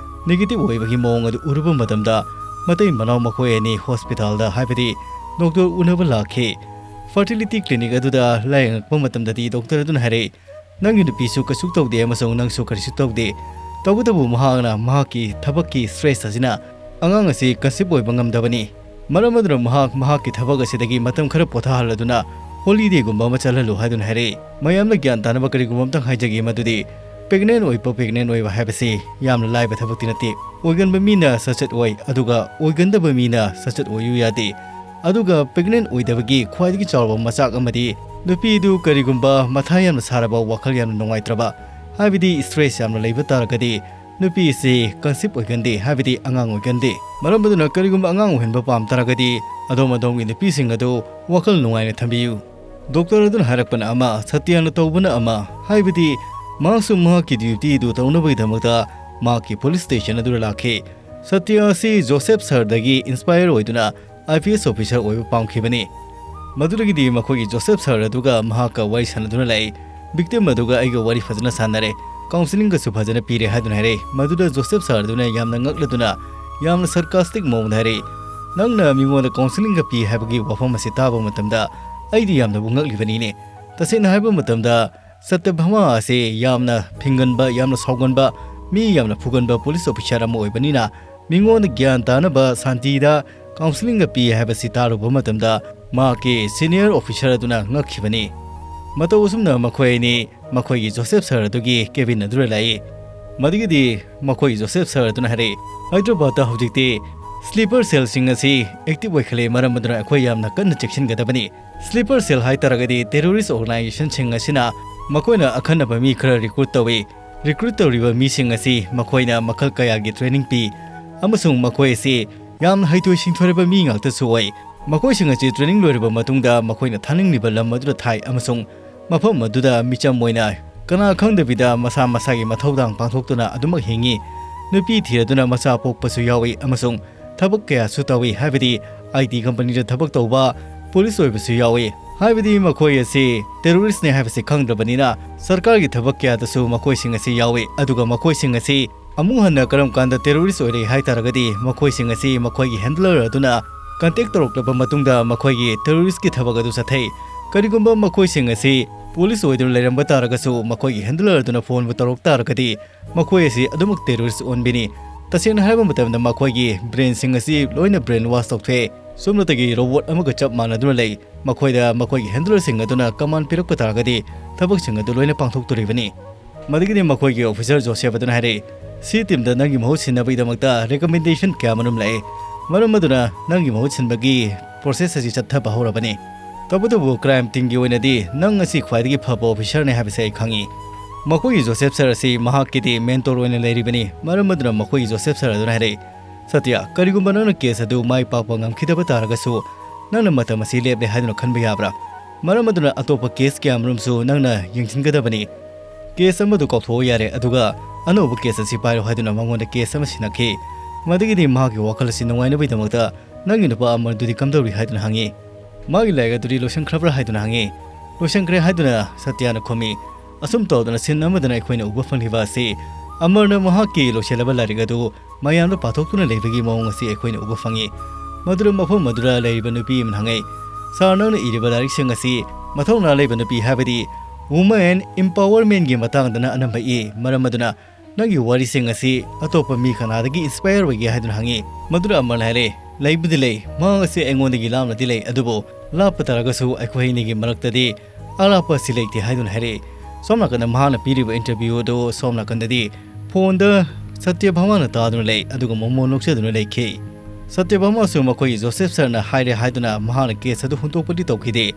Negative ꯑꯣꯏꯕꯒꯤ ꯃꯑꯣꯡ ꯑꯗꯨ ꯎꯔꯨꯕ ꯃꯇꯝꯗ ꯃꯇꯩ ꯃꯅꯥꯎ ꯃꯈꯣꯏ ꯑꯅꯤ hospitalꯗ, ꯍꯥꯏꯕꯗꯤ doctor ꯎꯅꯕ ꯂꯥꯛꯈꯤ꯫ Fertility clinic ꯑꯗꯨꯗ ꯂꯥꯌꯦꯡꯉꯛꯄ ꯃꯇꯝꯗꯗꯤ doctor ꯑꯗꯨꯅ ꯍꯥꯏꯔꯛꯏ, "ꯅꯪꯒꯤ ꯅꯨꯄꯤꯁꯨ ꯀꯩꯁꯨ ꯇꯧꯗꯦ ꯑꯃꯁꯨꯡ ꯅꯪꯁꯨ ꯀꯔꯤꯁꯨ ꯇꯧꯗꯦ꯫ ꯇꯧꯕꯇꯕꯨ ꯃꯍꯥꯛꯅ ꯃꯍꯥꯛꯀꯤ ꯊꯕꯛꯀꯤ stress ꯑꯁꯤꯅ ꯑꯉꯥꯡ ꯑꯁꯤ conceive ꯑꯣꯏꯕ ꯉꯝꯗꯕꯅꯤ꯫ ꯃꯔꯝ ꯑꯗꯨꯅ ꯃꯍꯥꯛ ꯃꯍꯥꯛꯀꯤ ꯊꯕꯛ ꯑꯁꯤꯗꯒꯤ ꯃꯇꯝ ꯈꯔ ꯄꯣꯊꯥꯍꯜꯂꯗꯨꯅ holidayꯒꯨꯝꯕ ꯑꯃ ꯆꯠꯍꯜꯂꯨ" ꯍꯥꯏꯗꯨꯅ ꯍꯥꯏꯔꯛꯏ꯫ ꯃꯌꯥꯝꯅ ꯒ꯭ꯌꯥꯟ ꯇꯥꯅꯕ ꯀꯔꯤꯒꯨꯝꯕ ꯑꯝꯇꯪ ꯍꯥꯏꯖꯒꯦ, ꯃꯗꯨꯗꯤ pregnant ꯑꯣꯏꯕ, pregnant ꯑꯣꯏꯕ ꯍꯥꯏꯕꯁꯤ ꯌꯥꯝꯅ ꯂꯥꯏꯕ ꯊꯕꯛꯇꯤ ꯅꯠꯇꯦ꯫ ꯑꯣꯏꯒꯟꯕ ꯃꯤꯅ ꯁꯠ ꯁꯠ ꯑꯣꯏ, ꯑꯗꯨꯒ ꯑꯣꯏꯒꯟꯗꯕ ꯃꯤꯅ ꯁꯠ ꯁꯠ ꯑꯣꯏꯌꯨ ꯌꯥꯗꯦ꯫ ꯑꯗꯨꯒ pregnant ꯑꯣꯏꯗꯕꯒꯤ ꯈ꯭ꯋꯥꯏꯗꯒꯤ ꯆꯥꯎꯔꯕ ꯃꯆꯥꯛ ꯑꯃꯗꯤ ꯅꯨꯄꯤꯗꯨ ꯀꯔꯤꯒꯨꯝꯕ ꯃꯊꯥ ꯌꯥꯝꯅ ꯁꯥꯔꯕ, ꯋꯥꯈꯜ ꯌꯥꯝꯅ ꯅꯨꯡꯉꯥꯏꯇ꯭ꯔꯕ, ꯍꯥꯏꯕꯗꯤ stress ꯌꯥꯝꯅ ꯂꯩꯕ ꯇꯥꯔꯒꯗꯤ, ꯅꯨꯄꯤꯁꯤ conceive ꯑꯣꯏꯒꯟꯗꯦ, ꯍꯥꯏꯕꯗꯤ ꯑꯉꯥꯡ ꯑꯣꯏꯒꯟꯗꯦ꯫ ꯃꯔꯝ ꯑꯗꯨꯅ ꯀꯔꯤꯒꯨꯝꯕ ꯑꯉꯥꯡ ꯑꯣꯏꯍꯟꯕ ꯄꯥꯝ ꯇꯥꯔꯒꯗꯤ, ꯑꯗꯣꯝ ꯑꯗꯣꯝꯒꯤ ꯅꯨꯄꯤꯁꯤꯡ ꯑꯗꯨ ꯋꯥꯈꯜ ꯅꯨꯡꯉꯥꯏꯅ ꯊꯝꯕꯤꯌꯨ꯫ ꯗꯣꯛꯇꯔ ꯑꯗꯨꯅ ꯍꯥꯏꯔꯛꯄꯅ ꯑꯃ, ꯁꯇ꯭ꯌꯅ ꯇꯧꯕꯅ ꯑꯃ, ꯍꯥꯏꯕꯗꯤ ꯃꯍꯥꯛꯁꯨ ꯃꯍꯥꯛꯀꯤ duty ꯑꯗꯨ ꯇꯧꯅꯕꯒꯤꯗꯃꯛꯇ ꯃꯍꯥꯛꯀꯤ police station ꯑꯗꯨꯗ ꯂꯥꯛꯈꯤ꯫ ꯁꯇ꯭ꯌ ꯑꯁꯤ ꯖꯣꯁꯦꯐ ꯁꯔꯗꯒꯤ inspire ꯑꯣꯏꯗꯨꯅ I P S officer ꯑꯣꯏꯕ ꯄꯥꯝꯈꯤꯕꯅꯤ꯫ ꯃꯗꯨꯗꯒꯤꯗꯤ ꯃꯈꯣꯏꯒꯤ ꯖꯣꯁꯦꯐ ꯁꯔ ꯑꯗꯨꯒ ꯃꯍꯥꯛꯀ ꯋꯥꯔꯤ ꯁꯥꯟꯅꯗꯨꯅ ꯂꯩ꯫ Victim ꯑꯗꯨꯒ ꯑꯩꯒ ꯋꯥꯔꯤ ꯐꯖꯅ ꯁꯥꯟꯅꯔꯦ, counselling ꯒꯁꯨ ꯐꯖꯅ ꯄꯤꯔꯦ ꯍꯥꯏꯗꯨꯅ ꯍꯥꯏꯔꯛꯏ꯫ ꯃꯗꯨꯗ ꯖꯣꯁꯦꯐ ꯁꯔ ꯑꯗꯨꯅ ꯌꯥꯝꯅ ꯉꯛꯂꯗꯨꯅ, ꯌꯥꯝꯅ sarcastic ꯃꯑꯣꯡꯗ ꯍꯥꯏꯔꯛꯏ, "ꯅꯪꯅ ꯃꯤꯉꯣꯟꯗ counselling ꯒ ꯄꯤ ꯍꯥꯏꯕꯒꯤ ꯋꯥꯐꯝ ꯑꯁꯤ ꯇꯥꯕ ꯃꯇꯝꯗ ꯑꯩꯗꯤ ꯌꯥꯝꯅꯕꯨ ꯉꯛꯂꯤꯕꯅꯤꯅꯦ꯫ ꯇꯁꯦꯡꯅ ꯍꯥꯏꯕ ꯃꯇꯝꯗ ꯁꯇ꯭ꯌꯚꯥꯃꯥ ꯑꯁꯤ ꯌꯥꯝꯅ ꯐꯤꯡꯒꯟꯕ, ꯌꯥꯝꯅ ꯁꯥꯎꯒꯟꯕ, ꯃꯤ ꯌꯥꯝꯅ ꯐꯨꯒꯟꯕ police officer ꯑꯃ ꯑꯣꯏꯕꯅꯤꯅ, ꯃꯤꯉꯣꯟꯗ ꯒ꯭ꯌꯥꯟ ꯇꯥꯅꯕ ꯁꯥꯟꯇꯤꯗ counselling ꯒ ꯄꯤ ꯍꯥꯏꯕꯁꯤ ꯇꯥꯔꯨꯕ ꯃꯇꯝꯗ ꯃꯍꯥꯛꯀꯤ senior officer ꯑꯗꯨꯅ ꯉꯛꯈꯤꯕꯅꯤ"꯫ ꯃꯇꯧ ꯑꯁꯨꯝꯅ ꯃꯈꯣꯏ ꯑꯅꯤ ꯃꯈꯣꯏꯒꯤ ꯖꯣꯁꯦꯐ ꯁꯔ ꯑꯗꯨꯒꯤ cabin ꯑꯗꯨꯗ ꯂꯥꯛꯏ꯫ ꯃꯗꯨꯒꯤꯗꯤ ꯃꯈꯣꯏꯒꯤ ꯖꯣꯁꯦꯐ ꯁꯔ ꯑꯗꯨꯅ ꯍꯥꯏꯔꯛꯏ, "ꯍꯥꯏꯗ꯭ꯔꯕꯥꯗꯇ ꯍꯧꯖꯤꯛꯇꯤ sleeper cell ꯁꯤꯡ ꯑꯁꯤ active ꯑꯣꯏꯈꯠꯂꯦ, ꯃꯔꯝ ꯑꯗꯨꯅ ꯑꯩꯈꯣꯏ ꯌꯥꯝꯅ ꯀꯟꯅ ꯆꯦꯛꯁꯤꯟꯒꯗꯕꯅꯤ"꯫ Sleeper cell ꯍꯥꯏ ꯇꯥꯔꯒꯗꯤ terrorist organization ꯁꯤꯡ ꯑꯁꯤꯅ ꯃꯈꯣꯏꯅ ꯑꯈꯟꯅꯕ ꯃꯤ ꯈꯔ recruit ꯇꯧꯏ꯫ Recruit ꯇꯧꯔꯤꯕ ꯃꯤꯁꯤꯡ ꯑꯁꯤ ꯃꯈꯣꯏꯅ ꯃꯈꯜ ꯀꯌꯥꯒꯤ training ꯄꯤ, ꯑꯃꯁꯨꯡ ꯃꯈꯣꯏ ꯑꯁꯤ ꯌꯥꯝꯅ ꯍꯩꯊꯣꯏ ꯁꯤꯡꯊꯣꯏꯔꯕ ꯃꯤ ꯉꯥꯛꯇꯁꯨ ꯑꯣꯏ꯫ ꯃꯈꯣꯏꯁꯤꯡ ꯑꯁꯤ training ꯂꯣꯏꯔꯕ ꯃꯇꯨꯡꯗ ꯃꯈꯣꯏꯅ ꯊꯥꯅꯤꯡꯂꯤꯕ ꯂꯝ ꯑꯗꯨꯗ ꯊꯥꯏ, ꯑꯃꯁꯨꯡ ꯃꯐꯝ ꯑꯗꯨꯗ ꯃꯤꯆꯝ ꯑꯣꯏꯅ ꯀꯅꯥ ꯈꯪꯗꯕꯤꯗ ꯃꯁꯥ ꯃꯁꯥꯒꯤ ꯃꯊꯧꯗꯥꯡ ꯄꯥꯡꯊꯣꯛꯇꯨꯅ ꯑꯗꯨꯃꯛ ꯍꯤꯡꯏ꯫ ꯅꯨꯄꯤ ꯊꯤꯔꯗꯨꯅ ꯃꯆꯥ ꯄꯣꯛꯄꯁꯨ ꯌꯥꯎꯏ, ꯑꯃꯁꯨꯡ ꯊꯕꯛ ꯀꯌꯥꯁꯨ ꯇꯧꯏ, ꯍꯥꯏꯕꯗꯤ I T company ꯗ ꯊꯕꯛ ꯇꯧꯕ, police ꯑꯣꯏꯕꯁꯨ ꯌꯥꯎꯏ꯫ ꯍꯥꯏꯕꯗꯤ ꯃꯈꯣꯏ ꯑꯁꯤ terrorist ꯅꯤ ꯍꯥꯏꯕꯁꯤ ꯈꯪꯗ꯭ꯔꯕꯅꯤꯅ ꯁꯔꯀꯥꯔꯒꯤ ꯊꯕꯛ ꯀꯌꯥꯗꯁꯨ ꯃꯈꯣꯏꯁꯤꯡ ꯑꯁꯤ ꯌꯥꯎꯏ꯫ ꯑꯗꯨꯒ ꯃꯈꯣꯏꯁꯤꯡ ꯑꯁꯤ ꯑꯃꯨꯛ ꯍꯟꯅ ꯀꯔꯝ ꯀꯥꯟꯗ terrorist ꯑꯣꯏꯔꯦ ꯍꯥꯏ ꯇꯥꯔꯒꯗꯤ, ꯃꯈꯣꯏꯁꯤꯡ ꯑꯁꯤ ꯃꯈꯣꯏꯒꯤ handler ꯑꯗꯨꯅ contact ꯇꯧꯔꯛꯂꯕ ꯃꯇꯨꯡꯗ ꯃꯈꯣꯏꯒꯤ terrorist ꯀꯤ ꯊꯕꯛ ꯑꯗꯨ ꯆꯠꯊꯩ꯫ ꯀꯔꯤꯒꯨꯝꯕ ꯃꯈꯣꯏꯁꯤꯡ ꯑꯁꯤ police ꯑꯣꯏꯗꯨꯅ ꯂꯩꯔꯝꯕ ꯇꯥꯔꯒꯁꯨ, ꯃꯈꯣꯏꯒꯤ handler ꯑꯗꯨꯅ phone ꯕꯨ ꯇꯧꯔꯛ ꯇꯥꯔꯒꯗꯤ, ꯃꯈꯣꯏ ꯑꯁꯤ ꯑꯗꯨꯃꯛ terrorist ꯑꯣꯟꯕꯤꯅꯤ꯫ ꯇꯁꯦꯡꯅ ꯍꯥꯏꯕ ꯃꯇꯝꯗ, ꯃꯈꯣꯏꯒꯤ brain ꯁꯤꯡ ꯑꯁꯤ ꯂꯣꯏꯅ brainwash ꯇꯧꯊꯣꯛꯑꯦ꯫ ꯁꯨꯞꯅꯇꯒꯤ robot ꯑꯃꯒ ꯆꯞ ꯃꯥꯟꯅꯗꯨꯅ ꯂꯩ꯫ ꯃꯈꯣꯏꯗ ꯃꯈꯣꯏꯒꯤ handler ꯁꯤꯡ ꯑꯗꯨꯅ command ꯄꯤꯔꯛꯄ ꯇꯥꯔꯒꯗꯤ, ꯊꯕꯛꯁꯤꯡ ꯑꯗꯨ ꯂꯣꯏꯅ ꯄꯥꯡꯊꯣꯛꯇꯣꯔꯤꯕꯅꯤ꯫ ꯃꯗꯨꯒꯤꯗꯤ ꯃꯈꯣꯏꯒꯤ officer ꯖꯣꯁꯦꯐ ꯑꯗꯨꯅ ꯍꯥꯏꯔꯛꯏ, "C team ꯗ ꯅꯪꯒꯤ ꯃꯍꯨꯠ ꯁꯤꯟꯅꯕꯒꯤꯗꯃꯛꯇ recommendation ꯀꯌꯥ ꯑꯃꯔꯣꯝ ꯂꯥꯛꯏ꯫ ꯃꯔꯝ ꯑꯗꯨꯅ ꯅꯪꯒꯤ ꯃꯍꯨꯠ ꯁꯤꯟꯕꯒꯤ process ꯑꯁꯤ ꯆꯠꯊꯕ ꯍꯧꯔꯕꯅꯤ"꯫ ꯇꯧꯕꯇꯕꯨ ꯀ꯭ꯔꯥꯏꯝ ꯇꯤꯝꯒꯤ ꯑꯣꯏꯅꯗꯤ ꯅꯪ ꯑꯁꯤ ꯈ꯭ꯋꯥꯏꯗꯒꯤ ꯐꯕ ꯑꯣꯐꯤꯁꯥꯔꯅꯤ ꯍꯥꯏꯕꯁꯦ ꯑꯩ ꯈꯪꯏ꯫ ꯃꯈꯣꯏꯒꯤ ꯖꯣꯁꯦꯐ ꯁꯥꯔ ꯑꯁꯤ ꯃꯍꯥꯛꯀꯤꯗꯤ ꯃꯦꯟꯇꯣꯔ ꯑꯣꯏꯅ ꯂꯩꯔꯤꯕꯅꯤ꯫ ꯃꯔꯝ ꯑꯗꯨꯅ ꯃꯈꯣꯏꯒꯤ ꯖꯣꯁꯦꯐ ꯁꯥꯔ ꯑꯗꯨꯅ ꯍꯥꯏꯔꯛꯏ, "ꯁꯇ꯭ꯌ, ꯀꯔꯤꯒꯨꯝꯕ ꯅꯪꯅ ꯀꯦꯁ ꯑꯗꯨ ꯃꯥꯏ ꯄꯥꯛꯄ ꯉꯝꯈꯤꯗꯕ ꯇꯥꯔꯒꯁꯨ, ꯅꯪꯅ ꯃꯇꯝ ꯑꯁꯤ ꯂꯦꯞꯂꯦ ꯍꯥꯏꯗꯨꯅ ꯈꯟꯕ ꯌꯥꯕ꯭ꯔꯥ? ꯃꯔꯝ ꯑꯗꯨꯅ ꯑꯇꯣꯞꯄ ꯀꯦꯁ ꯀꯌꯥꯃꯔꯨꯝꯁꯨ ꯅꯪꯅ ꯌꯦꯡꯁꯤꯟꯒꯗꯕꯅꯤ꯫ ꯀꯦꯁ ꯑꯃꯗꯨ ꯀꯥꯎꯊꯣꯛꯑꯣ ꯌꯥꯔꯦ, ꯑꯗꯨꯒ ꯑꯅꯧꯕ ꯀꯦꯁ ꯑꯁꯤ ꯄꯥꯏꯔꯣ" ꯍꯥꯏꯗꯨꯅ ꯃꯉꯣꯟꯗ ꯀꯦꯁ ꯑꯃ ꯁꯤꯟꯅꯈꯤ꯫ ꯃꯗꯨꯒꯤꯗꯤ ꯃꯍꯥꯛꯀꯤ ꯋꯥꯈꯜ ꯑꯁꯤ ꯅꯨꯡꯉꯥꯏꯅꯕꯒꯤꯗꯃꯛꯇ, "ꯅꯪꯒꯤ ꯅꯨꯄꯥ ꯑꯃꯔꯗꯨꯗꯤ ꯀꯝꯗꯧꯔꯤ?" ꯍꯥꯏꯗꯨꯅ ꯍꯪꯉꯤ꯫ "ꯃꯥꯒꯤ ꯂꯥꯏꯔꯤꯛ ꯑꯗꯨꯗꯤ ꯂꯣꯏꯁꯤꯟꯈ꯭ꯔꯕ꯭ꯔꯥ?" ꯍꯥꯏꯗꯨꯅ ꯍꯪꯉꯤ꯫ "ꯂꯣꯏꯁꯤꯟꯈ꯭ꯔꯦ" ꯍꯥꯏꯗꯨꯅ ꯁꯇ꯭ꯌꯅ ꯈꯨꯝꯃꯤ꯫ ꯑꯁꯨꯝ ꯇꯧꯗꯅ ꯁꯤꯟ ꯑꯃꯗꯅ ꯑꯩꯈꯣꯏꯅ ꯎꯕ ꯐꯪꯂꯤꯕ ꯑꯁꯤ, ꯑꯃꯔꯅ ꯃꯍꯥꯛꯀꯤ ꯂꯣꯏꯁꯤꯜꯂꯕ ꯂꯥꯏꯔꯤꯛ ꯑꯗꯨ ꯃꯌꯥꯝꯗ ꯄꯥꯊꯣꯛꯇꯨꯅ ꯂꯩꯕꯒꯤ ꯃꯑꯣꯡ ꯑꯁꯤ ꯑꯩꯈꯣꯏꯅ ꯎꯕ ꯐꯪꯉꯤ꯫ ꯃꯗꯨꯗ ꯃꯐꯝ ꯑꯗꯨꯗ ꯂꯩꯔꯤꯕ ꯅꯨꯄꯤ ꯑꯃꯅ ꯍꯪꯉꯛꯏ, "ꯁꯥꯔ, ꯅꯪꯅ ꯏꯔꯤꯕ ꯂꯥꯏꯔꯤꯛꯁꯤꯡ ꯑꯁꯤ ꯃꯊꯧꯅꯥ ꯂꯩꯕ ꯅꯨꯄꯤ, ꯍꯥꯏꯕꯗꯤ ꯋꯨꯃꯦꯟ ꯏꯝꯄꯥꯋꯔꯃꯦꯟꯒꯤ ꯃꯇꯥꯡꯗꯅ ꯑꯅꯝꯕ ꯏ, ꯃꯔꯝ ꯑꯗꯨꯅ ꯅꯪꯒꯤ ꯋꯥꯔꯤꯁꯤꯡ ꯑꯁꯤ ꯑꯇꯣꯞꯄ ꯃꯤ ꯀꯅꯥꯗꯒꯤ ꯏꯟꯁꯄꯥꯌꯔ ꯑꯣꯏꯒꯦ?" ꯍꯥꯏꯗꯨꯅ ꯍꯪꯉꯤ꯫ ꯃꯗꯨꯗ ꯑꯃꯔꯅ ꯍꯥꯏꯔꯦ, "ꯂꯩꯕꯨꯗꯤ ꯂꯩ, ꯃꯍꯥꯛ ꯑꯁꯤ ꯑꯩꯉꯣꯟꯗꯒꯤ ꯂꯥꯞꯅꯗꯤ ꯂꯩ, ꯑꯗꯨꯕꯨ ꯂꯥꯞꯄ ꯇꯥꯔꯒꯁꯨ ꯑꯩꯈꯣꯏ ꯑꯅꯤꯒꯤ ꯃꯔꯛꯇꯗꯤ ꯑꯔꯥꯞꯄ ꯑꯁꯤ ꯂꯩꯇꯦ" ꯍꯥꯏꯗꯨꯅ ꯍꯥꯏꯔꯛꯏ꯫ ꯁꯣꯝ ꯅꯥꯀꯟꯗ ꯃꯍꯥꯛꯅ ꯄꯤꯔꯤꯕ ꯏꯟꯇꯔꯚ꯭ꯌꯨ ꯑꯗꯨ ꯁꯣꯝ ꯅꯥꯀꯟꯗꯗꯤ ꯐꯣꯟꯗ ꯁꯇ꯭ꯌꯚꯥꯃꯥꯅ ꯇꯥꯗꯨꯅ ꯂꯩ, ꯑꯗꯨꯒ ꯃꯣꯃꯣꯟ ꯅꯣꯛꯆꯗꯨꯅ ꯂꯩꯈꯤ꯫ ꯁꯇ꯭ꯌꯚꯥꯃꯥꯁꯨ ꯃꯈꯣꯏꯒꯤ ꯖꯣꯁꯦꯐ ꯁꯔꯅ ꯍꯥꯏꯔꯦ ꯍꯥꯏꯗꯨꯅ ꯃꯍꯥꯛꯅ ꯀꯦꯁ ꯑꯗꯨ ꯍꯨꯟꯗꯣꯛꯄꯗꯤ ꯇꯧꯈꯤꯗꯦ꯫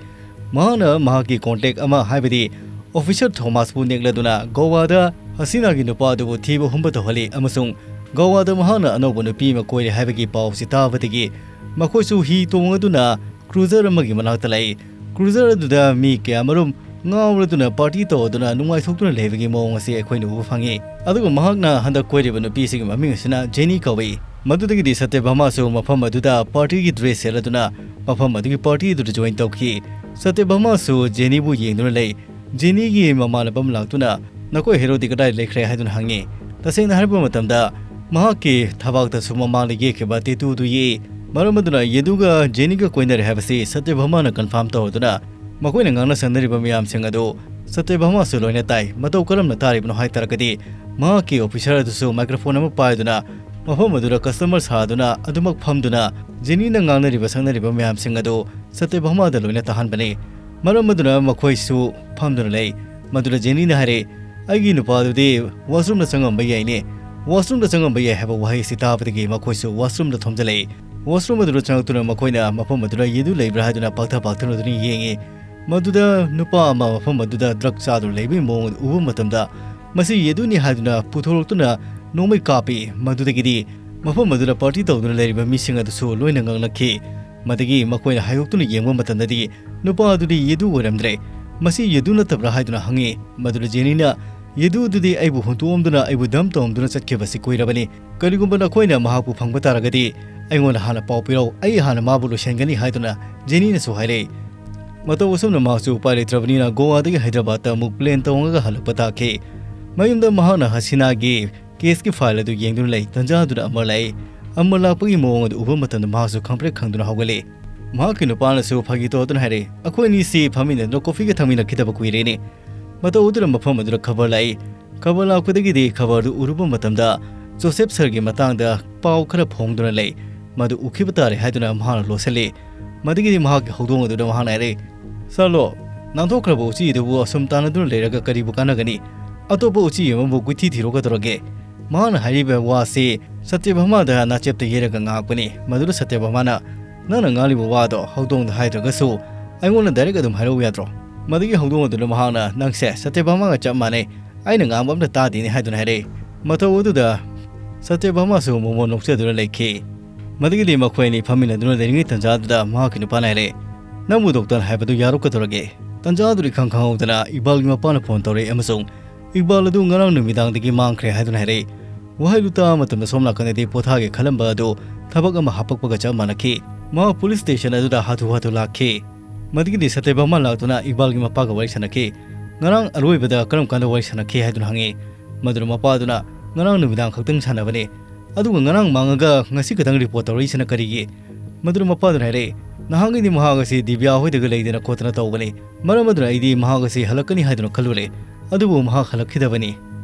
ꯃꯍꯥꯛꯅ ꯃꯍꯥꯛꯀꯤ ꯀꯣꯟꯇꯦꯛ ꯑꯃ, ꯍꯥꯏꯕꯗꯤ ꯑꯣꯐꯤꯁꯔ ꯊꯣꯃꯥꯁꯄꯨ ꯅꯦꯛꯂꯗꯨꯅ ꯒꯣꯋꯥꯗ ꯍꯁꯤꯅꯥꯒꯤ ꯅꯨꯄꯥ ꯑꯗꯨꯕꯨ ꯊꯤꯕ ꯍꯨꯝꯕ ꯇꯧꯍꯜꯂꯤ, ꯑꯃꯁꯨꯡ ꯒꯣꯋꯥꯗ ꯃꯍꯥꯛꯅ ꯑꯅꯧꯕ ꯅꯨꯄꯤ ꯑꯃ ꯀꯣꯏꯔꯦ ꯍꯥꯏꯕꯒꯤ ꯄꯥꯎꯁꯤ ꯇꯥꯕꯗꯒꯤ ꯃꯈꯣꯏꯁꯨ ꯍꯤ ꯇꯣꯡꯂꯗꯨꯅ ꯀ꯭ꯔꯨꯖꯔ ꯑꯃꯒꯤ ꯃꯅꯥꯛꯇ ꯂꯥꯛꯏ꯫ ꯀ꯭ꯔꯨꯖꯔ ꯑꯗꯨꯗ ꯃꯤ ꯀꯌꯥꯃꯔꯨꯝ ꯉꯥꯎꯔꯗꯨꯅ ꯄꯥꯔꯇꯤ ꯇꯧꯗꯨꯅ ꯅꯨꯡꯉꯥꯏꯊꯣꯛꯇꯨꯅ ꯂꯩꯕꯒꯤ ꯃꯑꯣꯡ ꯑꯁꯤ ꯑꯩꯈꯣꯏꯅ ꯎꯕ ꯐꯪꯉꯤ꯫ ꯑꯗꯨꯒ ꯃꯍꯥꯛꯅ ꯍꯟꯗꯛ ꯀꯣꯏꯔꯤꯕ ꯅꯨꯄꯤꯁꯤꯒꯤ ꯃꯃꯤꯡ ꯑꯁꯤꯅ ꯖꯦꯅꯤ ꯀꯧꯏ꯫ ꯃꯗꯨꯗꯒꯤꯗꯤ ꯁꯇ꯭ꯌꯚꯥꯃꯥꯁꯨ ꯃꯐꯝ ꯑꯗꯨꯗ ꯄꯥꯔꯇꯤꯒꯤ ꯗ꯭ꯔꯦꯁ ꯁꯦꯠꯂꯗꯨꯅ ꯃꯐꯝ ꯑꯗꯨꯒꯤ ꯄꯥꯔꯇꯤ ꯑꯗꯨꯗ ꯖꯣꯏꯟ ꯇꯧꯈꯤ꯫ ꯁꯇ꯭ꯌꯚꯥꯃꯥꯁꯨ ꯖꯦꯅꯤꯕꯨ ꯌꯦꯡꯗꯨꯅ ꯂꯩ꯫ ꯖꯦꯅꯤꯒꯤ ꯃꯃꯥꯟꯅꯕ ꯑꯃ ꯂꯥꯛꯇꯨꯅ, "ꯅꯈꯣꯏ ꯍꯦꯔꯣꯗꯤ ꯀꯗꯥꯏ ꯂꯩꯈ꯭ꯔꯦ?" ꯍꯥꯏꯗꯨꯅ ꯍꯪꯉꯤ꯫ ꯇꯁꯦꯡꯅ ꯍꯥꯏꯔꯕ ꯃꯇꯝꯗ, ꯃꯍꯥꯛꯀꯤ ꯊꯕꯥꯛꯇꯁꯨ ꯃꯃꯥꯡꯗ ꯌꯦꯛꯈꯤꯕ ꯇꯦꯇꯨꯗꯨ ꯌꯦꯛꯏ꯫ ꯃꯔꯝ ꯑꯗꯨꯅ ꯌꯦꯗꯨꯒ ꯖꯦꯅꯤꯒ ꯀꯣꯏꯅꯔꯦ ꯍꯥꯏꯕꯁꯤ ꯁꯇ꯭ꯌꯚꯥꯃꯥꯅ ꯀꯟꯐꯥꯔꯝ ꯇꯧꯔꯗꯨꯅ, ꯃꯈꯣꯏꯅ ꯉꯥꯡꯅ ꯁꯛꯅꯔꯤꯕ ꯃꯌꯥꯝꯁꯤꯡ ꯑꯗꯨ ꯁꯇ꯭ꯌꯚꯥꯃꯥꯁꯨ ꯂꯣꯏꯅ ꯇꯥꯏ꯫ ꯃꯇꯧ ꯀꯔꯝꯅ ꯇꯥꯔꯤꯕꯅꯣ ꯍꯥꯏ ꯇꯥꯔꯒꯗꯤ, ꯃꯍꯥꯛꯀꯤ ꯑꯣꯐꯤꯁꯔ ꯑꯗꯨꯁꯨ ꯃꯥꯏꯀ꯭ꯔꯣꯐꯣꯟ ꯑꯃ ꯄꯥꯏꯗꯨꯅ ꯃꯐꯝ ꯑꯗꯨꯗ ꯀꯁꯇꯃꯔ ꯁꯥꯗꯨꯅ ꯑꯗꯨꯃꯛ ꯐꯝꯗꯨꯅ ꯖꯦꯅꯤꯅ ꯉꯥꯡꯅꯔꯤꯕ ꯁꯛꯅꯔꯤꯕ ꯃꯌꯥꯝꯁꯤꯡ ꯑꯗꯨ ꯁꯇ꯭ꯌꯚꯥꯃꯥꯗ ꯂꯣꯏꯅ ꯇꯥꯍꯟꯕꯅꯤ꯫ ꯃꯔꯝ ꯑꯗꯨꯅ ꯃꯈꯣꯏꯁꯨ ꯐꯝꯗꯨꯅ ꯂꯩ꯫ ꯃꯗꯨꯗ ꯖꯦꯅꯤꯅ ꯍꯥꯏꯔꯦ, "ꯑꯩꯒꯤ ꯅꯨꯄꯥꯗꯨꯗꯤ ꯋꯥꯁꯔꯨꯝꯗ ꯆꯪꯉꯝꯕ ꯌꯥꯏꯅꯦ꯫ ꯋꯥꯁꯔꯨꯝꯗ ꯆꯪꯉꯝꯕ ꯌꯥꯏ" ꯍꯥꯏꯕ ꯋꯥꯍꯩ ꯑꯁꯤ ꯇꯥꯕꯗꯒꯤ ꯃꯈꯣꯏꯁꯨ ꯋꯥꯁꯔꯨꯝꯗ ꯊꯣꯝꯖꯤꯜꯂꯛꯏ꯫ Washroom ꯑꯗꯨꯗ ꯆꯪꯂꯛꯇꯨꯅ ꯃꯈꯣꯏꯅ ꯃꯐꯝ ꯑꯗꯨꯗ ꯌꯦꯗꯨ ꯂꯩꯕ꯭ꯔꯥ ꯍꯥꯏꯗꯨꯅ ꯄꯥꯛꯊ ꯄꯥꯛꯊꯅꯗꯨꯅ ꯌꯦꯡꯉꯤ꯫ ꯃꯗꯨꯗ ꯅꯨꯄꯥ ꯑꯃ ꯃꯐꯝ ꯑꯗꯨꯗ drug ꯆꯥꯗꯨꯅ ꯂꯩꯕꯒꯤ ꯃꯑꯣꯡ ꯑꯗꯨ ꯎꯕ ꯃꯇꯝꯗ, ꯃꯁꯤ ꯌꯦꯗꯨꯅꯤ ꯍꯥꯏꯗꯨꯅ ꯄꯨꯊꯣꯔꯛꯇꯨꯅ ꯅꯣꯡꯃꯩ ꯀꯥꯞꯄꯤ꯫ ꯃꯗꯨꯗꯒꯤꯗꯤ ꯃꯐꯝ ꯑꯗꯨꯗ party ꯇꯧꯗꯨꯅ ꯂꯩꯔꯤꯕ ꯃꯤꯁꯤꯡ ꯑꯗꯨꯁꯨ ꯂꯣꯏꯅ ꯉꯛꯅꯈꯤ꯫ ꯃꯗꯒꯤ ꯃꯈꯣꯏꯅ ꯍꯥꯏꯗꯣꯛꯇꯨꯅ ꯌꯦꯡꯕ ꯃꯇꯝꯗꯗꯤ, ꯅꯨꯄꯥ ꯑꯗꯨꯗꯤ ꯌꯦꯗꯨ ꯑꯣꯏꯔꯝꯗ꯭ꯔꯦ꯫ "ꯃꯁꯤ ꯌꯦꯗꯨ ꯅꯠꯇꯕ꯭ꯔꯥ?" ꯍꯥꯏꯗꯨꯅ ꯍꯪꯉꯤ꯫ ꯃꯗꯨꯗ ꯖꯦꯅꯤꯅ, "ꯌꯦꯗꯨ ꯑꯗꯨꯗꯤ ꯑꯩꯕꯨ ꯍꯨꯟꯇꯣꯛꯂꯝꯗꯨꯅ ꯑꯩꯕꯨ dump ꯇꯧꯔꯝꯗꯨꯅ ꯆꯠꯈꯤꯕꯁꯤ ꯀꯨꯏꯔꯕꯅꯤ꯫ ꯀꯔꯤꯒꯨꯝꯕ ꯅꯈꯣꯏꯅ ꯃꯍꯥꯛꯄꯨ ꯐꯪꯕ ꯇꯥꯔꯒꯗꯤ, ꯑꯩꯉꯣꯟꯗ ꯍꯥꯟꯅ ꯄꯥꯎ ꯄꯤꯔꯧ, ꯑꯩ ꯍꯥꯟꯅ ꯃꯥꯕꯨ ꯂꯣꯏꯁꯤꯟꯒꯅꯤ" ꯍꯥꯏꯗꯨꯅ ꯖꯦꯅꯤꯅꯁꯨ ꯍꯥꯏꯔꯛꯏ꯫ ꯃꯇꯧ ꯑꯁꯨꯝꯅ ꯃꯍꯥꯛꯁꯨ ꯎꯄꯥꯏ ꯂꯩꯇ꯭ꯔꯕꯅꯤꯅ ꯒꯣꯋꯥꯗꯒꯤ ꯍꯥꯏꯗ꯭ꯔꯕꯥꯗꯇ ꯑꯃꯨꯛ plane ꯇꯣꯡꯉꯒ ꯍꯜꯂꯛꯄ ꯇꯥꯈꯤ꯫ ꯃꯌꯨꯝꯗ ꯃꯍꯥꯛꯅ ꯍꯁꯤꯅꯥꯒꯤ caseꯀꯤ file ꯑꯗꯨ ꯌꯦꯡꯗꯨꯅ ꯂꯩ꯫ ꯇꯟꯖꯥ ꯑꯗꯨꯗ ꯑꯃꯔ ꯂꯥꯛꯏ꯫ ꯑꯃꯔ ꯂꯥꯛꯄꯒꯤ ꯃꯑꯣꯡ ꯑꯗꯨ ꯎꯕ ꯃꯇꯝꯗ ꯃꯍꯥꯛꯁꯨ ꯈꯪꯄ꯭ꯔꯦꯛ ꯈꯪꯗꯨꯅ ꯍꯧꯒꯠꯂꯤ꯫ ꯃꯍꯥꯛꯀꯤ ꯅꯨꯄꯥꯅꯁꯨ ꯐꯥꯒꯤ ꯇꯧꯗꯨꯅ ꯍꯥꯏꯔꯛꯏ, "ꯑꯩꯈꯣꯏ ꯑꯅꯤꯁꯤ ꯐꯝꯃꯤꯟꯅꯗꯨꯅ coffeeꯒ ꯊꯛꯃꯤꯟꯅꯈꯤꯗꯕ ꯀꯨꯏꯔꯦꯅꯦ"꯫ ꯃꯇꯧ ꯑꯗꯨꯅ ꯃꯐꯝ ꯑꯗꯨꯗ ꯈꯕꯔ ꯂꯥꯛꯏ꯫ ꯈꯕꯔ ꯂꯥꯛꯄꯗꯒꯤꯗꯤ ꯈꯕꯔꯗꯨ ꯎꯔꯨꯕ ꯃꯇꯝꯗ ꯖꯣꯁꯦꯐ ꯁꯔꯒꯤ ꯃꯇꯥꯡꯗ ꯄꯥꯎ ꯈꯔ ꯐꯣꯡꯗꯨꯅ ꯂꯩ꯫ ꯃꯗꯨ ꯎꯈꯤꯕ ꯇꯥꯔꯦ ꯍꯥꯏꯗꯨꯅ ꯃꯍꯥꯛꯅ ꯂꯣꯠꯁꯤꯜꯂꯤ꯫ ꯃꯗꯨꯒꯤꯗꯤ ꯃꯍꯥꯛꯀꯤ ꯍꯧꯗꯣꯡ ꯑꯗꯨꯗ ꯃꯍꯥꯛꯅ ꯍꯥꯏꯔꯛꯏ, "ꯁꯥꯂꯣ, ꯅꯥꯟꯊꯣꯛꯈ꯭ꯔꯕ ꯎꯆꯤ ꯑꯗꯨꯕꯨ ꯑꯁꯨꯝ ꯇꯥꯟꯅꯗꯨꯅ ꯂꯩꯔꯒ ꯀꯔꯤꯕꯨ ꯀꯥꯟꯅꯒꯅꯤ? ꯑꯇꯣꯞꯄ ꯎꯆꯤ ꯑꯃꯕꯨ ꯀꯣꯏꯊꯤ ꯊꯤꯔꯣ ꯀꯩꯗꯧꯔꯒꯦ?" ꯃꯍꯥꯛꯅ ꯍꯥꯏꯔꯤꯕ ꯋꯥꯁꯤ ꯁꯇ꯭ꯌꯚꯥꯃꯥꯗ ꯅꯥꯆꯦꯞꯇ ꯌꯩꯔꯒ ꯉꯥꯡꯉꯛꯄꯅꯤ꯫ ꯃꯗꯨꯗ ꯁꯇ꯭ꯌꯚꯥꯃꯥꯅ, "ꯅꯪꯅ ꯉꯥꯡꯂꯤꯕ ꯋꯥꯗꯣ ꯍꯧꯗꯣꯡꯗ ꯍꯥꯏꯗ꯭ꯔꯒꯁꯨ ꯑꯩꯉꯣꯟꯗ direct ꯑꯗꯨꯝ ꯍꯥꯏꯔꯛꯎ ꯌꯥꯗ꯭ꯔꯣ?" ꯃꯗꯨꯒꯤ ꯍꯧꯗꯣꯡ ꯑꯗꯨꯅ ꯃꯍꯥꯛꯅ, "ꯅꯪꯁꯦ ꯁꯇ꯭ꯌꯚꯥꯃꯥꯒ ꯆꯞ ꯃꯥꯟꯅꯩ, ꯑꯩꯅ ꯉꯥꯡꯕ ꯑꯝꯇ ꯇꯥꯗꯦꯅꯦ" ꯍꯥꯏꯗꯨꯅ ꯍꯥꯏꯔꯛꯏ꯫ ꯃꯇꯧ ꯑꯗꯨꯗ ꯁꯇ꯭ꯌꯚꯥꯃꯥꯁꯨ ꯃꯣꯃꯣꯟ ꯅꯣꯛꯆꯗꯨꯅ ꯂꯩꯈꯤ꯫ ꯃꯗꯨꯒꯤꯗꯤ ꯃꯈꯣꯏ ꯑꯅꯤ ꯐꯝꯃꯤꯟꯅꯗꯨꯅ ꯂꯩꯔꯤꯉꯩ ꯇꯟꯖꯥ ꯑꯗꯨꯗ ꯃꯍꯥꯛꯀꯤ ꯅꯨꯄꯥꯅ ꯍꯥꯏꯔꯛꯏ, "ꯅꯪꯕꯨ ꯗꯣꯛꯇꯔ ꯍꯥꯏꯕꯗꯨ ꯌꯥꯔꯣ ꯀꯩꯗꯧꯔꯒꯦ?" ꯇꯟꯖꯥ ꯑꯗꯨꯗ ꯏꯈꯪ ꯈꯪꯍꯧꯗꯅ ꯏꯛꯕꯥꯜꯒꯤ ꯃꯄꯥꯅ ꯐꯣꯟ ꯇꯧꯔꯛꯏ ꯑꯃꯁꯨꯡ ꯏꯛꯕꯥꯜ ꯑꯗꯨ ꯉꯔꯥꯡ ꯅꯨꯃꯤꯗꯥꯡꯗꯒꯤ ꯃꯥꯡꯈ꯭ꯔꯦ ꯍꯥꯏꯗꯨꯅ ꯍꯥꯏꯔꯛꯏ꯫ ꯋꯥꯍꯩꯗꯨ ꯇꯥꯕ ꯃꯇꯝꯗ ꯁꯣꯝ ꯅꯥꯀꯟꯗꯗꯤ ꯄꯣꯊꯥꯒꯦ ꯈꯜꯂꯝꯕ ꯑꯗꯨ ꯊꯕꯛ ꯑꯃ ꯍꯥꯞꯄꯛꯄꯒ ꯆꯞ ꯃꯥꯟꯅꯈꯤ꯫ ꯃꯍꯥꯛ ꯄꯨꯂꯤꯁ ꯁ꯭ꯇꯦꯁꯟ ꯑꯗꯨꯗ ꯍꯥꯊꯨ ꯍꯥꯊꯨ ꯂꯥꯛꯈꯤ꯫ ꯃꯗꯨꯒꯤꯗꯤ ꯁꯇ꯭ꯌꯚꯥꯃꯥ ꯂꯥꯛꯇꯨꯅ ꯏꯛꯕꯥꯜꯒꯤ ꯃꯄꯥꯒ ꯋꯥꯔꯤ ꯁꯥꯟꯅꯈꯤ꯫ "ꯉꯔꯥꯡ ꯑꯔꯣꯏꯕꯗ ꯀꯔꯝ ꯀꯥꯟꯗ ꯋꯥꯔꯤ ꯁꯥꯟꯅꯈꯤ?" ꯍꯥꯏꯗꯨꯅ ꯍꯪꯉꯤ꯫ ꯃꯗꯨꯗ ꯃꯄꯥꯗꯨꯅ, "ꯉꯔꯥꯡ ꯅꯨꯃꯤꯗꯥꯡ ꯈꯛꯇꯪ ꯁꯥꯟꯅꯕꯅꯤ꯫ ꯑꯗꯨꯒ ꯉꯔꯥꯡ ꯃꯥꯡꯉꯒ ꯉꯁꯤ ꯈꯛꯇꯪ report ꯇꯧꯔꯛꯏꯁꯤꯅ ꯀꯔꯤꯒꯤ?" ꯃꯗꯨꯗ ꯃꯄꯥꯗꯨꯅ ꯍꯥꯏꯔꯛꯏ, "ꯅꯍꯥꯟꯒꯩꯗꯤ ꯃꯍꯥꯛ ꯑꯁꯤ ꯗꯤꯕ꯭ꯌꯥ ꯍꯣꯏꯗꯒ ꯂꯩꯗꯅ ꯈꯣꯠꯇꯅ ꯇꯧꯕꯅꯤ꯫ ꯃꯔꯝ ꯑꯗꯨꯅ ꯑꯩꯗꯤ ꯃꯍꯥꯛ ꯑꯁꯤ ꯍꯜꯂꯛꯀꯅꯤ ꯍꯥꯏꯗꯨꯅ ꯈꯜꯂꯨꯔꯦ꯫ ꯑꯗꯨꯕꯨ ꯃꯍꯥꯛ ꯍꯜꯂꯛꯈꯤꯗꯕꯅꯤ꯫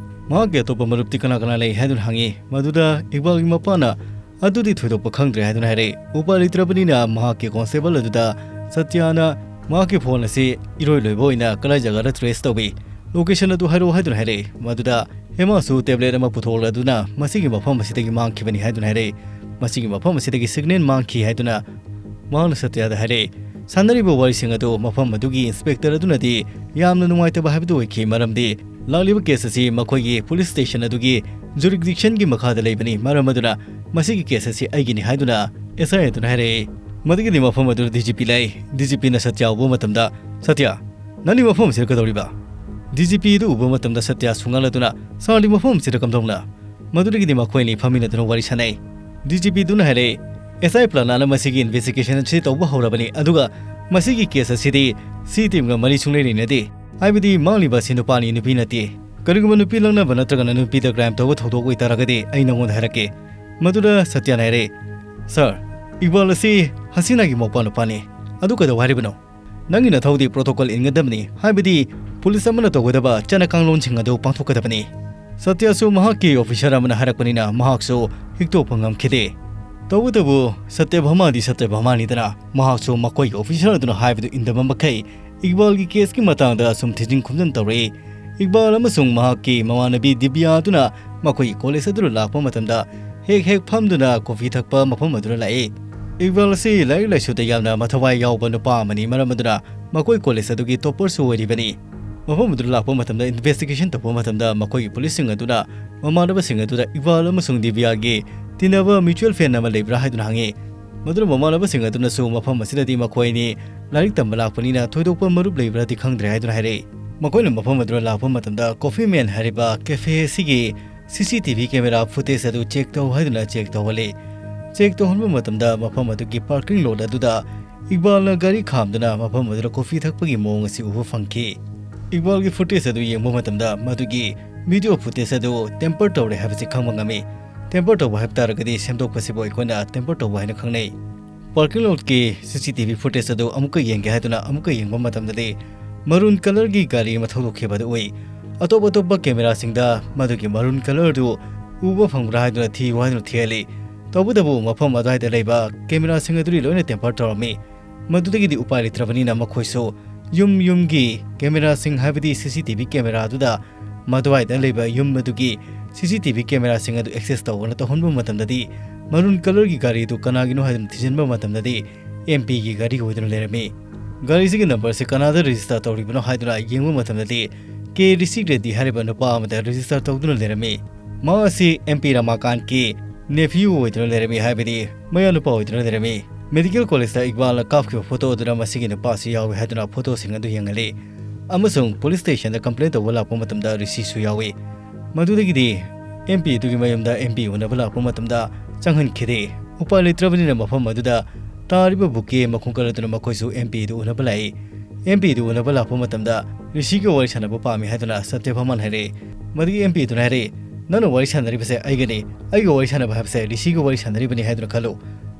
ꯃꯍꯥꯛꯀꯤ ꯑꯇꯣꯞꯄ ꯃꯔꯨꯞꯇꯤ ꯀꯅꯥ ꯀꯅꯥ ꯂꯩ?" ꯍꯥꯏꯗꯨꯅ ꯍꯪꯉꯤ꯫ ꯃꯗꯨꯗ ꯏꯛꯕꯥꯜꯒꯤ ꯃꯄꯥꯅ, "ꯑꯗꯨꯗꯤ ꯊꯣꯏꯗꯣꯛꯄ ꯈꯪꯗ꯭ꯔꯦ" ꯍꯥꯏꯗꯨꯅ ꯍꯥꯏꯔꯛꯏ꯫ ꯎꯄꯥꯏ ꯂꯩꯇ꯭ꯔꯕꯅꯤꯅ ꯃꯍꯥꯛꯀꯤ constable ꯑꯗꯨꯗ ꯁꯇ꯭ꯌꯥꯅ ꯃꯍꯥꯛꯀꯤ ꯐꯣꯟ ꯑꯁꯤ ꯏꯔꯣꯏ ꯂꯣꯏꯕ ꯑꯣꯏꯅ ꯀꯗꯥꯏ ꯖꯒꯥꯗ trace ꯇꯧꯏ, location ꯑꯗꯨ ꯍꯥꯏꯔꯛꯎ ꯍꯥꯏꯗꯨꯅ ꯍꯥꯏꯔꯛꯏ꯫ ꯃꯗꯨꯗ ꯍꯦꯃꯥꯁꯨ tablet ꯑꯃ ꯄꯨꯊꯣꯛꯂꯗꯨꯅ ꯃꯁꯤꯒꯤ ꯃꯐꯝ ꯑꯁꯤꯗꯒꯤ ꯃꯥꯡꯈꯤꯕꯅꯤ ꯍꯥꯏꯗꯨꯅ ꯍꯥꯏꯔꯛꯏ꯫ ꯃꯁꯤꯒꯤ ꯃꯐꯝ ꯑꯁꯤꯗꯒꯤ ꯁꯤꯒꯅꯦꯜ ꯃꯥꯡꯈꯤ ꯍꯥꯏꯗꯨꯅ ꯃꯍꯥꯛꯅ ꯁꯇ꯭ꯌꯗ ꯍꯥꯏꯔꯛꯏ꯫ ꯁꯥꯟꯅꯔꯤꯕ ꯋꯥꯔꯤꯁꯤꯡ ꯑꯗꯨ ꯃꯐꯝ ꯑꯗꯨꯒꯤ ꯏꯟꯁꯄꯦꯛꯇꯔ ꯑꯗꯨꯅꯗꯤ ꯌꯥꯝꯅ ꯅꯨꯡꯉꯥꯏꯇꯕ ꯍꯥꯏꯕꯗꯨ ꯑꯣꯏꯈꯤ, ꯃꯔꯝꯗꯤ ꯂꯥꯛꯂꯤꯕ ꯀꯦꯁ ꯑꯁꯤ ꯃꯈꯣꯏꯒꯤ ꯄꯨꯂꯤꯁ ꯁ꯭ꯇꯦꯁꯟ ꯑꯗꯨꯒꯤ ꯖꯨꯔꯤꯁꯗꯤꯛꯁꯟꯒꯤ ꯃꯈꯥꯗ ꯂꯩꯕꯅꯤ, ꯃꯔꯝ ꯑꯗꯨꯅ ꯃꯁꯤꯒꯤ ꯀꯦꯁ ꯑꯁꯤ ꯑꯩꯒꯤꯅꯤ ꯍꯥꯏꯗꯨꯅ ꯑꯦꯁ ꯑꯥꯏ ꯑꯗꯨꯅ ꯍꯥꯏꯔꯛꯏ꯫ ꯃꯗꯨꯒꯤꯗꯤ ꯃꯐꯝ ꯑꯗꯨꯗ ꯗꯤ ꯖꯤ ꯄꯤ ꯂꯥꯛꯏ꯫ ꯗꯤ ꯖꯤ ꯄꯤꯅ ꯁꯇ꯭ꯌ ꯎꯕ ꯃꯇꯝꯗ, "ꯁꯇ꯭ꯌ, ꯅꯪꯗꯤ ꯃꯐꯝ ꯑꯁꯤꯗ ꯀꯩꯗꯧꯔꯤꯕ?" ꯗꯤ ꯖꯤ ꯄꯤ ꯑꯗꯨ ꯎꯕ ꯃꯇꯝꯗ ꯁꯇ꯭ꯌ ꯁꯨꯡꯉꯥꯡꯂꯗꯨꯅ, "ꯁꯥꯔꯗꯤ ꯃꯐꯝ ꯑꯁꯤꯗ ꯀꯝꯗꯧꯅ?" ꯃꯗꯨꯗꯒꯤꯗꯤ ꯃꯈꯣꯏ ꯑꯅꯤ ꯐꯝꯃꯤꯟꯅꯗꯨꯅ ꯋꯥꯔꯤ ꯁꯥꯅꯩ꯫ ꯗꯤ ꯖꯤ ꯄꯤꯗꯨꯅ ꯍꯥꯏꯔꯛꯏ, "ꯑꯦꯁ ꯑꯥꯏ ꯄ꯭ꯔꯅꯥꯅ ꯃꯁꯤꯒꯤ ꯏꯟꯚꯦꯁꯇꯤꯒꯦꯁꯟ ꯑꯁꯤ ꯇꯧꯕ ꯍꯧꯔꯕꯅꯤ, ꯑꯗꯨꯒ ꯃꯁꯤꯒꯤ ꯀꯦꯁ ꯑꯁꯤꯗꯤ ꯁꯤ ꯇꯤꯝꯒ ꯃꯔꯤ ꯁꯨꯡꯂꯩ ꯂꯩꯅꯗꯦ꯫ ꯍꯥꯏꯕꯗꯤ ꯃꯥꯡꯂꯤꯕ ꯑꯁꯤ ꯅꯨꯄꯥꯅꯤ, ꯅꯨꯄꯤ ꯅꯠꯇꯦ꯫ ꯀꯔꯤꯒꯨꯝꯕ ꯅꯨꯄꯤ ꯂꯛꯅꯕ ꯅꯠꯇ꯭ꯔꯒꯅ ꯅꯨꯄꯤꯗ ꯀ꯭ꯔꯥꯏꯝ ꯇꯧꯕ ꯊꯧꯗꯣꯛ ꯑꯣꯏꯇꯥꯔꯒꯗꯤ ꯑꯩ ꯅꯉꯣꯟꯗ ꯍꯥꯏꯔꯛꯀꯦ꯫" ꯃꯗꯨꯗ ꯁꯇ꯭ꯌꯅ ꯍꯥꯏꯔꯛꯏ, "ꯁꯥꯔ, ꯏꯛꯕꯥꯜ ꯑꯁꯤ ꯍꯁꯤꯅꯥꯒꯤ ꯃꯧꯄꯥ ꯅꯨꯄꯥꯅꯤ꯫ ꯑꯗꯨ ꯀꯩꯗꯧ ꯍꯥꯏꯔꯤꯕꯅꯣ? ꯅꯪꯒꯤ ꯅꯊꯧꯗꯤ ꯄ꯭ꯔꯣꯇꯣꯀꯣꯜ ꯏꯟꯒꯗꯕꯅꯤ, ꯍꯥꯏꯕꯗꯤ ꯄꯨꯂꯤꯁ ꯑꯃꯅ ꯇꯧꯒꯗꯕ ꯆꯠꯅ ꯀꯥꯡꯂꯣꯟꯁꯤꯡ ꯑꯗꯨ ꯄꯥꯡꯊꯣꯛꯀꯗꯕꯅꯤ꯫" ꯁꯇ꯭ꯌꯁꯨ ꯃꯍꯥꯛꯀꯤ ꯑꯣꯐꯤꯁꯥꯔ ꯑꯃꯅ ꯍꯥꯏꯔꯛꯄꯅꯤꯅ ꯃꯍꯥꯛꯁꯨ ꯍꯤꯛꯇꯣꯛꯄ ꯉꯝꯈꯤꯗꯦ꯫ ꯇꯧꯕꯇꯕꯨ ꯁꯇ꯭ꯌꯚꯥꯃꯥꯗꯤ ꯁꯇ꯭ꯌꯚꯥꯃꯥꯅꯤꯗꯅ, ꯃꯍꯥꯛꯁꯨ ꯃꯈꯣꯏꯒꯤ ꯑꯣꯐꯤꯁꯥꯔ ꯑꯗꯨꯅ ꯍꯥꯏꯕꯗꯨ ꯏꯟꯗꯕ ꯃꯈꯩ ꯏꯛꯕꯥꯜꯒꯤ ꯀꯦꯁꯀꯤ ꯃꯇꯥꯡꯗ ꯑꯁꯨꯝ ꯊꯤꯖꯤꯟ ꯈꯨꯝꯖꯤꯟ ꯇꯧꯔꯛꯏ꯫ ꯏꯛꯕꯥꯜ ꯑꯃꯁꯨꯡ ꯃꯍꯥꯛꯀꯤ ꯃꯃꯥꯟꯅꯕꯤ ꯗꯤꯕ꯭ꯌꯥ ꯑꯗꯨꯅ ꯃꯈꯣꯏꯒꯤ ꯀꯣꯂꯦꯖ ꯑꯗꯨꯗ ꯂꯥꯛꯄ ꯃꯇꯝꯗ ꯍꯦꯛ ꯍꯦꯛ ꯐꯝꯗꯨꯅ ꯀꯣꯐꯤ ꯊꯛꯄ ꯃꯐꯝ ꯑꯗꯨꯗ ꯂꯥꯛꯏ꯫ ꯏꯛꯕꯥꯜ ꯑꯁꯤ ꯂꯥꯏꯔꯤꯛ ꯂꯥꯏꯁꯨꯗ ꯌꯥꯝꯅ ꯃꯊꯋꯥꯏ ꯌꯥꯎꯕ ꯅꯨꯄꯥ ꯑꯃꯅꯤ, ꯃꯔꯝ ꯑꯗꯨꯅ ꯃꯈꯣꯏ ꯀꯣꯂꯦꯖ ꯑꯗꯨꯒꯤ ꯇꯣꯞꯄꯔꯁꯨ ꯑꯣꯏꯔꯤꯕꯅꯤ꯫ ꯃꯐꯝ ꯑꯗꯨꯗ ꯂꯥꯛꯄ ꯃꯇꯝꯗ ꯏꯟꯚꯦꯁꯇꯤꯒꯦꯁꯟ ꯇꯧꯕ ꯃꯇꯝꯗ ꯃꯈꯣꯏꯒꯤ ꯄꯨꯂꯤꯁꯁꯤꯡ ꯑꯗꯨꯅ ꯃꯃꯥꯟꯅꯕꯁꯤꯡ ꯑꯗꯨꯗ ꯏꯛꯕꯥꯜ ꯑꯃꯁꯨꯡ ꯗꯤꯕ꯭ꯌꯥꯒꯤ ꯇꯤꯟꯅꯕ ꯃ꯭ꯌꯨꯆꯨꯑꯦꯜ ꯐ꯭ꯔꯦꯟ ꯑꯃ ꯂꯩꯕ꯭ꯔꯥ ꯍꯥꯏꯗꯨꯅ ꯍꯪꯉꯤ꯫ ꯃꯗꯨꯅ ꯃꯃꯥꯟꯅꯕꯁꯤꯡ ꯑꯗꯨꯅꯁꯨ ꯃꯐꯝ ꯑꯁꯤꯗꯗꯤ ꯃꯈꯣꯏ ꯑꯅꯤ ꯂꯥꯏꯔꯤꯛ ꯇꯝꯕ ꯂꯥꯛꯄꯅꯤꯅ ꯊꯣꯏꯗꯣꯛꯄ ꯃꯔꯨꯞ ꯂꯩꯕ꯭ꯔꯥꯗꯤ ꯈꯪꯗ꯭ꯔꯦ ꯍꯥꯏꯗꯨꯅ ꯍꯥꯏꯔꯛꯏ꯫ ꯃꯈꯣꯏꯅ ꯃꯐꯝ ꯑꯗꯨꯗ ꯂꯥꯛꯄ ꯃꯇꯝꯗ ꯀꯣꯐꯤ ꯃꯦꯟ ꯍꯥꯏꯔꯤꯕ ꯀꯦꯐꯦ ꯑꯁꯤꯒꯤ ꯁꯤ C T V camera footage ꯑꯗꯨ ꯆꯦꯛ ꯇꯧ ꯍꯥꯏꯗꯨꯅ ꯆꯦꯛ ꯇꯧꯍꯜꯂꯤ꯫ ꯆꯦꯛ ꯇꯧꯍꯟꯕ ꯃꯇꯝꯗ ꯃꯐꯝ ꯑꯗꯨꯒꯤ ꯄꯥꯔꯀꯤꯡ ꯂꯣꯠ ꯑꯗꯨꯗ ꯏꯛꯕꯥꯜꯅ ꯒꯥꯔꯤ ꯈꯥꯝꯗꯨꯅ ꯃꯐꯝ ꯑꯗꯨꯗ ꯀꯣꯐꯤ ꯊꯛꯄꯒꯤ ꯃꯑꯣꯡ ꯑꯁꯤ ꯎꯕ ꯐꯪꯈꯤ꯫ ꯏꯛꯕꯥꯜꯒꯤ ꯐꯨꯇꯦꯖ ꯑꯗꯨ ꯌꯦꯡꯕ ꯃꯇꯝꯗ ꯃꯗꯨꯒꯤ ꯚꯤꯗꯤꯑꯣ ꯐꯨꯇꯦꯖ ꯑꯗꯨ ꯇꯦꯝꯄꯔ ꯇꯧꯔꯦ ꯍꯥꯏꯕꯁꯤ ꯈꯪꯕ ꯉꯝꯃꯤ꯫ ꯇꯦꯝꯄꯔ ꯇꯧꯕ ꯍꯥꯏꯕ ꯇꯥꯔꯒꯗꯤ ꯁꯦꯝꯗꯣꯛꯄꯁꯤꯕꯨ ꯑꯩꯈꯣꯏꯅ ꯇꯦꯝꯄꯔ ꯇꯧꯕ ꯍꯥꯏꯅ ꯈꯪꯅꯩ꯫ ꯄꯥꯔꯀꯤꯡ ꯂꯣꯠꯀꯤ ꯁꯤ ꯁꯤ ꯇꯤ ꯚꯤ ꯐꯨꯇꯦꯖ ꯑꯗꯨ ꯑꯃꯨꯛꯀ ꯌꯦꯡꯒꯦ ꯍꯥꯏꯗꯨꯅ ꯑꯃꯨꯛꯀ ꯌꯦꯡꯕ ꯃꯇꯝꯗꯗꯤ ꯃꯔꯨꯟ ꯀꯂꯔꯒꯤ ꯒꯥꯔꯤ ꯑꯃ ꯊꯧꯗꯣꯛꯈꯤꯕ ꯑꯗꯨ ꯎꯏ꯫ ꯑꯇꯣꯞ ꯑꯇꯣꯞꯄ ꯀꯦꯃꯦꯔꯥꯁꯤꯡꯗ ꯃꯗꯨꯒꯤ ꯃꯔꯨꯟ ꯀꯂꯔꯗꯨ ꯎꯕ ꯐꯪꯕ꯭ꯔꯥ ꯍꯥꯏꯗꯨꯅ ꯊꯤꯌꯨ ꯍꯥꯏꯗꯨꯅ ꯊꯤꯍꯜꯂꯤ꯫ ꯇꯧꯕꯇꯕꯨ ꯃꯐꯝ ꯑꯗꯨꯋꯥꯏꯗ ꯂꯩꯕ ꯀꯦꯃꯦꯔꯥꯁꯤꯡ ꯑꯗꯨꯗꯤ ꯂꯣꯏꯅ ꯇꯦꯝꯄꯔ ꯇꯧꯔꯝꯃꯤ꯫ ꯃꯗꯨꯗꯒꯤꯗꯤ ꯎꯄꯥꯏ ꯂꯩꯇ꯭ꯔꯕꯅꯤꯅ ꯃꯈꯣꯏꯁꯨ ꯌꯨꯝ ꯌꯨꯝꯒꯤ ꯀꯦꯃꯦꯔꯥꯁꯤꯡ, ꯍꯥꯏꯕꯗꯤ ꯁꯤ ꯁꯤ ꯇꯤ ꯚꯤ ꯀꯦꯃꯦꯔꯥ ꯑꯗꯨꯗ ꯃꯗꯨꯋꯥꯏꯗ ꯂꯩꯕ ꯌꯨꯝ ꯑꯗꯨꯒꯤ ꯁꯤ ꯁꯤ ꯇꯤ ꯚꯤ ꯀꯦꯃꯦꯔꯥꯁꯤꯡ ꯑꯗꯨ ꯑꯦꯛꯁꯦꯁ ꯇꯧꯕꯅ ꯇꯧꯍꯟꯕ ꯃꯇꯝꯗꯗꯤ, ꯃꯔꯨꯟ ꯀꯂꯔꯒꯤ ꯒꯥꯔꯤꯗꯨ ꯀꯅꯥꯒꯤꯅꯣ ꯍꯥꯏꯗꯨꯅ ꯊꯤꯖꯤꯟꯕ ꯃꯇꯝꯗꯗꯤ, ꯑꯦꯝ ꯄꯤꯒꯤ ꯒꯥꯔꯤ ꯑꯣꯏꯗꯨꯅ ꯂꯩꯔꯝꯃꯤ꯫ ꯒꯥꯔꯤꯁꯤꯒꯤ ꯅꯝꯕꯔꯁꯤ ꯀꯅꯥꯗ ꯔꯦꯖꯤꯁꯇꯔ ꯇꯧꯔꯤꯕꯅꯣ ꯍꯥꯏꯗꯨꯅ ꯌꯦꯡꯕ ꯃꯇꯝꯗꯗꯤ, ꯀꯦ ꯔꯤꯁꯤꯛ ꯔꯦꯗꯤ ꯍꯥꯏꯔꯤꯕ ꯅꯨꯄꯥ ꯑꯃꯗ ꯔꯦꯖꯤꯁꯇꯔ ꯇꯧꯗꯨꯅ ꯂꯩꯔꯝꯃꯤ꯫ ꯃꯍꯥꯛ ꯑꯁꯤ ꯑꯦꯝ ꯄꯤ ꯔꯃꯥꯀꯥꯟꯠꯀꯤ ꯅꯦꯐ꯭ꯌꯨ ꯑꯣꯏꯗꯨꯅ ꯂꯩꯔꯝꯃꯤ, ꯍꯥꯏꯕꯗꯤ ꯃꯌꯥꯅꯨꯄꯥ ꯑꯣꯏꯗꯨꯅ ꯂꯩꯔꯝꯃꯤ꯫ ꯃꯦꯗꯤꯀꯦꯜ ꯀꯣꯂꯦꯖꯇ ꯏꯛꯕꯥꯜꯅ ꯀꯥꯞꯈꯤꯕ ꯐꯣꯇꯣ ꯑꯗꯨꯗ ꯃꯁꯤꯒꯤ ꯅꯨꯄꯥ ꯑꯁꯤ ꯌꯥꯎꯏ ꯍꯥꯏꯗꯨꯅ ꯐꯣꯇꯣꯁꯤꯡ ꯑꯗꯨ ꯌꯦꯡꯍꯜꯂꯤ, ꯑꯃꯁꯨꯡ ꯄꯨꯂꯤꯁ ꯁ꯭ꯇꯦꯁꯟꯗ ꯀꯝꯄ꯭ꯂꯦꯟ ꯇꯧꯕ ꯂꯥꯛꯄ ꯃꯇꯝꯗ ꯔꯤꯁꯤꯁꯨ ꯌꯥꯎꯏ꯫ ꯃꯗꯨꯗꯒꯤꯗꯤ ꯑꯦꯝ ꯄꯤ ꯑꯗꯨꯒꯤ ꯃꯌꯨꯝꯗ ꯑꯦꯝ ꯄꯤ ꯎꯅꯕ ꯂꯥꯛꯄ ꯃꯇꯝꯗ ꯆꯪꯍꯟꯈꯤꯗꯦ꯫ ꯎꯄꯥꯏ ꯂꯩꯇ꯭ꯔꯕꯅꯤꯅ ꯃꯐꯝ ꯑꯗꯨꯗ ꯇꯥꯔꯤꯕ ꯕꯨꯀꯦ ꯃꯈꯣꯡ ꯀꯜꯂꯗꯨꯅ ꯃꯈꯣꯏꯁꯨ ꯑꯦꯝ ꯄꯤ ꯑꯗꯨ ꯎꯅꯕ ꯂꯥꯛꯏ꯫ ꯑꯦꯝ ꯄꯤ ꯑꯗꯨ ꯎꯅꯕ ꯂꯥꯛꯄ ꯃꯇꯝꯗ ꯔꯤꯁꯤꯒ ꯋꯥꯔꯤ ꯁꯥꯟꯅꯕ ꯄꯥꯝꯃꯤ ꯍꯥꯏꯗꯨꯅ ꯁꯇ꯭ꯌꯚꯥꯃꯥꯅ ꯍꯥꯏꯔꯛꯏ꯫ ꯃꯗꯨꯒꯤ ꯑꯦꯝ ꯄꯤ ꯑꯗꯨꯅ ꯍꯥꯏꯔꯛꯏ, "ꯅꯪꯅ ꯋꯥꯔꯤ ꯁꯥꯟꯅꯔꯤꯕꯁꯦ ꯑꯩꯒꯅꯤ꯫ ꯑꯩꯒ ꯋꯥꯔꯤ ꯁꯥꯟꯅꯕ ꯍꯥꯏꯕꯁꯦ ꯔꯤꯁꯤꯒ ꯋꯥꯔꯤ ꯁꯥꯟꯅꯔꯤꯕꯅꯤ ꯍꯥꯏꯗꯨꯅ ꯈꯜꯂꯨ꯫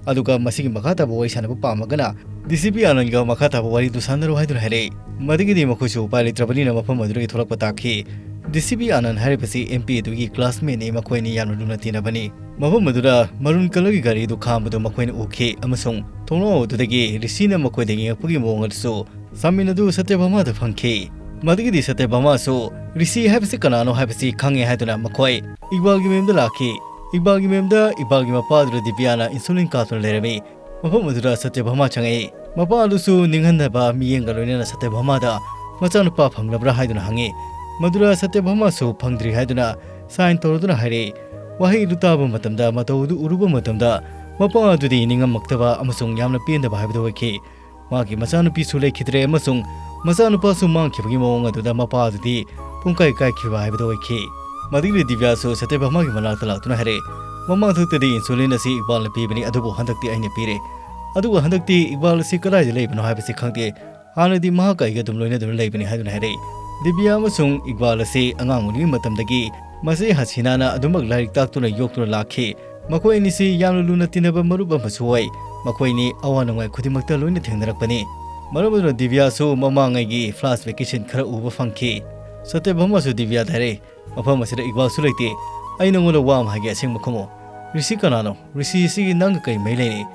ꯑꯗꯨꯒ ꯃꯁꯤꯒꯤ ꯃꯈꯥ ꯇꯥꯕ ꯋꯥꯔꯤ ꯁꯥꯟꯅꯕ ꯄꯥꯝꯃꯒꯅ ꯗꯤ ꯁꯤ ꯄꯤ ꯑꯥꯅꯟꯒ ꯃꯈꯥ ꯇꯥꯕ ꯋꯥꯔꯤꯗꯨ ꯁꯥꯟꯅꯔꯣ" ꯍꯥꯏꯗꯨꯅ ꯍꯥꯏꯔꯛꯏ꯫ ꯃꯗꯨꯒꯤꯗꯤ ꯃꯈꯣꯏꯁꯨ ꯎꯄꯥꯏ ꯂꯩꯇ꯭ꯔꯕꯅꯤꯅ ꯃꯐꯝ ꯑꯗꯨꯗꯒꯤ ꯊꯣꯛꯂꯛꯄ ꯇꯥꯈꯤ꯫ ꯗꯤ ꯁꯤ ꯄꯤ ꯑꯥꯅꯟ ꯍꯥꯏꯔꯤꯕꯁꯤ ꯑꯦꯝ ꯄꯤ ꯑꯗꯨꯒꯤ ꯀ꯭ꯂꯥꯁꯃꯦꯠꯅꯤ, ꯃꯈꯣꯏ ꯑꯅꯤ ꯌꯥꯝꯅ ꯂꯨꯅ ꯇꯤꯟꯅꯕꯅꯤ꯫ ꯃꯐꯝ ꯑꯗꯨꯗ ꯃꯔꯨꯟ ꯀꯂꯔꯒꯤ ꯒꯥꯔꯤꯗꯨ ꯈꯥꯝꯕꯗꯨ ꯃꯈꯣꯏꯅ ꯎꯈꯤ, ꯑꯃꯁꯨꯡ ꯊꯣꯡꯅꯥꯎ ꯑꯗꯨꯗꯒꯤ ꯔꯤꯁꯤꯅ ꯃꯈꯣꯏꯗ ꯌꯦꯡꯉꯛꯄꯒꯤ ꯃꯑꯣꯡ ꯑꯗꯨꯁꯨ ꯁꯥꯃꯤꯟ ꯑꯗꯨ ꯁꯇ꯭ꯌꯚꯥꯃꯥꯗ ꯐꯪꯈꯤ꯫ ꯃꯗꯨꯒꯤꯗꯤ ꯁꯇ꯭ꯌꯚꯥꯃꯥꯁꯨ ꯔꯤꯁꯤ ꯍꯥꯏꯕꯁꯤ ꯀꯅꯥꯅꯣ ꯍꯥꯏꯕꯁꯤ ꯈꯪꯉꯦ ꯍꯥꯏꯗꯨꯅ ꯃꯈꯣꯏ ꯏꯛꯕꯥꯜꯒꯤ ꯃꯌꯨꯝꯗ ꯂꯥꯛꯈꯤ꯫ ꯏꯛꯕꯥꯜꯒꯤ ꯃꯌꯨꯝꯗ ꯏꯛꯕꯥꯜꯒꯤ ꯃꯄꯥꯗꯨꯗ ꯗꯤꯕ꯭ꯌꯥꯅ ꯏꯟꯁꯨꯂꯤꯟ ꯀꯥꯞꯇꯨꯅ ꯂꯩꯔꯝꯃꯤ꯫ ꯃꯐꯝ ꯑꯗꯨꯗ ꯁꯇ꯭ꯌꯚꯥꯃꯥ ꯆꯪꯉꯛꯏ꯫ ꯃꯄꯥ ꯑꯗꯨꯁꯨ ꯅꯤꯡꯍꯟꯅꯕ ꯃꯤꯠꯌꯦꯡꯒ ꯂꯣꯏꯅꯅ ꯁꯇ꯭ꯌꯚꯥꯃꯥꯗ ꯃꯆꯥꯅꯨꯄꯥ ꯐꯪꯂꯕ꯭ꯔꯥ ꯍꯥꯏꯗꯨꯅ ꯍꯪꯉꯤ꯫ ꯃꯗꯨꯗ ꯁꯇ꯭ꯌꯚꯥꯃꯥꯁꯨ ꯐꯪꯗ꯭ꯔꯤ ꯍꯥꯏꯗꯨꯅ ꯁꯥꯏꯟ ꯇꯧꯔꯗꯨꯅ ꯍꯥꯏꯔꯛꯏ꯫ ꯋꯥꯍꯩ ꯑꯗꯨ ꯇꯥꯕ ꯃꯇꯝꯗ, ꯃꯇꯧ ꯑꯗꯨ ꯎꯔꯨꯕ ꯃꯇꯝꯗ, ꯃꯄꯥ ꯑꯗꯨꯗꯤ ꯅꯤꯡꯉꯝꯃꯛꯇꯕ ꯑꯃꯁꯨꯡ ꯌꯥꯝꯅ ꯄꯦꯟꯗꯕ ꯍꯥꯏꯕꯗꯨ ꯑꯣꯏꯈꯤ꯫ ꯃꯍꯥꯛꯀꯤ ꯃꯆꯥꯅꯨꯄꯤꯁꯨ ꯂꯩꯈꯤꯗ꯭ꯔꯦ ꯑꯃꯁꯨꯡ ꯃꯆꯥꯅꯨꯄꯥꯁꯨ ꯃꯥꯡꯈꯤꯕꯒꯤ ꯃꯑꯣꯡ ꯑꯗꯨꯗ ꯃꯄꯥ ꯑꯗꯨꯗꯤ ꯄꯨꯡꯀꯥꯏ ꯀꯥꯏꯈꯤꯕ ꯍꯥꯏꯕꯗꯨ ꯑꯣꯏꯈꯤ꯫ ꯃꯗꯨꯒꯤ ꯗꯤꯕ꯭ꯌꯥꯁꯨ ꯁꯇ꯭ꯌꯚꯥꯃꯥꯒꯤ ꯃꯅꯥꯛꯇ ꯂꯥꯛꯇꯨꯅ ꯍꯥꯏꯔꯛꯏ, "ꯃꯃꯥꯡꯊꯛꯇꯗꯤ ꯏꯟꯁꯨꯂꯤꯟ ꯑꯁꯤ ꯏꯛꯕꯥꯜꯅ ꯄꯤꯕꯅꯤ, ꯑꯗꯨꯕꯨ ꯍꯟꯗꯛꯇꯤ ꯑꯩꯅ ꯄꯤꯔꯦ꯫ ꯑꯗꯨꯒ ꯍꯟꯗꯛꯇꯤ ꯏꯛꯕꯥꯜ ꯑꯁꯤ ꯀꯗꯥꯏꯗ ꯂꯩꯕꯅꯣ ꯍꯥꯏꯕꯁꯤ ꯈꯪꯗꯦ꯫ ꯍꯥꯟꯅꯗꯤ ꯃꯍꯥꯛꯀ ꯑꯩꯒ ꯑꯗꯨꯝ ꯂꯣꯏꯅꯗꯨꯅ ꯂꯩꯕꯅꯤ" ꯍꯥꯏꯗꯨꯅ ꯍꯥꯏꯔꯛꯏ꯫ ꯗꯤꯕ꯭ꯌꯥ ꯑꯃꯁꯨꯡ ꯏꯛꯕꯥꯜ ꯑꯁꯤ ꯑꯉꯥꯡ ꯑꯣꯏꯔꯤꯉꯩ ꯃꯇꯝꯗꯒꯤ ꯃꯆꯦ ꯍꯁꯤꯅꯥꯅ ꯑꯗꯨꯃꯛ ꯂꯥꯏꯔꯤꯛ ꯇꯥꯛꯇꯨꯅ ꯌꯣꯛꯇꯨꯅ ꯂꯥꯛꯈꯤ꯫ ꯃꯈꯣꯏ ꯑꯅꯤꯁꯤ ꯌꯥꯝꯅ ꯂꯨꯅ ꯇꯤꯟꯅꯕ ꯃꯔꯨꯞ ꯑꯃꯁꯨ ꯑꯣꯏ꯫ ꯃꯈꯣꯏ ꯑꯅꯤ ꯑꯋꯥ ꯅꯨꯡꯉꯥꯏ ꯈꯨꯗꯤꯡꯃꯛꯇ ꯂꯣꯏꯅ ꯊꯦꯡꯅꯔꯛꯄꯅꯤ꯫ ꯃꯔꯝ ꯑꯗꯨꯅ ꯗꯤꯕ꯭ꯌꯥꯁꯨ ꯃꯃꯥꯡꯉꯩꯒꯤ ꯐ꯭ꯂꯥꯁ ꯚꯦꯀꯦꯁꯟ ꯈꯔ ꯎꯕ ꯐꯪꯈꯤ꯫ ꯁꯇ꯭ꯌꯚꯥꯃꯥꯁꯨ ꯗꯤꯕ꯭ꯌꯥꯗ ꯍꯥꯏꯔꯛꯏ, "ꯃꯐꯝ ꯑꯁꯤꯗ ꯏꯛꯕꯥꯜꯁꯨ ꯂꯩꯇꯦ꯫ ꯑꯩ ꯅꯉꯣꯟꯗ ꯋꯥ ꯑꯃ ꯍꯥꯏꯒꯦ, ꯑꯁꯦꯡꯕ ꯈꯨꯝꯃꯨ꯫ ꯔꯤꯁꯤ ꯀꯅꯥꯅꯣ? ꯔꯤꯁꯤ ꯑꯁꯤꯒꯤ ꯅꯪꯒ ꯀꯔꯤ ꯃꯔꯤ ꯂꯩꯅꯩ?"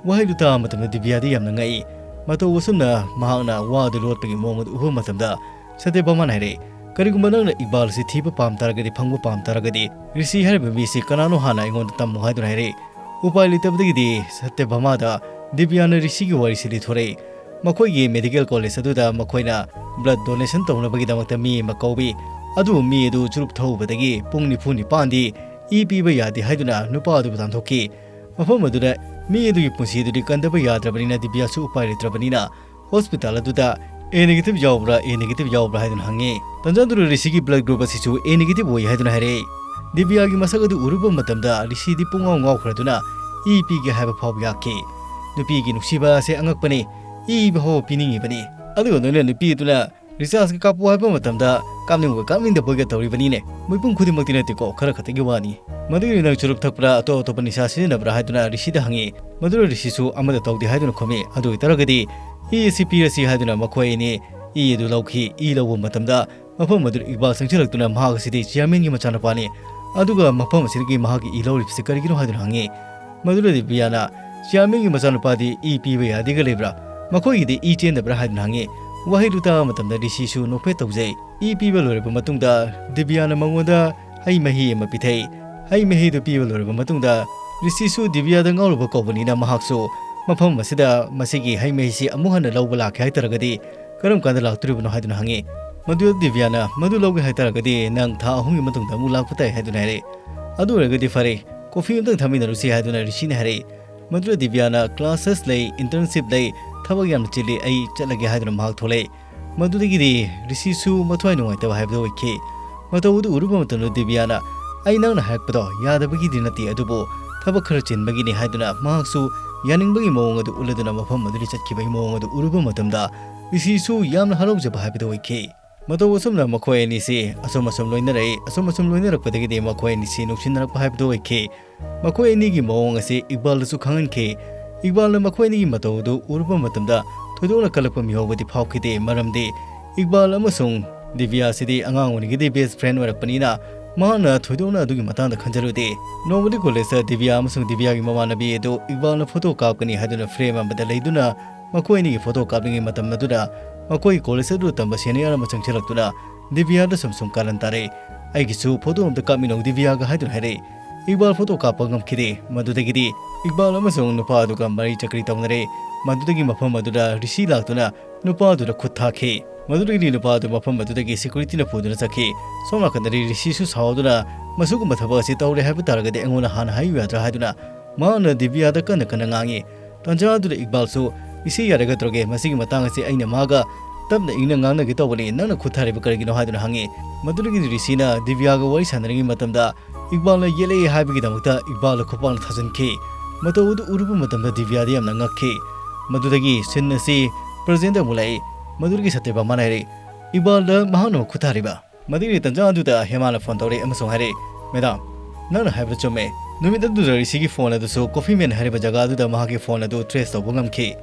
ꯋꯥꯍꯩꯗꯨ ꯇꯥꯕ ꯃꯇꯝꯗ ꯗꯤꯕ꯭ꯌꯥꯗꯤ ꯌꯥꯝꯅ ꯉꯛꯏ꯫ ꯃꯇꯧ ꯑꯁꯨꯝꯅ ꯃꯍꯥꯛꯅ ꯋꯥꯗꯨ ꯂꯣꯠꯄꯒꯤ ꯃꯑꯣꯡ ꯑꯗꯨ ꯎꯕ ꯃꯇꯝꯗ ꯁꯇ꯭ꯌꯚꯥꯃꯥꯅ ꯍꯥꯏꯔꯛꯏ, "ꯀꯔꯤꯒꯨꯝꯕ ꯅꯪꯅ ꯏꯛꯕꯥꯜꯁꯤ ꯊꯤꯕ ꯄꯥꯝ ꯇꯥꯔꯒꯗꯤ, ꯐꯪꯕ ꯄꯥꯝ ꯇꯥꯔꯒꯗꯤ, ꯔꯤꯁꯤ ꯍꯥꯏꯔꯤꯕ ꯃꯤꯁꯤ ꯀꯅꯥꯅꯣ ꯍꯥꯟꯅ ꯑꯩꯉꯣꯟꯗ ꯇꯝꯃꯨ" ꯍꯥꯏꯗꯨꯅ ꯍꯥꯏꯔꯛꯏ꯫ ꯎꯄꯥꯏ ꯂꯩꯇꯕꯗꯒꯤꯗꯤ ꯁꯇ꯭ꯌꯚꯥꯃꯥꯗ ꯗꯤꯕꯤꯌꯥꯅ ꯔꯤꯁꯤꯒꯤ ꯋꯥꯔꯤꯁꯤ ꯂꯤꯊꯣꯔꯛꯏ꯫ ꯃꯈꯣꯏꯒꯤ ꯃꯦꯗꯤꯀꯦꯜ ꯀꯣꯂꯦꯖ ꯑꯗꯨꯗ ꯃꯈꯣꯏꯅ ꯕ꯭ꯂꯗ ꯗꯣꯅꯦꯁꯟ ꯇꯧꯅꯕꯒꯤꯗꯃꯛꯇ ꯃꯤ ꯑꯃ ꯀꯧꯏ꯫ ꯑꯗꯨꯕꯨ ꯃꯤ ꯑꯗꯨ ꯆꯨꯔꯨꯞ ꯊꯛꯎꯕꯗꯒꯤ ꯄꯨꯡ ꯅꯤꯐꯨ ꯅꯤꯄꯥꯟꯗꯤ ꯏ ꯄꯤꯕ ꯌꯥꯗꯦ ꯍꯥꯏꯗꯨꯅ ꯅꯨꯄꯥ ꯑꯗꯨꯕꯨ ꯇꯥꯟꯊꯣꯛꯈꯤ꯫ ꯃꯐꯝ ꯑꯗꯨꯗ ꯃꯤ ꯑꯗꯨꯒꯤ ꯄꯨꯟꯁꯤ ꯑꯗꯨꯗꯤ ꯀꯟꯗꯕ ꯌꯥꯗ꯭ꯔꯕꯅꯤꯅ ꯗꯤꯕꯤꯌꯥꯁꯨ ꯎꯄꯥꯏ ꯂꯩꯇ꯭ꯔꯕꯅꯤꯅ ꯍꯣꯁꯄꯤꯇꯥꯜ ꯑꯗꯨꯗ "ꯑꯦ ꯅꯦꯒꯦꯇꯤꯚ ꯌꯥꯎꯕ꯭ꯔꯥ, ꯑꯦ ꯅꯦꯒꯦꯇꯤꯚ ꯌꯥꯎꯕ꯭ꯔꯥ?" ꯍꯥꯏꯗꯨꯅ ꯍꯪꯉꯤ꯫ ꯇꯟꯖꯥꯗꯨꯗ ꯔꯤꯁꯤꯒꯤ ꯕ꯭ꯂꯗ ꯒ꯭ꯔꯨꯞ ꯑꯁꯤꯁꯨ ꯑꯦ ꯅꯦꯒꯦꯇꯤꯚ ꯑꯣꯏ ꯍꯥꯏꯗꯨꯅ ꯍꯥꯏꯔꯛꯏ꯫ ꯗꯤꯕꯤꯌꯥꯒꯤ ꯃꯁꯛ ꯑꯗꯨ ꯎꯔꯨꯕ ꯃꯇꯝꯗ ꯔꯤꯁꯤꯗꯤ ꯄꯨꯡꯉꯥꯎ ꯉꯥꯎꯈ꯭ꯔꯗꯨꯅ ꯏ ꯄꯤꯒꯦ ꯍꯥꯏꯕ ꯐꯥꯎꯕ ꯌꯥꯈꯤ꯫ ꯅꯨꯄꯤꯒꯤ ꯅꯨꯡꯁꯤꯕ ꯑꯁꯦ ꯑꯉꯛꯄꯅꯤ꯫ ꯏ ꯐꯥꯎꯕ ꯄꯤꯅꯤꯡꯉꯤꯕꯅꯤ꯫ ꯑꯗꯨꯒ ꯅꯣꯏꯅ ꯅꯨꯄꯤ ꯑꯗꯨꯅ ꯔꯤꯆꯥꯔꯖꯀ ꯀꯥꯞꯄꯨ ꯍꯥꯏꯕ ꯃꯇꯝꯗ ꯀꯥꯞꯅꯤꯡꯕ ꯀꯥꯞꯅꯤꯡꯗꯕꯒ ꯇꯧꯔꯤꯕꯅꯤꯅꯦ꯫ ꯃꯤꯄꯨꯝ ꯈꯨꯗꯤꯡꯃꯛꯇꯤ ꯅꯠꯇꯦꯀꯣ, ꯈꯔ ꯈꯛꯇꯒꯤ ꯋꯥꯅꯤ꯫ ꯃꯗꯨꯒꯤ ꯅꯪ ꯆꯨꯔꯨꯞ ꯊꯛꯄ꯭ꯔꯥ, ꯑꯇꯣꯞ ꯑꯇꯣꯞꯄ ꯅꯤꯁꯥ ꯁꯤꯖꯤꯟꯅꯕ꯭ꯔꯥ ꯍꯥꯏꯗꯨꯅ ꯔꯤꯁꯤꯗ ꯍꯪꯉꯤ꯫ ꯃꯗꯨꯗ ꯔꯤꯁꯤꯁꯨ ꯑꯃꯠꯇ ꯇꯧꯗꯦ ꯍꯥꯏꯗꯨꯅ ꯈꯨꯝꯃꯤ꯫ ꯑꯗꯨ ꯑꯣꯏꯇꯥꯔꯒꯗꯤ ꯏ ꯑꯁꯤ ꯄꯤꯔꯁꯤ ꯍꯥꯏꯗꯨꯅ ꯃꯈꯣꯏ ꯑꯅꯤ ꯏ ꯑꯗꯨ ꯂꯧꯈꯤ꯫ ꯏ ꯂꯧꯕ ꯃꯇꯝꯗ ꯃꯐꯝ ꯑꯗꯨꯗ ꯏꯛꯕꯥꯜ ꯆꯪꯁꯤꯜꯂꯛꯇꯨꯅ ꯃꯍꯥꯛ ꯑꯁꯤꯗꯤ ꯆꯤꯌꯥꯔꯃꯦꯟꯒꯤ ꯃꯆꯥꯅꯨꯄꯥꯅꯤ, ꯑꯗꯨꯒ ꯃꯐꯝ ꯑꯁꯤꯗꯒꯤ ꯃꯍꯥꯛꯀꯤ ꯏ ꯂꯧꯔꯤꯕꯁꯤ ꯀꯔꯤꯒꯤꯅꯣ ꯍꯥꯏꯗꯨꯅ ꯍꯪꯉꯤ꯫ ꯃꯗꯨꯗ ꯗꯤꯕꯤꯌꯥꯅ, "ꯆꯤꯌꯥꯔꯃꯦꯟꯒꯤ ꯃꯆꯥꯅꯨꯄꯥꯗꯤ ꯏ ꯄꯤꯕ ꯌꯥꯗꯦꯒ ꯂꯩꯕ꯭ꯔꯥ? ꯃꯈꯣꯏꯒꯤꯗꯤ ꯏ ꯆꯦꯟꯗꯕ꯭ꯔꯥ?" ꯍꯥꯏꯗꯨꯅ ꯍꯪꯉꯤ꯫ ꯋꯥꯍꯩꯗꯨ ꯇꯥꯕ ꯃꯇꯝꯗ ꯔꯤꯁꯤꯁꯨ ꯅꯣꯛꯐꯦꯠ ꯇꯧꯖꯩ꯫ ꯏ ꯄꯤꯕ ꯂꯣꯏꯔꯕ ꯃꯇꯨꯡꯗ ꯗꯤꯕꯤꯌꯥꯅ ꯃꯉꯣꯟꯗ ꯍꯩ ꯃꯍꯤ ꯑꯃ ꯄꯤꯊꯛꯏ꯫ ꯍꯩ ꯃꯍꯤꯗꯨ ꯄꯤꯕ ꯂꯣꯏꯔꯕ ꯃꯇꯨꯡꯗ ꯔꯤꯁꯤꯁꯨ ꯗꯤꯕꯤꯌꯥꯗ ꯉꯥꯎꯔꯨꯕ ꯀꯧꯕꯅꯤꯅ ꯃꯍꯥꯛꯁꯨ ꯃꯐꯝ ꯑꯁꯤꯗ ꯃꯁꯤꯒꯤ ꯍꯩ ꯃꯍꯤꯁꯤ ꯑꯃꯨꯛ ꯍꯟꯅ ꯂꯧꯕ ꯂꯥꯛꯀꯦ ꯍꯥꯏꯇꯥꯔꯒꯗꯤ ꯀꯔꯝ ꯀꯥꯟꯗ ꯂꯥꯛꯇꯣꯔꯤꯕꯅꯣ ꯍꯥꯏꯗꯨꯅ ꯍꯪꯉꯤ꯫ ꯃꯗꯨꯗ ꯗꯤꯕꯤꯌꯥꯅ, "ꯃꯗꯨ ꯂꯧꯒꯦ ꯍꯥꯏꯇꯥꯔꯒꯗꯤ ꯅꯪ ꯊꯥ ꯑꯍꯨꯝꯒꯤ ꯃꯇꯨꯡꯗ ꯑꯃꯨꯛ ꯂꯥꯛꯄ ꯇꯥꯏ" ꯍꯥꯏꯗꯨꯅ ꯍꯥꯏꯔꯛꯏ꯫ "ꯑꯗꯨ ꯑꯣꯏꯔꯒꯗꯤ ꯐꯔꯦ, ꯀꯣꯐꯤ ꯑꯝꯇꯪ ꯊꯛꯃꯤꯟꯅꯔꯨꯁꯤ" ꯍꯥꯏꯗꯨꯅ ꯔꯤꯁꯤꯅ ꯍꯥꯏꯔꯛꯏ꯫ ꯃꯗꯨꯗ ꯗꯤꯕꯤꯌꯥꯅ, "ꯀ꯭ꯂꯥꯁꯦꯁ ꯂꯩ, ꯏꯟꯇꯔꯟꯁꯤꯞ ꯂꯩ, ꯊꯕꯛ ꯌꯥꯝꯅ ꯆꯤꯜꯂꯤ, ꯑꯩ ꯆꯠꯂꯒꯦ" ꯍꯥꯏꯗꯨꯅ ꯃꯍꯥꯛ ꯊꯣꯛꯂꯛꯏ꯫ ꯃꯗꯨꯗꯒꯤꯗꯤ ꯔꯤꯁꯤꯁꯨ ꯃꯊ꯭ꯋꯥꯏ ꯅꯨꯡꯉꯥꯏꯇꯕ ꯍꯥꯏꯕꯗꯨ ꯑꯣꯏꯈꯤ꯫ ꯃꯇꯧ ꯑꯗꯨ ꯎꯔꯨꯕ ꯃꯇꯝꯗ ꯗꯤꯕꯤꯌꯥꯅ, "ꯑꯩ ꯅꯪꯅ ꯍꯥꯏꯔꯛꯄꯗꯣ ꯌꯥꯗꯕꯒꯤꯗꯤ ꯅꯠꯇꯦ, ꯑꯗꯨꯕꯨ ꯊꯕꯛ ꯈꯔ ꯆꯤꯟꯕꯒꯤꯅꯤ" ꯍꯥꯏꯗꯨꯅ ꯃꯍꯥꯛꯁꯨ ꯌꯥꯅꯤꯡꯕꯒꯤ ꯃꯑꯣꯡ ꯑꯗꯨ ꯎꯠꯂꯗꯨꯅ ꯃꯐꯝ ꯑꯗꯨꯗꯒꯤ ꯆꯠꯈꯤꯕꯒꯤ ꯃꯑꯣꯡ ꯑꯗꯨ ꯎꯔꯨꯕ ꯃꯇꯝꯗ ꯔꯤꯁꯤꯁꯨ ꯌꯥꯝꯅ ꯍꯔꯥꯎꯖꯕ ꯍꯥꯏꯕꯗꯨ ꯑꯣꯏꯈꯤ꯫ ꯃꯇꯧ ꯑꯁꯨꯝꯅ ꯃꯈꯣꯏ ꯑꯅꯤꯁꯤ ꯑꯁꯨꯝ ꯑꯁꯨꯝ ꯂꯣꯏꯅꯔꯛꯏ꯫ ꯑꯁꯨꯝ ꯑꯁꯨꯝ ꯂꯣꯏꯅꯔꯛꯄꯗꯒꯤꯗꯤ ꯃꯈꯣꯏ ꯑꯅꯤꯁꯤ ꯅꯨꯡꯁꯤꯅꯔꯛꯄ ꯍꯥꯏꯕꯗꯨ ꯑꯣꯏꯈꯤ꯫ ꯃꯈꯣꯏ ꯑꯅꯤꯒꯤ ꯃꯑꯣꯡ ꯑꯁꯤ ꯏꯛꯕꯥꯜꯗꯁꯨ ꯈꯪꯍꯟꯈꯤ꯫ ꯏꯛꯕꯥꯜꯅ ꯃꯈꯣꯏ ꯑꯅꯤꯒꯤ ꯃꯇꯧ ꯑꯗꯨ ꯎꯔꯨꯕ ꯃꯇꯝꯗ ꯊꯣꯏꯗꯣꯛꯅ ꯀꯜꯂꯛꯄ ꯃꯤꯑꯣꯏꯕꯗꯤ ꯐꯥꯎꯈꯤꯗꯦ, ꯃꯔꯝꯗꯤ ꯏꯛꯕꯥꯜ ꯑꯃꯁꯨꯡ ꯗꯤꯕꯤꯌꯥ ꯑꯁꯤꯗꯤ ꯑꯉꯥꯡ ꯑꯣꯏꯔꯤꯉꯩꯗꯒꯤ ꯕꯦꯁ ꯐ꯭ꯔꯦꯟ ꯑꯣꯏꯔꯛꯄꯅꯤꯅ ꯃꯍꯥꯛꯅ ꯊꯣꯏꯗꯣꯛꯅ ꯑꯗꯨꯒꯤ ꯃꯇꯥꯡꯗ ꯈꯟꯖꯔꯨꯗꯦ꯫ ꯅꯣꯡꯃꯗꯤ ꯀꯣꯂꯦꯖꯇ ꯗꯤꯕꯤꯌꯥ ꯑꯃꯁꯨꯡ ꯗꯤꯕꯤꯌꯥꯒꯤ ꯃꯃꯥꯟꯅꯕꯤ ꯑꯗꯨ ꯏꯛꯕꯥꯜꯅ ꯐꯣꯇꯣ ꯀꯥꯞꯀꯅꯤ ꯍꯥꯏꯗꯨꯅ ꯐ꯭ꯔꯦꯝ ꯑꯃꯗ ꯂꯩꯗꯨꯅ ꯃꯈꯣꯏ ꯑꯅꯤꯒꯤ ꯐꯣꯇꯣ ꯀꯥꯞꯂꯤꯉꯩ ꯃꯇꯝ ꯑꯗꯨꯗ ꯃꯈꯣꯏꯒꯤ ꯀꯣꯂꯦꯖ ꯑꯗꯨꯗ ꯇꯝꯕ ꯁꯦꯅꯤꯌꯔ ꯑꯃ ꯆꯪꯁꯤꯜꯂꯛꯇꯨꯅ ꯗꯤꯕꯤꯌꯥꯗ ꯁꯨꯝ ꯁꯨꯝ ꯀꯥꯔꯟ ꯇꯥꯔꯦ꯫ "ꯑꯩꯒꯤꯁꯨ ꯐꯣꯇꯣ ꯑꯝꯇ ꯀꯥꯞꯃꯤꯟꯅꯧ ꯗꯤꯕꯤꯌꯥꯒ" ꯍꯥꯏꯗꯨꯅ ꯍꯥꯏꯔꯦ꯫ ꯏꯛꯕꯥꯜ ꯐꯣꯇꯣ ꯀꯥꯞꯄ ꯉꯝꯈꯤꯗꯦ꯫ ꯃꯗꯨꯗꯒꯤꯗꯤ ꯏꯛꯕꯥꯜ ꯑꯃꯁꯨꯡ ꯅꯨꯄꯥ ꯑꯗꯨꯒ ꯃꯔꯩ ꯆꯀ꯭ꯔꯤ ꯇꯧꯅꯔꯦ꯫ ꯃꯗꯨꯗꯒꯤ ꯃꯐꯝ ꯑꯗꯨꯗ ꯔꯤꯁꯤ ꯂꯥꯛꯇꯨꯅ ꯅꯨꯄꯥ ꯑꯗꯨꯗ ꯈꯨꯠ ꯊꯥꯈꯤ꯫ ꯃꯗꯨꯗꯒꯤꯗꯤ ꯅꯨꯄꯥ ꯑꯗꯨ ꯃꯐꯝ ꯑꯗꯨꯗꯒꯤ ꯁꯦꯀ꯭ꯌꯨꯔꯤꯇꯤꯅ ꯄꯨꯗꯨꯅ ꯆꯠꯈꯤ꯫ ꯁꯣꯝ ꯅꯥꯀꯟꯗꯗꯤ ꯔꯤꯁꯤꯁꯨ ꯁꯥꯎꯗꯨꯅ, "ꯃꯁꯤꯒꯨꯝꯕ ꯊꯕꯛ ꯑꯁꯤ ꯇꯧꯔꯦ ꯍꯥꯏꯕ ꯇꯥꯔꯒꯗꯤ ꯑꯩꯉꯣꯟꯗ ꯍꯥꯟꯅ ꯍꯥꯏꯌꯨ ꯌꯥꯗ꯭ꯔꯥ?" ꯍꯥꯏꯗꯨꯅ ꯃꯍꯥꯛꯅ ꯗꯤꯕꯤꯌꯥꯗ ꯀꯟꯅ ꯀꯟꯅ ꯉꯥꯡꯉꯤ꯫ ꯇꯥꯟꯖꯥ ꯑꯗꯨꯗ ꯏꯛꯕꯥꯜꯁꯨ, "ꯏꯁꯤ ꯌꯥꯔꯒꯗ꯭ꯔꯒꯦ? ꯃꯁꯤꯒꯤ ꯃꯇꯥꯡ ꯑꯁꯤ ꯑꯩꯅ ꯃꯥꯒ ꯇꯞꯅ ꯏꯪꯅ ꯉꯥꯡꯅꯒꯦ ꯇꯧꯕꯅꯤ, ꯅꯪꯅ ꯈꯨꯠ ꯊꯥꯔꯤꯕ ꯀꯔꯤꯒꯤꯅꯣ?" ꯍꯥꯏꯗꯨꯅ ꯍꯪꯉꯤ꯫ ꯃꯗꯨꯗꯒꯤꯗꯤ ꯔꯤꯁꯤꯅ ꯗꯤꯕꯤꯌꯥꯒ ꯋꯥꯔꯤ ꯁꯥꯟꯅꯔꯤꯉꯩ ꯃꯇꯝꯗ ꯏꯛꯕꯥꯜꯅ ꯌꯦꯠꯂꯛꯑꯦ ꯍꯥꯏꯕꯒꯤꯗꯃꯛꯇ ꯏꯛꯕꯥꯜꯗ ꯈꯨꯄꯥꯛꯅ ꯊꯥꯖꯤꯟꯈꯤ꯫ ꯃꯇꯧ ꯑꯗꯨ ꯎꯔꯨꯕ ꯃꯇꯝꯗ ꯗꯤꯕꯤꯌꯥꯗꯤ ꯌꯥꯝꯅ ꯉꯛꯈꯤ꯫ ꯃꯗꯨꯗꯒꯤ ꯁꯤꯟ ꯑꯁꯤ ꯄ꯭ꯔꯖꯦꯟꯗ ꯑꯃꯨꯛ ꯂꯥꯛꯏ꯫ ꯃꯗꯨꯗꯒꯤ ꯁꯇ꯭ꯌꯚꯥꯃꯥꯅ ꯍꯥꯏꯔꯛꯏ, "ꯏꯛꯕꯥꯜꯗ ꯃꯍꯥꯛꯅ ꯈꯨꯠ ꯊꯥꯔꯤꯕ?" ꯃꯗꯨꯒꯤ ꯇꯥꯟꯖꯥ ꯑꯗꯨꯗ ꯍꯦꯃꯥꯅ ꯐꯣꯟ ꯇꯧꯔꯛꯏ ꯑꯃꯁꯨꯡ ꯍꯥꯏꯔꯛꯏ, "ꯃꯦꯗꯥꯝ, ꯅꯪꯅ ꯍꯥꯏꯕꯗꯨ ꯆꯨꯝꯃꯦ꯫ ꯅꯨꯃꯤꯠ ꯑꯗꯨꯗ ꯔꯤꯁꯤꯒꯤ ꯐꯣꯟ ꯑꯗꯨꯁꯨ ꯀꯣꯐꯤ ꯃꯦꯟ ꯍꯥꯏꯔꯤꯕ ꯖꯒꯥ ꯑꯗꯨꯗ ꯃꯍꯥꯛꯀꯤ ꯐꯣꯟ ꯑꯗꯨ ꯇ꯭ꯔꯦꯁ ꯇꯧꯕ ꯉꯝꯈꯤ꯫"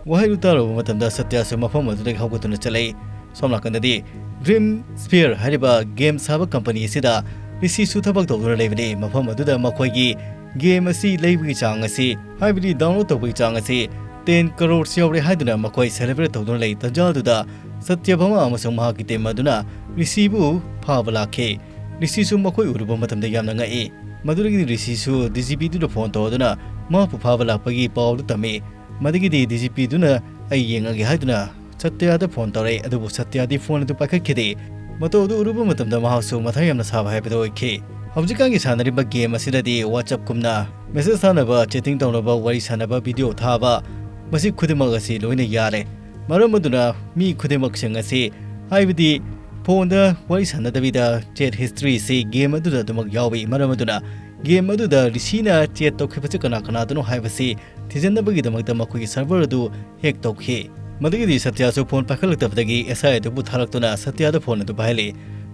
ꯋꯥꯍꯩꯗꯨ ꯇꯥꯔꯨꯕ ꯃꯇꯝꯗ ꯁꯇ꯭ꯌꯁꯨ ꯃꯐꯝ ꯑꯗꯨꯗꯒꯤ ꯍꯧꯒꯠꯇꯨꯅ ꯆꯠꯂꯛꯏ꯫ ꯁꯣꯝ ꯅꯥꯀꯟꯗꯗꯤ ꯗ꯭ꯔꯤꯝ ꯁ꯭ꯄꯤꯌꯔ ꯍꯥꯏꯔꯤꯕ ꯒꯦꯝ ꯁꯥꯕ ꯀꯝꯄꯅꯤ ꯑꯁꯤꯗ ꯔꯤꯁꯤꯁꯨ ꯊꯕꯛ ꯇꯧꯗꯨꯅ ꯂꯩꯕꯅꯤ꯫ ꯃꯐꯝ ꯑꯗꯨꯗ ꯃꯈꯣꯏꯒꯤ ꯒꯦꯝ ꯑꯁꯤ ꯂꯩꯕꯒꯤ ꯆꯥꯡ ꯑꯁꯤ, ꯍꯥꯏꯕꯗꯤ ꯗꯥꯎꯟꯂꯣꯗ ꯇꯧꯕꯒꯤ ꯆꯥꯡ ꯑꯁꯤ ꯇꯦꯟ ꯀꯔꯣꯔ ꯌꯧꯔꯦ ꯍꯥꯏꯗꯨꯅ ꯃꯈꯣꯏ ꯁꯦꯂꯦꯕ꯭ꯔꯦꯠ ꯇꯧꯗꯨꯅ ꯂꯩ꯫ ꯇꯥꯟꯖꯥ ꯑꯗꯨꯗ ꯁꯇ꯭ꯌꯚꯥꯃꯥ ꯑꯃꯁꯨꯡ ꯃꯍꯥꯛꯀꯤ ꯇꯤꯝ ꯑꯗꯨꯅ ꯔꯤꯁꯤꯕꯨ ꯐꯥꯕ ꯂꯥꯛꯈꯤ꯫ ꯔꯤꯁꯤꯁꯨ ꯃꯈꯣꯏ ꯎꯔꯨꯕ ꯃꯇꯝꯗ ꯌꯥꯝꯅ ꯉꯛꯏ꯫ ꯃꯗꯨꯗꯒꯤꯗꯤ ꯔꯤꯁꯤꯁꯨ ꯗꯤ ꯖꯤ ꯄꯤꯗꯨꯗ ꯐꯣꯟ ꯇꯧꯗꯨꯅ ꯃꯍꯥꯛꯄꯨ ꯐꯥꯕ ꯂꯥꯛꯄꯒꯤ ꯄꯥꯎ ꯑꯗꯨ ꯇꯝꯃꯤ꯫ ꯃꯗꯨꯗꯒꯤꯗꯤ ꯗꯤ ꯖꯤ ꯄꯤꯗꯨꯅ "ꯑꯩ ꯌꯦꯡꯉꯒꯦ" ꯍꯥꯏꯗꯨꯅ ꯁꯇ꯭ꯌꯗ ꯐꯣꯟ ꯇꯧꯔꯛꯏ, ꯑꯗꯨꯕꯨ ꯁꯇ꯭ꯌꯗꯤ ꯐꯣꯟ ꯑꯗꯨ ꯄꯥꯏꯈꯠꯈꯤꯗꯦ꯫ ꯃꯇꯧ ꯑꯗꯨ ꯎꯔꯨꯕ ꯃꯇꯝꯗ ꯃꯍꯥꯛꯁꯨ ꯃꯊꯥ ꯌꯥꯝꯅ ꯁꯥꯕ ꯍꯥꯏꯕꯗꯨ ꯑꯣꯏꯈꯤ꯫ ꯍꯧꯖꯤꯛꯀꯥꯟꯒꯤ ꯁꯥꯟꯅꯔꯤꯕ ꯒꯦꯝ ꯑꯁꯤꯗꯗꯤ WhatsApp ꯀꯨꯝꯅ ꯃꯦꯁꯦꯖ ꯊꯥꯅꯕ, ꯆꯦꯇꯤꯡ ꯇꯧꯅꯕ, ꯋꯥꯔꯤ ꯁꯥꯟꯅꯕ, ꯚꯤꯗꯤꯑꯣ ꯊꯥꯕ, ꯃꯁꯤ ꯈꯨꯗꯤꯡꯃꯛ ꯑꯁꯤ ꯂꯣꯏꯅ ꯌꯥꯔꯦ꯫ ꯃꯔꯝ ꯑꯗꯨꯅ ꯃꯤ ꯈꯨꯗꯤꯡꯃꯛꯁꯤꯡ ꯑꯁꯤ, ꯍꯥꯏꯕꯗꯤ ꯐꯣꯟꯗ ꯋꯥꯔꯤ ꯁꯥꯟꯅꯗꯕꯤꯗ ꯆꯦꯠ ꯍꯤꯁꯇ꯭ꯔꯤꯁꯤ ꯒꯦꯝ ꯑꯗꯨꯗ ꯑꯗꯨꯃꯛ ꯌꯥꯎꯏ꯫ ꯃꯔꯝ ꯑꯗꯨꯅ ꯒꯦꯝ ꯑꯗꯨꯗ ꯔꯤꯁꯤꯅ ꯆꯦꯠ ꯇꯧꯈꯤꯕꯁꯤ ꯀꯅꯥ ꯀꯅꯥꯗꯅꯣ ꯍꯥꯏꯕꯁꯤ ꯊꯤꯖꯤꯟꯅꯕꯒꯤꯗꯃꯛꯇ ꯃꯈꯣꯏꯒꯤ ꯁꯔꯚꯔ ꯑꯗꯨ ꯍꯦꯛ ꯇꯧꯈꯤ꯫ ꯃꯗꯨꯒꯤꯗꯤ ꯁꯇ꯭ꯌꯁꯨ ꯐꯣꯟ ꯄꯥꯏꯈꯠꯂꯛꯇꯕꯗꯒꯤ ꯑꯦꯁ ꯑꯥꯏ ꯑꯗꯨꯕꯨ ꯊꯥꯔꯛꯇꯨꯅ ꯁꯇ꯭ꯌꯗ ꯐꯣꯟ ꯑꯗꯨ ꯄꯥꯏꯍꯜꯂꯤ꯫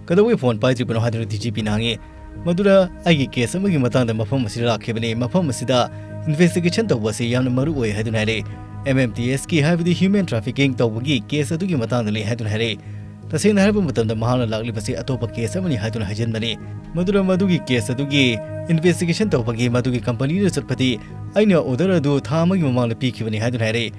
"ꯀꯩꯗꯧꯕꯒꯤ ꯐꯣꯟ ꯄꯥꯏꯗ꯭ꯔꯤꯕꯅꯣ?" ꯍꯥꯏꯗꯨꯅ ꯗꯤ ꯖꯤ ꯄꯤꯅ ꯍꯪꯉꯤ꯫ "ꯃꯗꯨꯗ ꯑꯩꯒꯤ ꯀꯦꯁ ꯑꯃꯒꯤ ꯃꯇꯥꯡꯗ ꯃꯐꯝ ꯑꯁꯤꯗ ꯂꯥꯛꯈꯤꯕꯅꯤ꯫ ꯃꯐꯝ ꯑꯁꯤꯗ ꯏꯟꯚꯦꯁꯇꯤꯒꯦꯁꯟ ꯇꯧꯕ ꯑꯁꯤ ꯌꯥꯝꯅ ꯃꯔꯨ ꯑꯣꯏ" ꯍꯥꯏꯗꯨꯅ ꯍꯥꯏꯔꯛꯏ꯫ "ꯑꯦꯝ ꯑꯦꯝ ꯇꯤ ꯑꯦꯁꯀꯤ, ꯍꯥꯏꯕꯗꯤ ꯍ꯭ꯌꯨꯃꯦꯟ ꯇ꯭ꯔꯥꯐꯤꯀꯤꯡ ꯇꯧꯕꯒꯤ ꯀꯦꯁ ꯑꯗꯨꯒꯤ ꯃꯇꯥꯡꯗꯅꯤ" ꯍꯥꯏꯗꯨꯅ ꯍꯥꯏꯔꯛꯏ꯫ ꯇꯁꯦꯡꯅ ꯍꯥꯏꯔꯕ ꯃꯇꯝꯗ ꯃꯍꯥꯛꯅ ꯂꯥꯛꯂꯤꯕꯁꯤ ꯑꯇꯣꯞꯄ ꯀꯦꯁ ꯑꯃꯅꯤ ꯍꯥꯏꯗꯨꯅ ꯍꯥꯏꯖꯤꯟꯕꯅꯤ꯫ ꯃꯗꯨꯅ ꯃꯗꯨꯒꯤ ꯀꯦꯁ ꯑꯗꯨꯒꯤ ꯏꯟꯚꯦꯁꯇꯤꯒꯦꯁꯟ ꯇꯧꯕꯒꯤ ꯃꯗꯨꯒꯤ ꯀꯝꯄꯅꯤꯗ ꯆꯠꯄꯗꯤ ꯑꯩꯅ ꯑꯣꯔꯗꯔ ꯑꯗꯨ ꯊꯥ ꯑꯃꯒꯤ ꯃꯃꯥꯡꯗ ꯄꯤꯈꯤꯕꯅꯤ ꯍꯥꯏꯗꯨꯅ ꯍꯥꯏꯔꯛꯏ꯫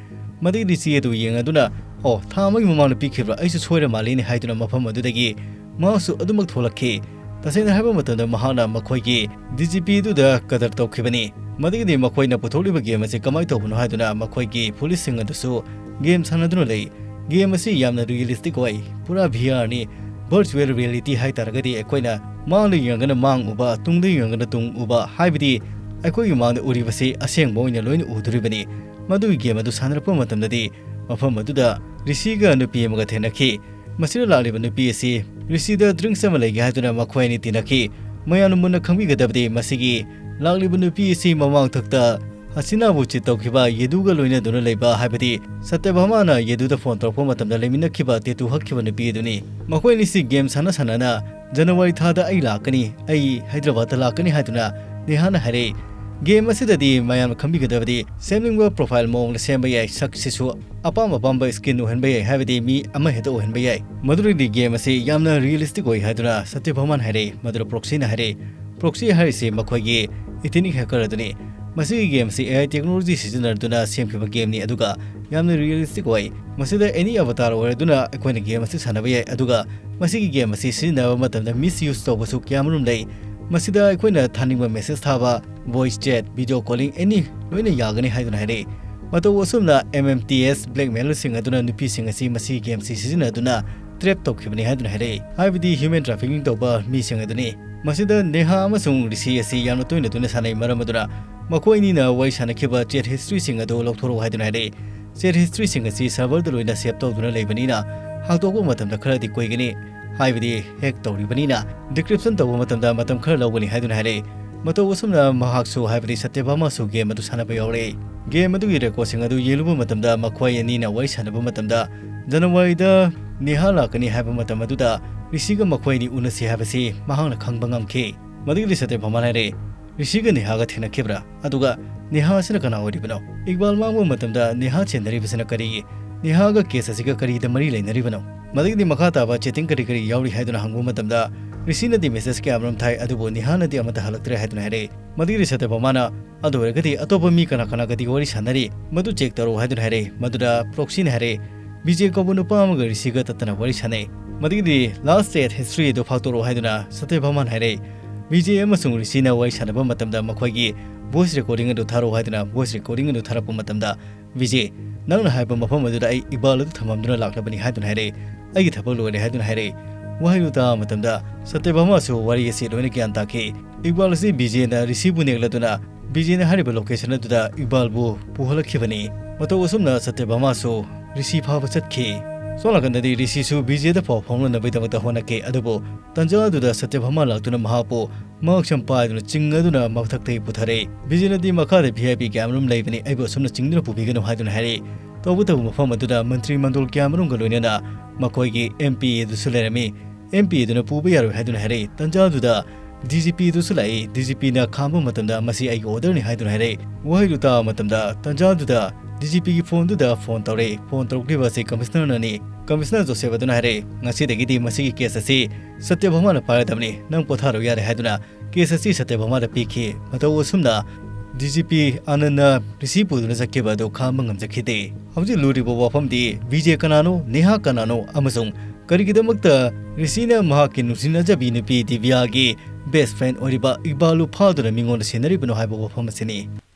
ꯃꯗꯨꯒꯤ ꯆꯦ ꯑꯗꯨ ꯌꯦꯡꯂꯗꯨꯅ "ꯑꯣ, ꯊꯥ ꯑꯃꯒꯤ ꯃꯃꯥꯡꯗ ꯄꯤꯈꯤꯕ꯭ꯔꯥ? ꯑꯩꯁꯨ ꯁꯣꯏꯔ ꯃꯥꯜꯂꯤꯅꯦ" ꯍꯥꯏꯗꯨꯅ ꯃꯐꯝ ꯑꯗꯨꯗꯒꯤ ꯃꯍꯥꯛꯁꯨ ꯑꯗꯨꯃꯛ ꯊꯣꯛꯂꯛꯈꯤ꯫ ꯇꯁꯦꯡꯅ ꯍꯥꯏꯕ ꯃꯇꯝꯗ ꯃꯍꯥꯛꯅ ꯃꯈꯣꯏꯒꯤ ꯗꯤ ꯖꯤ ꯄꯤ ꯑꯗꯨꯗ ꯀꯗꯔ ꯇꯧꯈꯤꯕꯅꯤ꯫ ꯃꯗꯨꯒꯤꯗꯤ ꯃꯈꯣꯏꯅ ꯄꯨꯊꯣꯛꯂꯤꯕ ꯒꯦꯝ ꯑꯁꯤ ꯀꯃꯥꯏꯅ ꯇꯧꯕꯅꯣ ꯍꯥꯏꯗꯨꯅ ꯃꯈꯣꯏꯒꯤ ꯄꯨꯂꯤꯁꯁꯤꯡ ꯑꯗꯨꯁꯨ ꯒꯦꯝ ꯁꯥꯟꯅꯗꯨꯅ ꯂꯩ꯫ ꯒꯦꯝ ꯑꯁꯤ ꯌꯥꯝꯅ ꯔꯤꯌꯦꯂꯤꯁꯇꯤꯛ ꯑꯣꯏ, ꯄꯨꯔꯥ ꯚꯤ ꯑꯥꯔꯅꯤ꯫ ꯚꯔꯆꯨꯋꯦꯜ ꯔꯤꯌꯦꯂꯤꯇꯤ ꯍꯥꯏ ꯇꯥꯔꯒꯗꯤ ꯑꯩꯈꯣꯏꯅ ꯃꯥꯡꯗ ꯌꯦꯡꯉꯒꯅ ꯃꯥꯡ ꯎꯕ, ꯇꯨꯡꯗ ꯌꯦꯡꯉꯒꯅ ꯇꯨꯡ ꯎꯕ, ꯍꯥꯏꯕꯗꯤ ꯑꯩꯈꯣꯏꯒꯤ ꯃꯥꯡꯗ ꯎꯔꯤꯕꯁꯤ ꯑꯁꯦꯡꯕ ꯑꯣꯏꯅ ꯂꯣꯏꯅ ꯎꯗꯣꯔꯤꯕꯅꯤ꯫ ꯃꯗꯨꯒꯤ ꯒꯦꯝ ꯑꯗꯨ ꯁꯥꯟꯅꯔꯛꯄ ꯃꯇꯝꯗꯗꯤ ꯃꯐꯝ ꯑꯗꯨꯗ ꯔꯤꯁꯤꯒ ꯅꯨꯄꯤ ꯑꯃꯒ ꯊꯦꯡꯅꯈꯤ꯫ ꯃꯁꯤꯗ ꯂꯥꯛꯂꯤꯕ ꯅꯨꯄꯤ ꯑꯁꯤ ꯔꯤꯁꯤꯗ ꯗ꯭ꯔꯤꯡꯛꯁ ꯑꯃ ꯂꯩꯒꯦ ꯍꯥꯏꯗꯨꯅ ꯃꯈꯣꯏ ꯑꯅꯤ ꯇꯤꯟꯅꯈꯤ꯫ ꯃꯌꯥꯝꯅ ꯃꯨꯟꯅ ꯈꯪꯕꯤꯒꯗꯕꯗꯤ ꯃꯁꯤꯒꯤ ꯂꯥꯛꯂꯤꯕ ꯅꯨꯄꯤ ꯑꯁꯤ ꯃꯃꯥꯡꯊꯛꯇ ꯍꯁꯤꯅꯥꯕꯨ ꯆꯤꯠ ꯇꯧꯈꯤꯕ ꯌꯦꯗꯨꯒ ꯂꯣꯏꯅꯗꯨꯅ ꯂꯩꯕ, ꯍꯥꯏꯕꯗꯤ ꯁꯇ꯭ꯌꯚꯥꯃꯥꯅ ꯌꯦꯗꯨꯗ ꯐꯣꯟ ꯇꯧꯔꯛꯄ ꯃꯇꯝꯗ ꯂꯩꯃꯤꯟꯅꯈꯤꯕ ꯇꯦꯇꯨ ꯍꯛꯈꯤꯕ ꯅꯨꯄꯤ ꯑꯗꯨꯅꯤ꯫ ꯃꯈꯣꯏ ꯑꯅꯤꯁꯤ ꯒꯦꯝ ꯁꯥꯟꯅ ꯁꯥꯟꯅꯅ ꯖꯅꯋꯥꯔꯤ ꯊꯥꯗ ꯑꯩ ꯂꯥꯛꯀꯅꯤ, ꯑꯩ ꯍꯥꯏꯗ꯭ꯔꯕꯥꯗꯇ ꯂꯥꯛꯀꯅꯤ ꯍꯥꯏꯗꯨꯅ ꯅꯦꯍꯥꯅ ꯍꯥꯏꯔꯛꯏ꯫ ꯒꯦꯝ ꯑꯁꯤꯗꯗꯤ ꯃꯌꯥꯝꯅ ꯈꯪꯕꯤꯒꯗꯕꯗꯤ ꯁꯦꯝꯅꯤꯡꯕ ꯄ꯭ꯔꯣꯐꯥꯏꯜ ꯃꯑꯣꯡꯗ ꯁꯦꯝꯕ ꯌꯥꯏ, ꯁꯛꯁꯤꯁꯨ ꯑꯄꯥꯝ ꯑꯄꯥꯝꯕ ꯁ꯭ꯀꯤꯟ ꯑꯣꯏꯍꯟꯕ ꯌꯥꯏ, ꯍꯥꯏꯕꯗꯤ ꯃꯤ ꯑꯃꯍꯦꯛꯇ ꯑꯣꯏꯍꯟꯕ ꯌꯥꯏ꯫ ꯃꯗꯨꯗꯒꯤ ꯒꯦꯝ ꯑꯁꯤ ꯌꯥꯝꯅ ꯔꯤꯌꯦꯂꯤꯁꯇꯤꯛ ꯑꯣꯏ ꯍꯥꯏꯗꯨꯅ ꯁꯇ꯭ꯌꯚꯥꯃꯥꯅ ꯍꯥꯏꯔꯛꯏ꯫ ꯃꯗꯨꯗ ꯄ꯭ꯔꯣꯛꯁꯤꯅ ꯍꯥꯏꯔꯛꯏ, ꯄ꯭ꯔꯣꯛꯁꯤ ꯍꯥꯏꯔꯤꯁꯤ ꯃꯈꯣꯏꯒꯤ ꯏꯊꯤꯅꯤꯛ ꯍꯦꯀꯔ ꯑꯗꯨꯅꯤ꯫ ꯃꯁꯤꯒꯤ ꯒꯦꯝ ꯑꯁꯤ ꯑꯦ ꯑꯥꯏ ꯇꯦꯛꯅꯣꯂꯣꯖꯤ ꯁꯤꯖꯤꯟꯅꯗꯨꯅ ꯁꯦꯝꯈꯤꯕ ꯒꯦꯝꯅꯤ, ꯑꯗꯨꯒ ꯌꯥꯝꯅ ꯔꯤꯌꯦꯂꯤꯁꯇꯤꯛ ꯑꯣꯏ꯫ ꯃꯁꯤꯗ ꯑꯦꯅꯤ ꯑꯕꯇꯥꯔ ꯑꯣꯏꯔꯗꯨꯅ ꯑꯩꯈꯣꯏꯅ ꯒꯦꯝ ꯑꯁꯤ ꯁꯥꯟꯅꯕ ꯌꯥꯏ, ꯑꯗꯨꯒ ꯃꯁꯤꯒꯤ ꯒꯦꯝ ꯑꯁꯤ ꯁꯤꯖꯤꯟꯅꯕ ꯃꯇꯝꯗ ꯃꯤꯁ ꯌꯨꯁ ꯇꯧꯕꯁꯨ ꯀꯌꯥꯃꯔꯨꯝ ꯂꯩ꯫ ꯃꯁꯤꯗ ꯑꯩꯈꯣꯏꯅ ꯊꯥꯅꯤꯡꯕ ꯃꯦꯁꯦꯖ ꯊꯥꯕ, ꯚꯣꯏꯁ ꯆꯦꯠ, ꯚꯤꯗꯤꯑꯣ ꯀꯣꯂꯤꯡ, ꯑꯦꯅꯤ ꯂꯣꯏꯅ ꯌꯥꯒꯅꯤ ꯍꯥꯏꯗꯨꯅ ꯍꯥꯏꯔꯛꯏ꯫ ꯃꯇꯧ ꯑꯁꯨꯝꯅ ꯑꯦꯝ ꯑꯦꯝ ꯇꯤ ꯑꯦꯁ ꯕ꯭ꯂꯦꯛꯃꯦꯂꯔꯁꯤꯡ ꯑꯗꯨꯅ ꯅꯨꯄꯤꯁꯤꯡ ꯑꯁꯤ ꯃꯁꯤꯒꯤ ꯒꯦꯝ ꯑꯁꯤ ꯁꯤꯖꯤꯟꯅꯗꯨꯅ ꯇ꯭ꯔꯦꯞ ꯇꯧꯈꯤꯕꯅꯤ ꯍꯥꯏꯗꯨꯅ ꯍꯥꯏꯔꯛꯏ, ꯍꯥꯏꯕꯗꯤ ꯍ꯭ꯌꯨꯃꯦꯟ ꯇ꯭ꯔꯥꯐꯤꯀꯤꯡ ꯇꯧꯕ ꯃꯤꯁꯤꯡ ꯑꯗꯨꯅꯤ꯫ ꯃꯁꯤꯗ ꯅꯦꯍꯥ ꯑꯃꯁꯨꯡ ꯔꯤꯁꯤ ꯑꯁꯤ ꯌꯥꯝꯅ ꯇꯣꯏꯅ ꯇꯣꯏꯅ ꯁꯥꯟꯅꯩ, ꯃꯔꯝ ꯑꯗꯨꯅ ꯃꯈꯣꯏ ꯑꯅꯤꯅ ꯋꯥꯔꯤ ꯁꯥꯟꯅꯈꯤꯕ ꯆꯦꯠ ꯍꯤꯁꯇ꯭ꯔꯤꯁꯤꯡ ꯑꯗꯨ ꯂꯧꯊꯣꯔꯛꯎ ꯍꯥꯏꯗꯨꯅ ꯍꯥꯏꯔꯛꯏ꯫ ꯆꯦꯠ ꯍꯤꯁꯇ꯭ꯔꯤꯁꯤꯡ ꯑꯁꯤ ꯁꯔꯚꯔꯗ ꯂꯣꯏꯅ ꯁꯦꯚ ꯇꯧꯗꯨꯅ ꯂꯩꯕꯅꯤꯅ ꯍꯥꯡꯗꯣꯛꯄ ꯃꯇꯝꯗ ꯈꯔꯗꯤ ꯀꯨꯏꯒꯅꯤ, ꯍꯥꯏꯕꯗꯤ ꯍꯦꯛ ꯇꯧꯔꯤꯕꯅꯤꯅ ꯗꯤꯀ꯭ꯔꯤꯞꯁꯟ ꯇꯧꯕ ꯃꯇꯝꯗ ꯃꯇꯝ ꯈꯔ ꯂꯧꯒꯅꯤ ꯍꯥꯏꯗꯨꯅ ꯍꯥꯏꯔꯛꯏ꯫ ꯃꯇꯧ ꯑꯁꯨꯝꯅ ꯃꯍꯥꯛꯁꯨ, ꯍꯥꯏꯕꯗꯤ ꯁꯇ꯭ꯌꯚꯥꯃꯥꯁꯨ ꯒꯦꯝ ꯑꯗꯨ ꯁꯥꯟꯅꯕ ꯌꯥꯎꯔꯛꯏ꯫ ꯒꯦꯝ ꯑꯗꯨꯒꯤ ꯔꯦꯀꯣꯔꯗꯁꯤꯡ ꯑꯗꯨ ꯌꯦꯡꯂꯨꯕ ꯃꯇꯝꯗ ꯃꯈꯣꯏ ꯑꯅꯤꯅ ꯋꯥꯔꯤ ꯁꯥꯟꯅꯕ ꯃꯇꯝꯗ ꯖꯅꯋꯥꯔꯤꯗ ꯅꯦꯍꯥ ꯂꯥꯛꯀꯅꯤ ꯍꯥꯏꯕ ꯃꯇꯝ ꯑꯗꯨꯗ ꯔꯤꯁꯤꯒ ꯃꯈꯣꯏ ꯑꯅꯤ ꯎꯅꯁꯤ ꯍꯥꯏꯕꯁꯤ ꯃꯍꯥꯛꯅ ꯈꯪꯕ ꯉꯝꯈꯤ꯫ ꯃꯗꯨꯒꯤꯗꯤ ꯁꯇ꯭ꯌꯚꯥꯃꯥꯅ ꯍꯥꯏꯔꯛꯏ, "ꯔꯤꯁꯤꯒ ꯅꯦꯍꯥꯒ ꯊꯦꯡꯅꯈꯤꯕ꯭ꯔꯥ? ꯑꯗꯨꯒ ꯅꯦꯍꯥ ꯑꯁꯤꯅ ꯀꯅꯥ ꯑꯣꯏꯔꯤꯕꯅꯣ? ꯏꯛꯕꯥꯜ ꯃꯥꯡꯕ ꯃꯇꯝꯗ ꯅꯦꯍꯥ ꯆꯦꯟꯅꯔꯤꯕꯁꯤꯅ ꯀꯔꯤꯒꯤ? ꯅꯦꯍꯥꯒ ꯀꯦꯁ ꯑꯁꯤꯒ ꯀꯔꯤꯗ ꯃꯔꯤ ꯂꯩꯅꯔꯤꯕꯅꯣ?" ꯃꯗꯨꯒꯤꯗꯤ ꯃꯈꯥ ꯇꯥꯕ ꯆꯦꯇꯤꯡ ꯀꯔꯤ ꯀꯔꯤ ꯌꯥꯎꯔꯤ ꯍꯥꯏꯗꯨꯅ ꯍꯪꯕ ꯃꯇꯝꯗ ꯔꯤꯁꯤꯅꯗꯤ ꯃꯦꯁꯦꯖ ꯀꯌꯥꯃꯔꯨꯝ ꯊꯥꯏ, ꯑꯗꯨꯕꯨ ꯅꯦꯍꯥꯅꯗꯤ ꯑꯃꯠꯇ ꯍꯜꯂꯛꯇ꯭ꯔꯦ ꯍꯥꯏꯗꯨꯅ ꯍꯥꯏꯔꯛꯏ꯫ ꯃꯗꯨꯒꯤꯗꯤ ꯁꯇ꯭ꯌꯚꯥꯃꯥꯅ, "ꯑꯗꯨ ꯑꯣꯏꯔꯒꯗꯤ ꯑꯇꯣꯞꯄ ꯃꯤ ꯀꯅꯥ ꯀꯅꯥꯒꯗꯤ ꯋꯥꯔꯤ ꯁꯥꯟꯅꯔꯤ? ꯃꯗꯨ ꯆꯦꯛ ꯇꯧꯔꯛꯎ" ꯍꯥꯏꯗꯨꯅ ꯍꯥꯏꯔꯛꯏ꯫ ꯃꯗꯨꯗ ꯄ꯭ꯔꯣꯛꯁꯤꯅ ꯍꯥꯏꯔꯛꯏ, ꯕꯤꯖꯦ ꯀꯧꯕ ꯅꯨꯄꯥ ꯑꯃꯒ ꯔꯤꯁꯤꯒ ꯇꯠꯇꯅ ꯋꯥꯔꯤ ꯁꯥꯟꯅꯩ꯫ ꯃꯗꯨꯒꯤꯗꯤ last chat history ꯑꯗꯨ ꯐꯥꯛꯇꯣꯔꯛꯑꯣ ꯍꯥꯏꯗꯨꯅ ꯁꯇ꯭ꯌꯚꯥꯃꯥꯅ ꯍꯥꯏꯔꯛꯏ꯫ ꯕꯤꯖꯦ ꯑꯃꯁꯨꯡ ꯔꯤꯁꯤꯅ ꯋꯥꯔꯤ ꯁꯥꯟꯅꯕ ꯃꯇꯝꯗ ꯃꯈꯣꯏꯒꯤ voice recording ꯑꯗꯨ ꯊꯥꯔꯛꯑꯣ ꯍꯥꯏꯗꯨꯅ voice recording ꯑꯗꯨ ꯊꯥꯔꯛꯄ ꯃꯇꯝꯗ ꯕꯤꯖꯦ, "ꯅꯪꯅ ꯍꯥꯏꯕ ꯃꯐꯝ ꯑꯗꯨꯗ ꯑꯩ ꯏꯛꯕꯥꯜ ꯑꯗꯨ ꯊꯝꯃꯝꯗꯨꯅ ꯂꯥꯛꯂꯕꯅꯤ" ꯍꯥꯏꯗꯨꯅ ꯍꯥꯏꯔꯛꯏ꯫ "ꯑꯩꯒꯤ ꯊꯕꯛ ꯂꯣꯏꯔꯦ" ꯍꯥꯏꯗꯨꯅ ꯍꯥꯏꯔꯛꯏ꯫ ꯋꯥꯍꯩꯗꯨ ꯇꯥꯕ ꯃꯇꯝꯗ ꯁꯇ꯭ꯌꯚꯥꯃꯥꯁꯨ ꯋꯥꯔꯤ ꯑꯁꯤ ꯂꯣꯏꯅ ꯒ꯭ꯌꯥꯟ ꯇꯥꯈꯤ꯫ ꯏꯛꯕꯥꯜ ꯑꯁꯤ ꯕꯤꯖꯦꯅ ꯔꯤꯁꯤꯕꯨ ꯅꯦꯛꯂꯗꯨꯅ ꯕꯤꯖꯦꯅ ꯍꯥꯏꯔꯤꯕ location ꯑꯗꯨꯗ ꯏꯛꯕꯥꯜꯕꯨ ꯄꯨꯍꯜꯂꯛꯈꯤꯕꯅꯤ꯫ ꯃꯇꯧ ꯑꯁꯨꯝꯅ ꯁꯇ꯭ꯌꯚꯥꯃꯥꯁꯨ ꯔꯤꯁꯤ ꯐꯥꯕ ꯆꯠꯈꯤ꯫ ꯁꯣꯝ ꯅꯥꯀꯟꯗꯗꯤ ꯔꯤꯁꯤꯁꯨ ꯕꯤꯖꯦꯗ ꯄꯥꯎ ꯐꯥꯎꯅꯅꯕꯒꯤꯗꯃꯛꯇ ꯍꯣꯠꯅꯈꯤ꯫ ꯑꯗꯨꯕꯨ ꯇꯟꯖꯥ ꯑꯗꯨꯗ ꯁꯇ꯭ꯌꯚꯥꯃꯥ ꯂꯥꯛꯇꯨꯅ ꯃꯍꯥꯛꯄꯨ ꯃꯉꯛꯁꯝ ꯄꯥꯏꯗꯨꯅ ꯆꯤꯡꯉꯗꯨꯅ ꯃꯊꯛꯇꯒꯤ ꯄꯨꯊꯔꯛꯏ꯫ ꯕꯤꯖꯦꯅꯗꯤ ꯃꯈꯥꯗ V I P ꯀꯌꯥꯃꯔꯨꯝ ꯂꯩꯕꯅꯤ, ꯑꯩꯕꯨ ꯑꯁꯨꯝꯅ ꯆꯤꯡꯗꯨꯅ ꯄꯨꯕꯤꯒꯅꯨ ꯍꯥꯏꯗꯨꯅ ꯍꯥꯏꯔꯛꯏ꯫ ꯇꯧꯕꯇꯕꯨ ꯃꯐꯝ ꯑꯗꯨꯗ ꯃꯟꯇ꯭ꯔꯤ ꯃꯟꯗꯣꯜ ꯀꯌꯥꯃꯔꯨꯝꯒ ꯂꯣꯏꯅꯅ ꯃꯈꯣꯏꯒꯤ M P ꯑꯗꯨꯁꯨ ꯂꯩꯔꯝꯃꯤ꯫ M P ꯑꯗꯨꯅ ꯄꯨꯕ ꯌꯥꯔꯣꯏ ꯍꯥꯏꯗꯨꯅ ꯍꯥꯏꯔꯛꯏ꯫ ꯇꯟꯖꯥ ꯑꯗꯨꯗ D G P ꯑꯗꯨꯁꯨ ꯂꯥꯛꯏ꯫ D G P ꯅ ꯈꯥꯝꯕ ꯃꯇꯝꯗ ꯃꯁꯤ ꯑꯩꯒꯤ order ꯅꯤ ꯍꯥꯏꯗꯨꯅ ꯍꯥꯏꯔꯛꯏ꯫ ꯋꯥꯍꯩꯗꯨ ꯇꯥꯕ ꯃꯇꯝꯗ ꯇꯟꯖꯥ ꯑꯗꯨꯗ D G P ꯒꯤ phone ꯗꯨꯗ phone ꯇꯧꯔꯛꯏ꯫ Phone ꯇꯧꯔꯛꯂꯤꯕ ꯑꯁꯤ commissioner ꯅꯅꯤ꯫ Commissioner ꯖꯣꯁꯦꯐ ꯑꯗꯨꯅ ꯍꯥꯏꯔꯛꯏ, "ꯉꯁꯤꯗꯒꯤꯗꯤ ꯃꯁꯤꯒꯤ case ꯑꯁꯤ ꯁꯇ꯭ꯌꯚꯥꯃꯥꯅ ꯄꯥꯏꯔꯗꯕꯅꯤ, ꯅꯪ ꯄꯣꯊꯥꯔꯣ ꯌꯥꯔꯦ" ꯍꯥꯏꯗꯨꯅ case ꯑꯁꯤ ꯁꯇ꯭ꯌꯚꯥꯃꯥꯗ ꯄꯤꯈꯤ꯫ ꯃꯇꯧ ꯑꯁꯨꯝꯅ D G P ꯑꯥꯅꯟꯗꯅ ꯔꯤꯁꯤ ꯄꯨꯗꯨꯅ ꯆꯠꯈꯤꯕ ꯑꯗꯨ ꯈꯥꯝꯕ ꯉꯝꯖꯈꯤꯗꯦ꯫ ꯍꯧꯖꯤꯛ ꯂꯨꯔꯤꯕ ꯋꯥꯐꯝꯗꯤ ꯕꯤꯖꯦ ꯀꯅꯥꯅꯣ, ꯅꯦꯍꯥ ꯀꯅꯥꯅꯣ ꯑꯃꯁꯨꯡ ꯀꯔꯤꯒꯤꯗꯃꯛꯇ ꯔꯤꯁꯤꯅ ꯃꯍꯥꯛꯀꯤ ꯅꯨꯡꯁꯤꯅꯖꯕꯤ ꯅꯨꯄꯤ ꯗꯤꯕ꯭ꯌꯥꯒꯤ best friend ꯑꯣꯏꯔꯤꯕ ꯏꯛꯕꯥꯜꯕꯨ ꯐꯥꯗꯨꯅ ꯃꯤꯉꯣꯟꯗ ꯁꯤꯟꯅꯔꯤꯕꯅꯣ ꯍꯥꯏꯕ ꯋꯥꯐꯝ ꯑꯁꯤꯅꯤ꯫